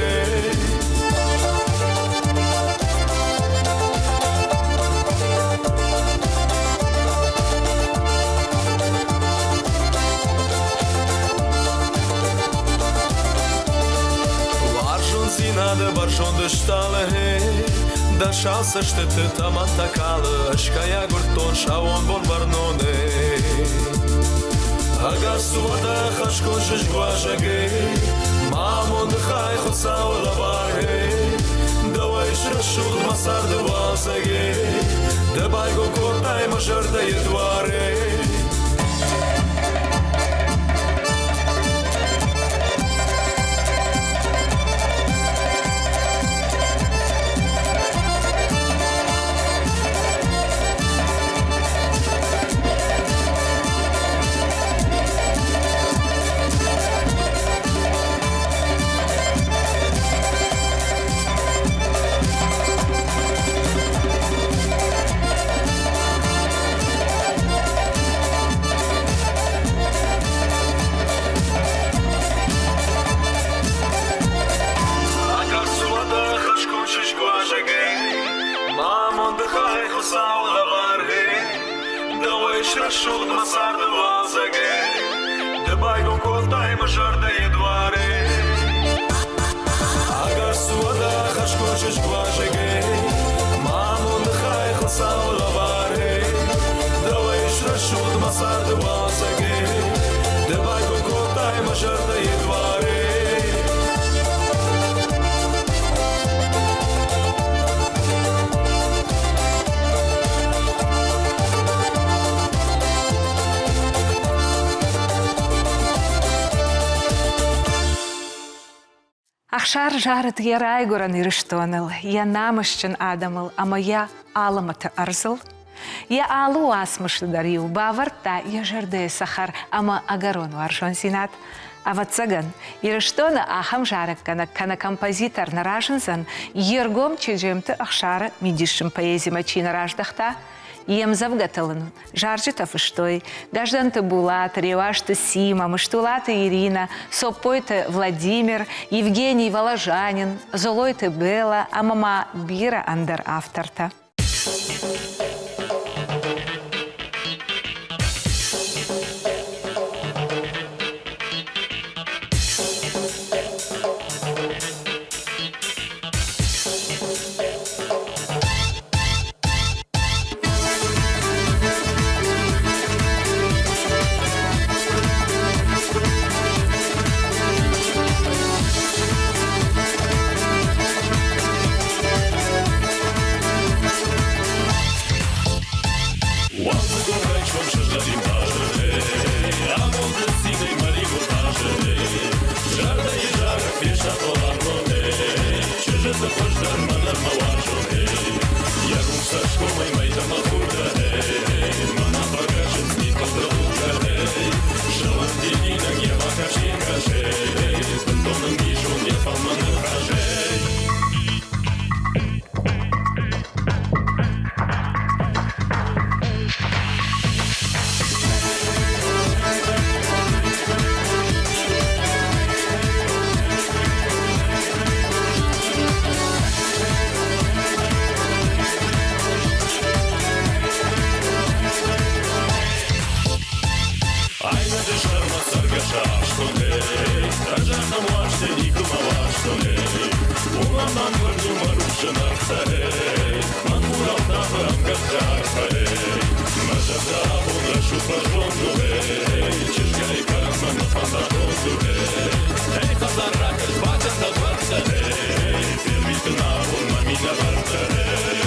Уарзондзинады бӕрзонд стъалы, дӕ сау цӕстыты тӕмӕнтӕ калы, ӕз кӕй агуырдтон сауон бонвӕрнонӕй. Ӕгас уӕдӕ хӕсгон чызг уазӕгей, мӕ амонды хай Хуыцауы лӕвар, дӕуӕй срӕсугъд мӕ царды уалдзӕгей, ды байгом кодтай мӕ зӕрдӕйы дуар. Рӕсугъд мӕ царды уалдзӕгӕй, ды байгом кодтай мӕ зӕрдӕйы дуарӕй. Ӕгас уӕдӕ хӕсгон чызг уазӕгӕй, мӕ амонды хай Хуыцауы лӕварӕй. Дӕуӕй срӕсугъд мӕ царды уалдзӕгӕй, ды байгом кодтай мӕ зӕрдӕйы дуарӕй. Ӕхсар зарыд йӕ райгуырӕн Ирыстоныл, йӕ намысджын адӕмыл ӕмӕ йӕ алымыты ӕрдзыл. Йӕ алы уацмысы дӕр-иу бавӕрдта йӕ зӕрдӕйы цӕхӕр ӕмӕ ӕгӕрон уарзондзинад. Ӕвӕццӕгӕн, Ирыстоны ахӕм зарӕггӕнӕг кӕнӕ композитор нӕ разындзӕн, йе ргом Чеджемты Ӕхсары мидисджын поэзимӕ чи нӕ раздӕхта, йе мдзӕвгӕтыл ын зарджытӕ фыстой Гӕздӕнты Булат, Реуазты Сима, Мыстулаты Иринӕ, Соппойты Владимир, Евгений Воложанин, Золойты Белла ӕмӕ ма бирӕ ӕндӕр автортӕ. рӕсугъд бӕрзонд у, эй, чызгай кӕрӕнмӕ мӕ фӕндаг конд у, эй. Эй, хӕдзар ракӕс, бакӕн дӕ дуӕрттӕ, эй, фервитын абон мӕ минӕвӕрттӕ, эй.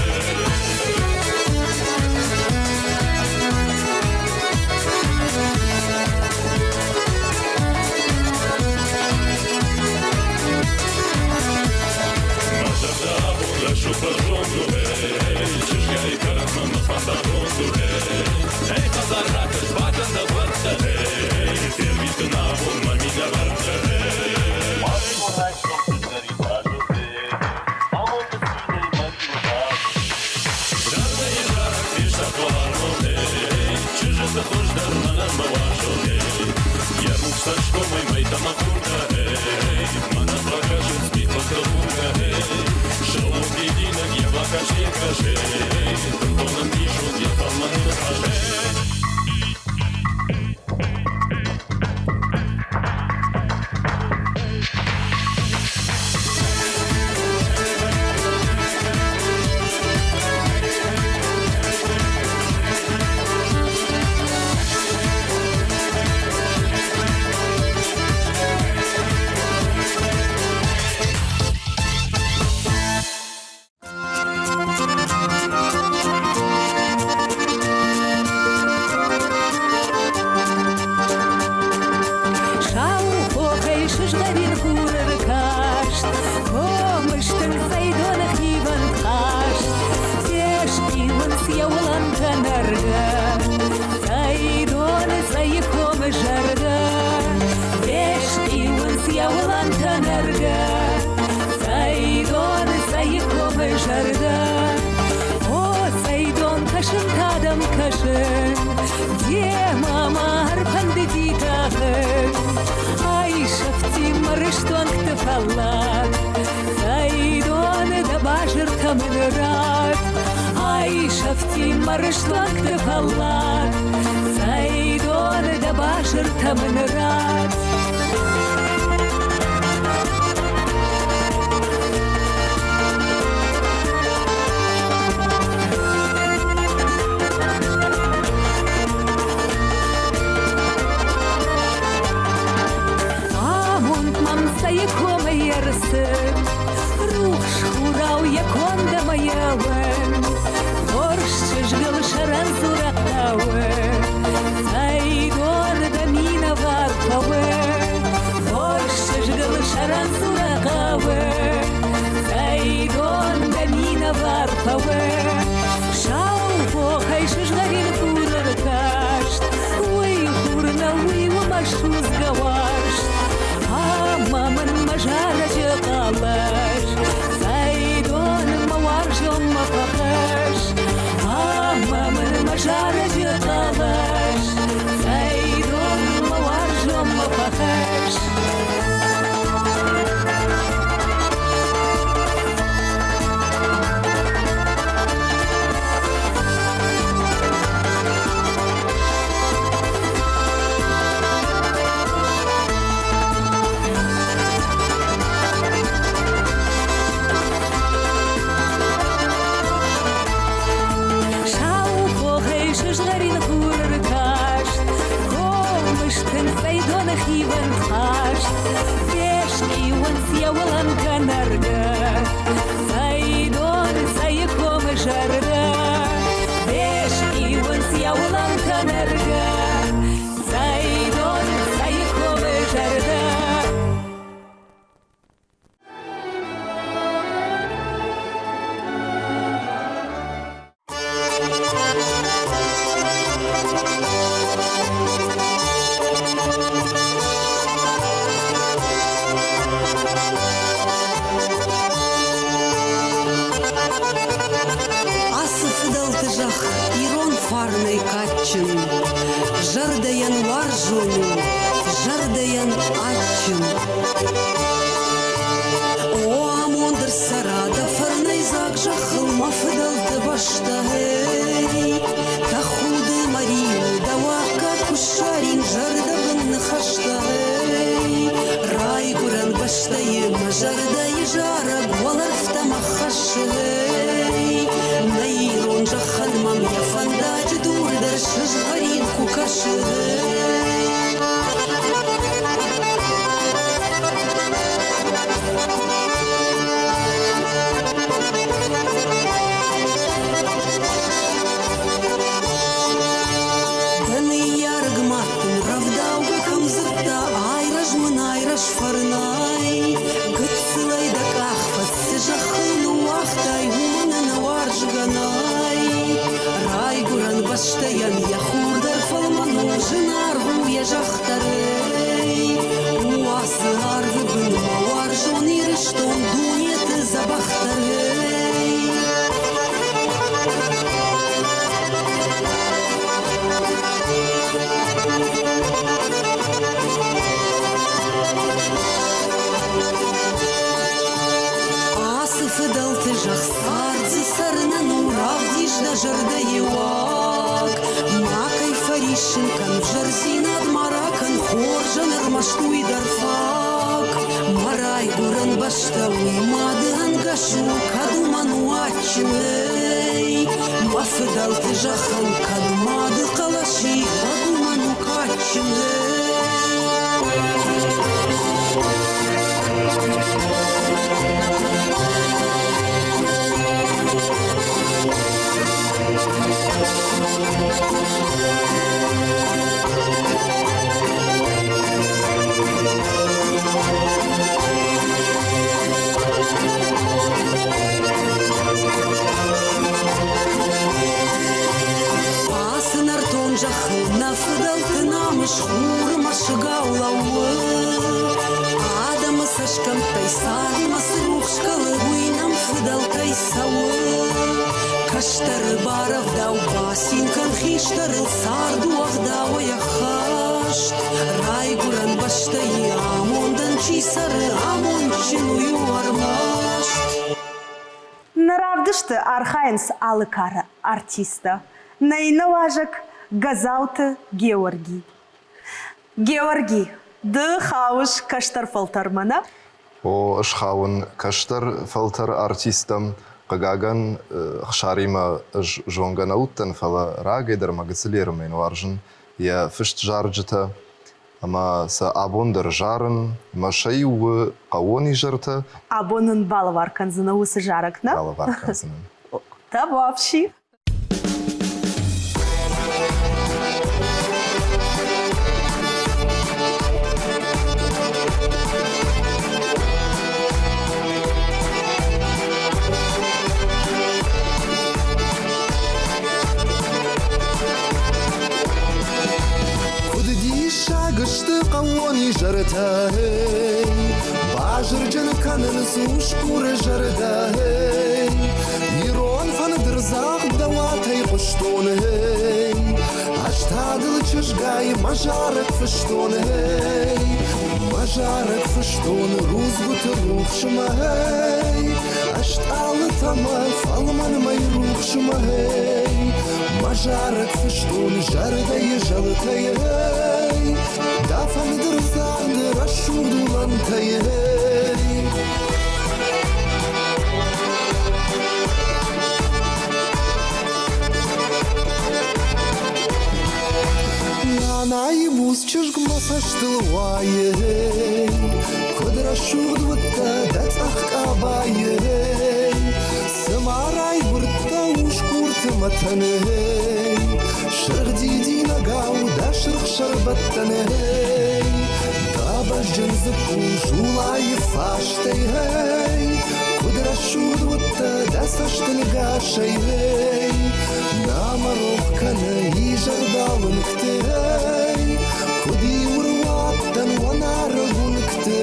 Мӕ зӕрдӕ абон рӕсугъд бӕрзонд у, эй, чызгай кӕрӕнмӕ мӕ фӕндаг конд у, эй. Эй, хӕдзар ракӕс, бакӕн дӕ дуӕрттӕ, эй, фервитын абон мӕ минӕвӕрттӕ, эй. Зӕрдӕйы зарӕг фестад уӕларвон, эй, чызджыты хуыздӕр мӕнӕн мӕ уарзон, эй. Йӕ рухс цӕсгомӕй мӕйтӕ мӕ хуртӕ, эй, мӕнӕн фӕкӕсынц мидбылты хуртӕ, эй. Сӕууон дидинӕг йӕ бакаст йӕ кӕс, эй, бынтон ӕмбисонд йӕ фӕлмӕн ныхас, эй. Сау хохӕй сызгъӕрин хуры ркаст, Комыстын цӕйдоны хивӕнд хъазт. Фесхъиуынц йӕ уылӕнтӕ нӕргӕ, Цӕйдоны цӕйы комы зӕрдӕ. Фесхъиуынц йӕ уылӕнтӕ нӕргӕ, Цӕйдоны цӕйы комы зӕрдӕ. О, цӕйдон кӕсын та дӕм кӕсын, Демӕ ма ӕрфӕндыди тӕхын. Айсӕфти мӕ рыстуӕнгты фӕллад, Цӕйдоны дӕ базыртӕ мын ратт. Айсӕфти мӕ рыстуӕнгты фӕллад, Цӕйдоны дӕ базыртӕ мын ратт. Амонд мӕм цӕйы комӕй ӕрцыд, Рухс хурау йӕ конд ӕмӕ йӕ уынд. Хорз чызгыл сӕрӕн дзурӕг хъӕуы, Цӕйдон дӕ минӕвар фӕуы. Хорз чызгыл сӕрӕн дзурӕг хъӕуы, Цӕйдон дӕ минӕвар фӕуы. Сау хохӕй сызгъӕрин хуры ркаст, Уый хур нӕу, уый у мӕ судзгӕ уарзт. Ӕмӕ мын мӕ зарӕджы хъӕлӕс Цӕйдон мӕ уарзонмӕ фӕхӕсс. Ӕмӕ мын мӕ зарӕджы хъӕлӕс Цӕйдон мӕ уарзонмӕ фӕхӕсс. Сау хохӕй сызгъӕрин хуры ркаст, Комыстын цӕйдоны хивӕнд хъазт. Фесхъиуынц йӕ уылӕнтӕ нӕргӕ, Цӕйдон цӕйы комы зӕрдӕ. Фесхъиуынц йӕ уылӕнтӕ нӕргӕ, Цӕйдон цӕйы комы зӕрдӕ. Ацы фыдӕлты зӕхх ирон фарнӕй кадджын, Зӕрдӕйӕн уарзон у, зӕрдӕйӕн адджын. О, амонд ӕрцӕра дӕ фӕрнӕйдзаг зӕххыл мӕ фыдӕлты бӕстӕй. Тӕхуды мӕ риу, дӕ уаккаг куы ссарин зӕрдӕбын ныхӕстӕй. Райгуырӕн бӕстӕйы мӕ зӕрдӕйы зарӕг уӕлӕрвтӕм ӕххӕссы. Нӕ ирон зӕххӕн мӕм йӕ фӕндаджы дур дӕр сызгъӕрин куы кӕсы. зӕрдӕйы уаг. Макӕй фӕриссын кӕн, взӕрдзинад ма ракӕн, хорзӕн ӕрмӕст уый дӕр фаг. Мӕ райгуырӕн бӕстӕ уый мады ӕнгӕс у, кӕд уымӕн у адджынӕй. Мӕ фыдӕлты зӕххӕн кӕд мады хъӕлӕс и, уӕд уымӕн у кадджынӕй. Ацы нӕртон зӕххыл нӕ фыдӕлты намыс хуры мӕсыгау лӕууы. Адӕмы цӕсгӕмттӕй цардмӕ цы рухс кӕлы, уый нӕм фыдӕлтӕй цӕуы. Кӕстӕры барӕвдау, бацин кӕн хистӕрыл, цард у ӕгъдауӕй ӕххӕст. Райгуырӕн бӕстӕйы амондӕн чи цӕры, амондджын уый у ӕрмӕст. Нӕ равдысты архайынц алы кары артисттӕ. Нӕ иннӕ уазӕг Гӕзауты Георгий. Георги, ды хауыс кӕстӕр фӕлтӕрмӕ, нӕ? О, ӕз хауын кӕстӕр фӕлтӕр артисттӕм. Хъыгагӕн, Хсаримӕ ӕз зонгӕ нӕ уыдтӕн, фӕлӕ рагӕй дӕр мӕ гыццыл ерымӕн уарзын йӕ фыст зарджытӕ ӕмӕ сӕ абон дӕр зарын. Мӕ сӕ иу у хъӕууон изӕртӕ. Абон нын балӕвар кӕндзынӕ уыцы зарӕг, нӕ? Балӕвар кӕндзынӕн. Табуафси. Куыд диссаг сты хъӕууон изӕртӕ, базырджын кӕнынц усгуры зӕрдӕ. Ирон фӕндырдзагъд дӕ уатӕй хъуыстон, ӕз та дыл чызгай мӕ зарӕг фыстон, мӕ зарӕг фыстон рудзгуыты рухсмӕ, ӕстъалытӕ мӕ фӕлмӕн мӕй рухсмӕ, мӕ зарӕг фыстон зӕрдӕйы зӕлтӕй, дӕ фӕндырдзагъды рӕсугъд уылӕнтӕй. Нанайы буц чызг мӕ цӕстыл уайы, Куыд рӕсугъд уыдтӕ дӕ цъӕх къабайы, Цыма райгуырдтӕ усгурты мӕтӕны, Сырх дидинӕгау дӕ сырх сӕрбӕттӕны. Дӕ бӕзджын дзыкку зулайы фастӕй, Куыд рӕсугъд уыдтӕ дӕ цӕстынгасӕй, Нӕма рох кӕны изӕрдалынгты, Куыд-иу ӕруадтӕн уӕ нарӕг уынгты.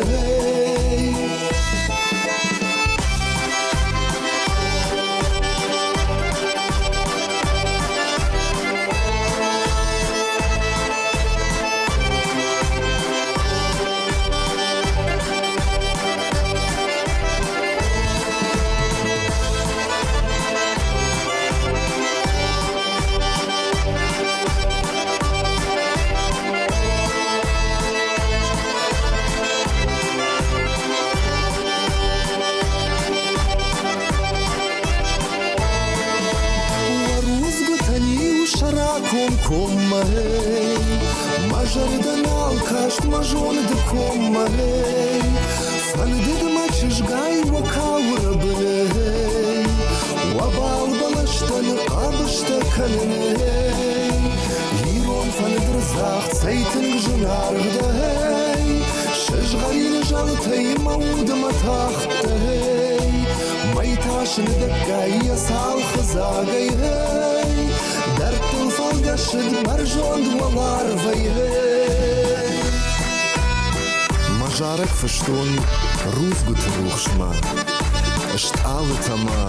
Уӕ рудзгуытӕн-иу сӕ ракомкоммӕ Мӕ зӕрдӕ нал каст мӕ зонды коммӕ. Фӕндыд мӕ чызгай уӕ кауы рӕбынӕй, Уӕ бал бӕлӕстӕн хъӕбыстӕ кӕнынӕй. Ирон фӕндырдзагъд цӕй тынг зынаргъ дӕ, Сызгъӕрин зӕлтӕй мӕ удмӕ тахтӕй. Мӕй та сындӕггай йӕ цалхы дзагӕй Дӕрдтыл фӕлгӕсыд бӕрзонд уӕларвӕй. Мӕ зарӕг фыстон рудзгуыты рухсмӕ, Стъалытӕ мӕ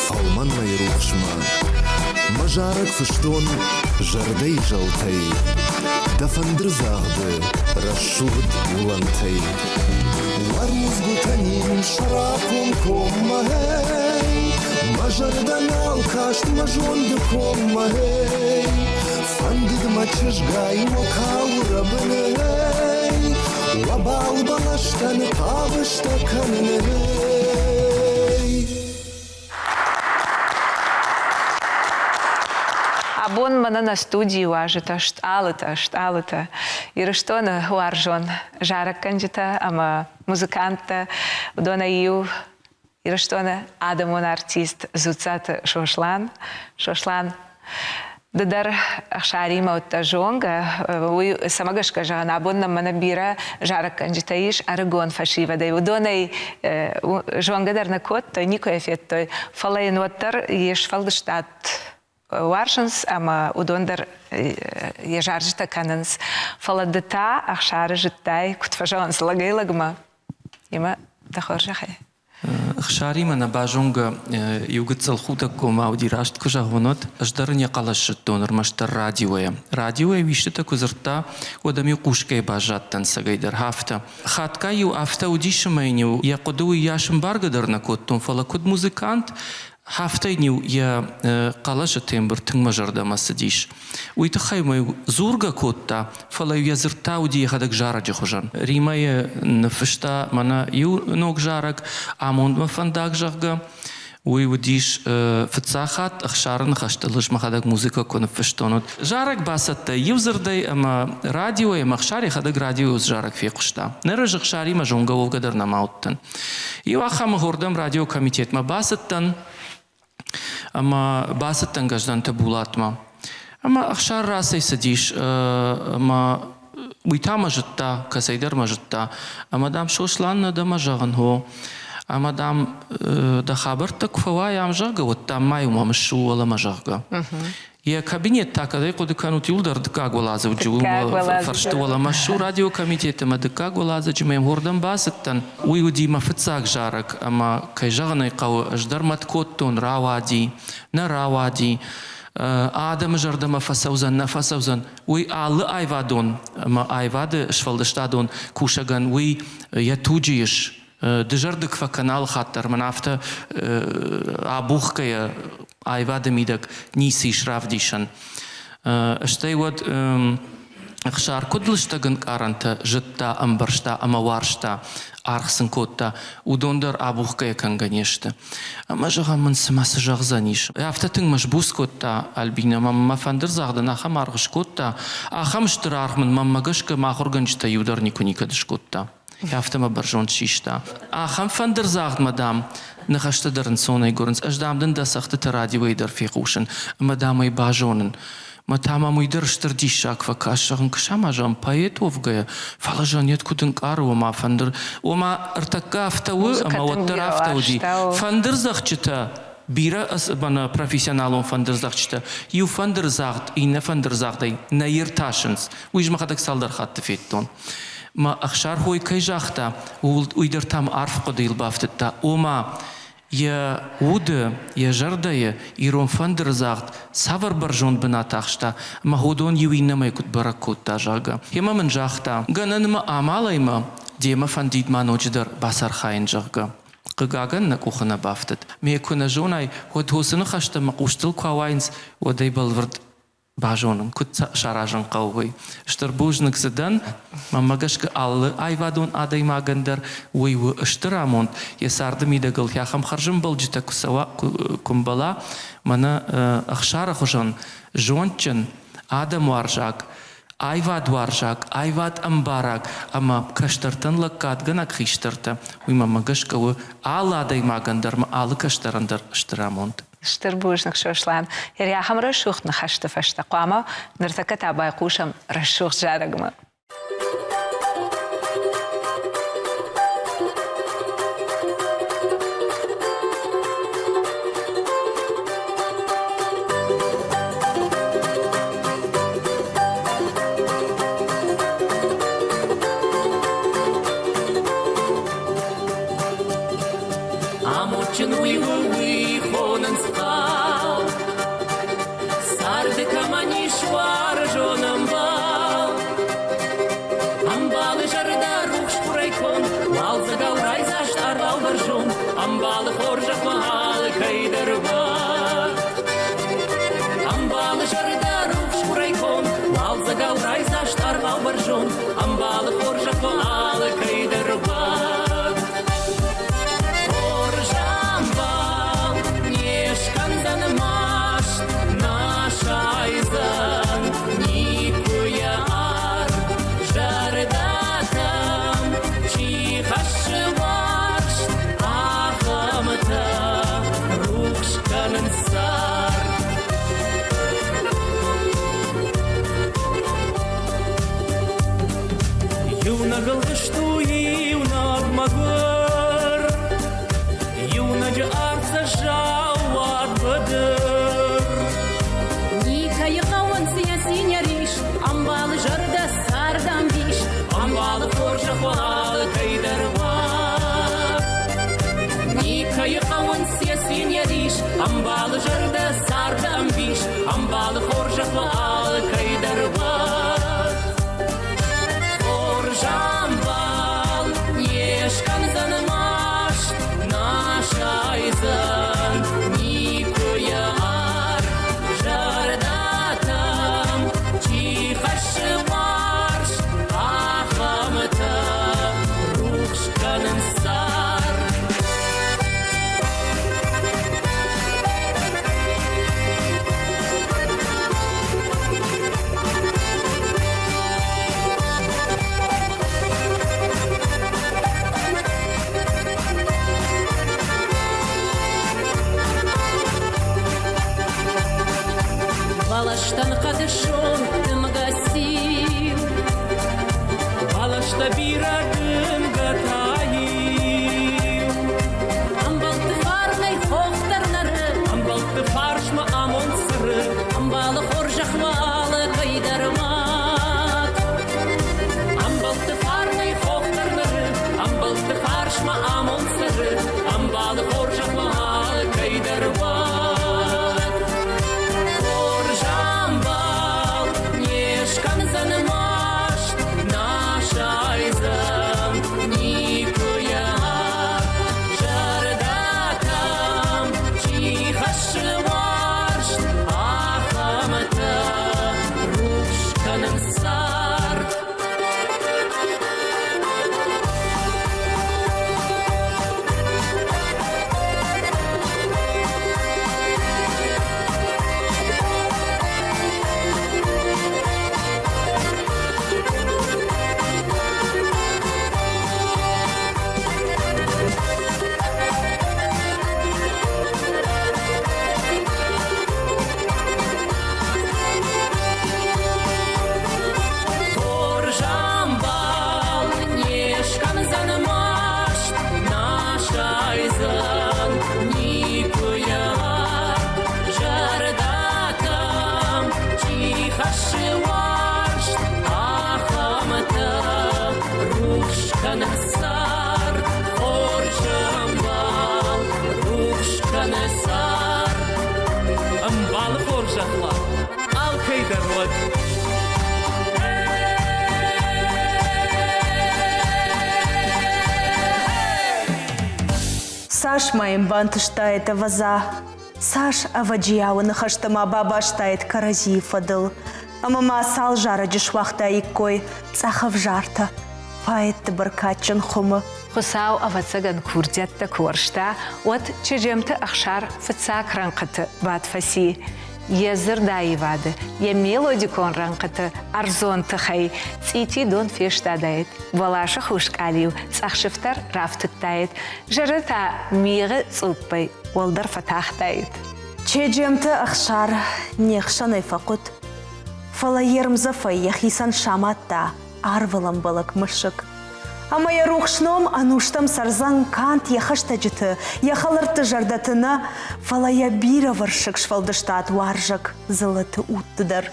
фӕлмӕн мӕйы рухсмӕ. Мӕ зарӕг фыстон зӕрдӕйы зӕлтӕй, Дӕ фӕндырдзагъды рӕсугъд уылӕнтӕй. Уӕ рудзгуытӕн-иу сӕ ракомкоммӕ. Мӕ зӕрдӕ нал каст мӕ зонды коммӕ, эй. Фӕндыд мӕ чызгай уӕ кауы рӕбыны, эй. Уӕ бал бӕлӕстӕн хъӕбыстӕ кӕнын, эй. Абон мӕнӕ нӕ студийы уазджытӕ стъалытӕ, стъалытӕ. Ирыстоны уарзон зарӕггӕнджытӕ ӕмӕ музыканттӕ. Уыдонӕй иу Ирыстоны адӕмон артист Дзуццаты Сослан. Сослан, ды дӕр Ӕхсаримӕ уыдтӕ зонгӕ. Уый цӕмӕ гӕсгӕ зӕгъын, абон нӕм мӕнӕ бирӕ зарӕггӕнджытӕ ис ӕрыгон фӕсивӕдӕй. Уыдонӕй зонгӕ дӕр нӕ кодтой, никуы йӕ федтой, фӕлӕ йын уӕддӕр йе сфӕлдыстад уарзынц ӕмӕ уыдон дӕр йӕ зарджытӕ кӕнынц. Фӕлӕ ды та Ӕхсары зыдтай, куыд фӕзӕгъынц, лӕгӕй-лӕгмӕ. Емӕ дӕ хорзӕхӕй. Ӕхсаримӕ нӕ базонгӕ иу гыццыл худӕггомау уыди, раст куы зӕгъон, уӕд ӕз дӕр ын йӕ хъӕлӕс зыдтон ӕрмӕстдӕр радиойӕ. Радиойӕ уистытӕ куы дзырдта, уӕд ӕм-иу хъусгӕйӕ баззадтӕн цӕгӕйдӕр афтӕ. Хатгай-иу афтӕ уыдис ӕмӕ йын-иу йӕ хъуыды уыйас ӕмбаргӕ дӕр нӕ кодтон, фӕлӕ куыд музыкант, афтӕ йын-иу йӕ хъӕлӕсы тембр тынг мӕ зӕрдӕмӕ цыдис. Уый тыххӕй мӕ-иу дзургӕ кодта, фӕлӕ-иу йӕ дзырд та уыди йӕхӕдӕг зарӕджы хуызӕн. Римӕйы ныффыста мӕнӕ иу ног зарӕг «Амондмӕ фӕндаг», зӕгъгӕ. Уый уыдис фыццаг хатт Ӕхсары ныхӕстыл ӕз мӕхӕдӕг музыкӕ куы ныффыстон, уӕд. Зарӕг бацӕттӕ иу дзырдӕй ӕмӕ радиойы ӕмӕ Ӕхсар йӕхӕдӕг радиойы зарӕг фехъуыста. Ныр ӕз Ӕхсаримӕ зонгӕ уӕвгӕ дӕр нӕма уыдтӕн. Иу ахӕмы гордӕм радиокомитетмӕ бацыдтӕн ӕмӕ бацыдтӕн Гӕздӕнты Булатмӕ. Ӕмӕ Ӕхсар рацӕйцыдис ӕмӕ уый та мӕ зыдта, кӕцӕйдӕр мӕ зыдта. Ӕмӕ, дам, Сослан нӕ дӕ мӕ зӕгъын, хо. Ӕмӕ, дам, дӕ хабӕрттӕ куы фӕуай ам, зӕгъгӕ, уӕд, дам, ма-иу мӕм ссу уӕлӕмӕ, зӕгъгӕ. Йӕ кабинет та кӕдӕй хъуыды кӕнут, иуылдӕр дыккаг уӕладзыджы фӕрсты уӕлӕмӕ ссу радиокомитеты ӕмӕ дыккаг уӕладзыджы мӕм уырдӕм бацыдтӕн. Уый уыди мӕ фыццаг зарӕг ӕмӕ, кӕй зӕгъын ӕй хъӕуы, ӕз дӕр мӕт кодтон, рауади, нӕ рауади, адӕмы зӕрдӕмӕ фӕцӕудзӕн, нӕ фӕцӕудзӕн. Уый алы аивадон ӕмӕ аивады сфӕлдыстадон кусӕгӕн уый йӕ туджы ис. Дызӕрдыг фӕкӕн алы хатт дӕр, мӕн афтӕ абухгӕйӕ аивады мидӕг ницы ис равдисӕн. Стӕй уӕд Ӕхсар куыд лыстӕг ӕнкъарӕнтӕ зыдта, ӕмбӕрста ӕмӕ уарзта, аргъ сын кодта, уыдон дӕр абухгӕйӕ кӕнгӕ не сты. Ӕмӕ зӕгъӕм мын цымӕ цы зӕгъдзӕнис? Афтӕ тынг мӕ сбуц кодта Альбинӕ ӕмӕ мӕ фӕндырдзагъдӕн ахӕм аргъ скодта, ахӕм стыр аргъ мын мӕнмӕ гӕсгӕ мӕ ахуыргӕнджытӕ иу дӕр никуы никӕд скодта. Афтӕ мӕ бӕрзонд систа. Ахӕм фӕндырдзагъдмӕ, дам, ныхӕстӕ дӕр ӕнцонӕй гуырынц. Ӕз, дам, дын дӕ цӕгъдтыты радиойы дӕр фехъусын ӕмӕ, дам, ӕй базонын. Мӕ та мӕм уый дӕр стыр диссаг фӕкаст, зӕгъын, куы зӕгъын, поэт уӕвгӕйӕ, фӕлӕ зӕгъын, куыд ӕнкъары, ома фӕндыр, ома ӕртӕккӕ афтӕ у, ӕмӕ уӕддӕр афтӕ уыди. Фӕндырдзӕгъдджытӕ бирӕ мӕнӕ профессионалон фӕндырдзӕгъдджытӕ иу фӕндырдзагъд иннӕ фӕндырдзагъдӕй нӕ иртасынц. Уый ӕз мӕхӕдӕг цалдӕр хатты федтон. Мӕ Ӕхсархой кӕй загъта, ууыл уый дӕр та арф хъуыдыйыл бафтыдта. Ома, йӕ уды, йӕ зӕрдӕйы ирон фӕндырдзагъд цавӕр бӕрзонд бынат ахста ӕмӕ уыдон иу иннӕмӕй куыд бӕрӕг кодта, зӕгъгӕ. Йемӕ мын загъта, гӕнӕн мӕ амалӕй мӕ демӕ фӕндид ма ноджыдӕр бацархайын, зӕгъгӕ. Хъыгагӕн, нӕ къухы нӕ бафтыд. Ме куы нӕ зонай, уӕд уыцы ныхӕстӕ мӕ хъустыл куы ауайынц, уӕд ӕй бӕлвырд базонын, куыд саразын хъӕуы, уый. Стыр бузныг дзы дӕн. Мӕнмӕ гӕсгӕ алы аивадон адӕймагӕн дӕр уый у стыр амонд. Йӕ царды мидӕг ыл ахӕм хӕрзӕмбӕлджытӕ куы цӕуа, куы мбӕла, мӕнӕ Ӕхсары хуызӕн зондджын, адӕмуарзаг, аивадуарзаг, аивад ӕмбарӕг ӕмӕ кӕстӕртӕн лӕггадгӕнӕг хистӕртӕ, уый мӕнмӕ гӕсгӕ у алы адӕймагӕн дӕр ӕмӕ алы кӕстӕрӕн дӕр стыр амонд. Стыр бузныг, Сослан. Ахӕм рӕсугъд ныхӕсты фӕстӕ хъуамӕ ныртӕккӕ та байхъусӕм рӕсугъд зарӕгмӕ. Амондджын уый у, уый хонынц хъал. Царды кӕмӕн ис уарзон ӕмбал. Ӕмбалы зӕрдӕ рухс хурӕй конд, уалдзӕгау райдзаст арвау бӕрзонд. Ӕмбалы хорзӕх мӕ алы кӕйдӕр. Ӕмбалы зӕрдӕ рухс хурӕй конд, Уалдзӕгау райдзаст арвау бӕрзонд, Ӕмбалы хорзӕх алы кӕйдӕр уӕд. Хорз ӕмбал не скӕндзӕн маст, нӕ сайдзӕн никуы йӕ ард. Зӕрдӕтӕм чи хӕссы уарзт, ахӕмтӕ рухс кӕнынц цард. Иунӕг ӕлгъыст у иунӕг мӕгуыр, Иунӕджы ӕрцӕсауад быдыр. Никӕйы хъӕуынц йӕ цин, йӕ рис, Ӕмбалы зӕрдӕ цардӕмбис. Ӕмбалы хорзӕх уал кӕйдӕр уа. Никӕйы хъӕуынц йӕ цин, йӕ рис, Ӕмбалы зӕрдӕ царды ӕмбис, Ӕмбалы хорзӕх уал кӕйдӕр уа. Хорз ӕмбал не скӕндзӕн маст, нӕ сайдзӕн никуы йӕ ард. Зӕрдӕтӕм чи хӕссы уарзт, ахӕмтӕ рухс кӕнынц цард. Бӕлӕстӕн хъӕды сонт дымгӕ сиу. Бӕлӕстӕ бирӕ дымгӕ та-иу. Ӕмбӕлтты фарнӕй хох дӕр нӕры. Ӕмбӕлтты фарсмӕ амонд цӕры. Ӕмбалы хорзӕх уалы кӕйдӕр мад. Ӕмбӕлтты фарнӕй хох дӕр нӕры. Ӕмбӕлтты фарсмӕ амонд цӕры. Ӕмбалы хорзӕх уалы кӕйдӕр уад. Хорз ӕмбал не скӕндзӕн маст, нӕ сайдзӕн никуы йӕ ард. Зӕрдӕтӕм чи хӕссы уарзт, ахӕмтӕ рухс кӕнынц цард. Хорз ӕмбал не скӕндзӕн маст, нӕ сайдзӕн никуы йӕ ард. Зӕрдӕтӕм чи хӕссы уарзт, ахӕмтӕ рухс кӕнынц цард. Хорз ӕмбал рухс кӕны цард. Ӕмбалы хорзӕх уа алкӕй дӕр уӕд. Цас ма йын бантыстаид, ӕвӕдза, цас ӕвӕджиауы ныхӕстӕ ма бабастаид кӕрӕдзийы фӕдыл, ӕмӕ ма цал зарӕджы суагътаиккой цъӕх ӕвзартӕ поэтты бӕркадджын хуымы. Хуыцау, ӕвӕццӕгӕн, курдиӕттӕ куы уӕрста, уӕд Чеджемты Ӕхсар фыццаг рӕнхъыты бадт фӕци. Йӕ дзырдаивады, йӕ мелодикон рӕнхъыты ӕрдзон тыхӕй цъити дон фестадаид, бӕласы хус къалиу цъӕх сыфтӕр рафтыдтаид, зӕрдӕ та мигъы цъуппӕй уӕлдӕр фӕтахтаид. Чеджемты Ӕхсар не хсӕнӕй фӕхъуыд, фӕлӕ йе рмдзӕфӕй йӕхицӕн самадта арвылӕмбӕлӕг мӕсыг. Ӕмӕ йӕ рухс ном ӕнустӕм цӕрдзӕн канд йӕ хӕстӕджыты, йӕ хӕлӕртты зӕрдӕты нӕ, фӕлӕ йӕ бирӕвӕрсыг сфӕлдыстад уарзӕг дзыллӕты удты дӕр.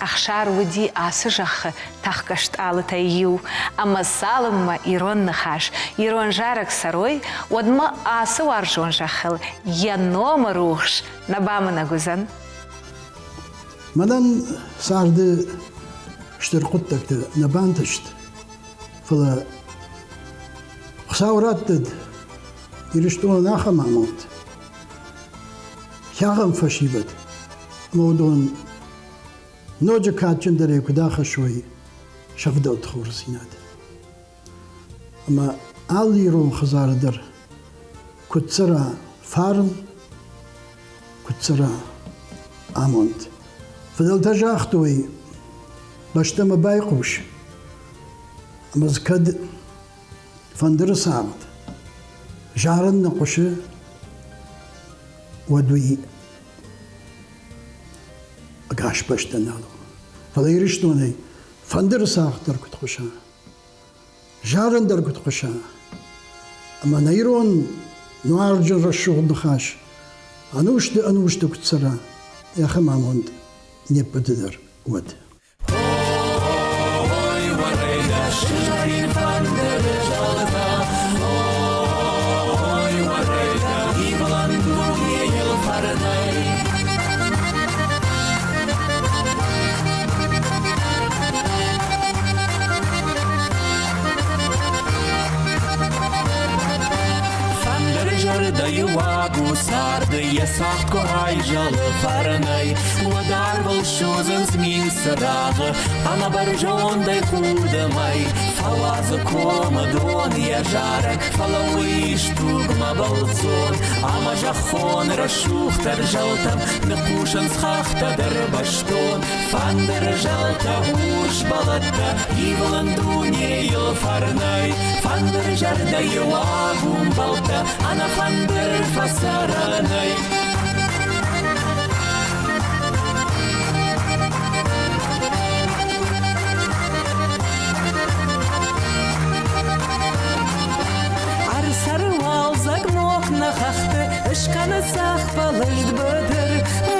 Ӕхсар уыди ацы зӕххы тӕхгӕ стъалытӕй иу, ӕмӕ цалынмӕ ирон ныхас, ирон зарӕг цӕрой, уӕдмӕ ацы уарзон зӕххыл йӕ номы рухс нӕ бамынӕг уыдзӕн. Мӕнӕн царды стыр хъуыддӕгтӕ нӕ бантыст, фӕлӕ Хуыцау раттӕд Ирыстонӕн ахӕм амонд, ахӕм фӕсивӕд. Ӕмӕ уыдон ноджы кадджындӕрӕй куыд ахӕссой сӕ фыдӕлты хорздзинад. Ӕмӕ алы ирон хӕдзары дӕр куыд цӕра фарн, куыд цӕра амонд. Фыдӕлтӕ загътой, бӕстӕмӕ байхъус, ӕмӕ дзы кӕд фӕндыры цагъд зарын нӕ хъуысы, уӕд уый ӕгас бӕстӕ нал у. Фӕлӕ Ирыстонӕй фӕндыры цагъд дӕр куыд хъуыса, зарын дӕр куыд хъуыса, ӕмӕ нӕ ирон нуарджын рӕсугъд ныхас ӕнусты-ӕнусты куыд цӕра, ахӕм амонд не ппӕты дӕр уӕд. Ой, уӕрӕйдӕ, сызгъӕрин фӕндыры зӕлтӕ, Ой, уӕрӕйдӕ, ивылӕн дунейыл фӕрнӕй. Фӕндыры зӕрдӕйы уаг у царды, йӕ цагъд куы айзӕлы фӕрнӕй, уӕд арвыл судзынц мин цырагъы ӕмӕ бӕрзондӕй худы мӕй. Фӕуадзы комы дон йӕ зарӕг, фӕлӕ уый исдугмӕ бӕлццон ӕмӕ зӕххон рӕсугъддӕр зӕлтӕм ныхъхъусынц хӕхтӕ дӕр бӕстон. Фӕндыры зӕлтӕ, урс бӕлӕттӕ ивылын дунейыл фӕрнӕй. Фӕндыры зӕрдӕйы уаг у мбӕлттӕ, ӕнӕ фӕндыр фӕцӕрӕнӕй. Ӕрцӕры уалдзӕг ног нӕ хӕхты, Ыскӕны цъӕх фӕлыст быдыр.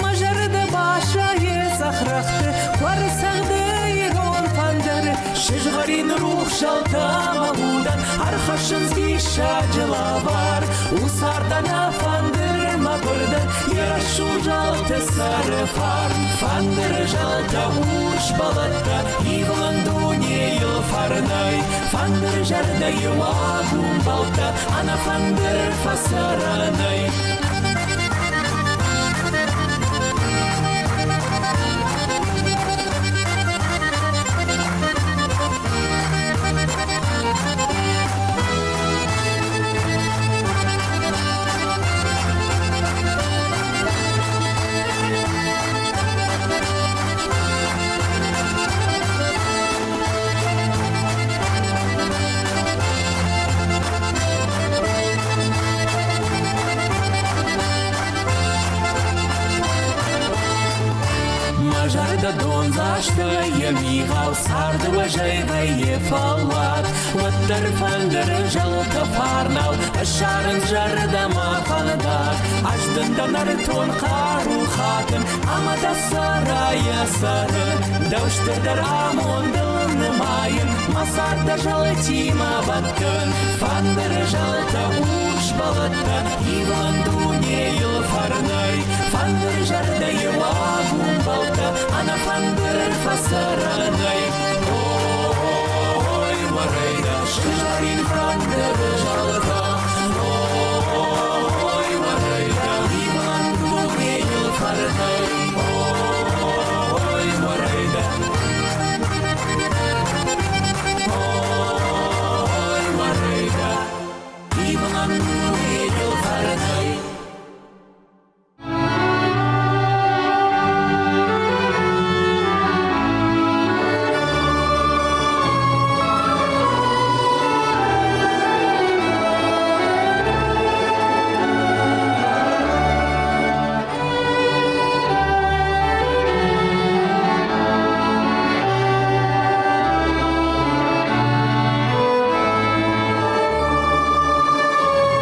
Мӕ зӕрдӕ басайы цъӕх рӕгъты, Куы ӕрцӕгъды ирон фӕндыр. Сызгъӕрин рухс зӕлтӕ мӕ удӕн ӕрхӕссынц диссаджы лӕвар. У цардӕн ӕ фӕндыр мӕ гуырдӕн, йӕ рӕсугъд зӕлты цӕры фарн. Фӕндыры зӕлтӕ, урс бӕлӕттӕ, ивылын дунейыл фӕрнӕй. Фӕндыры зӕрдӕйы уаг у мбӕлттӕ, ӕнӕ фӕндыр фӕцӕрӕнӕй. Мӕ зӕрдӕ дондзастӕй йӕ мигъау царды уӕзӕй вӕййы фӕллад. Уӕддӕр фӕндыры зӕлтӕ фарнау ссарын зӕрдӕмӕ фӕндаг. Ӕз дын дӕ нӕртон хъару хатын ӕмӕ дӕ сӕрайӕ цӕрын. Дӕу стырдӕр амондыл нымайын, мӕ цард дӕ зӕлтимӕ бӕттын. Фӕндыры зӕлтӕ, урс бӕлӕттӕ, ивылын дунейыл фӕрнӕй. Фӕндыры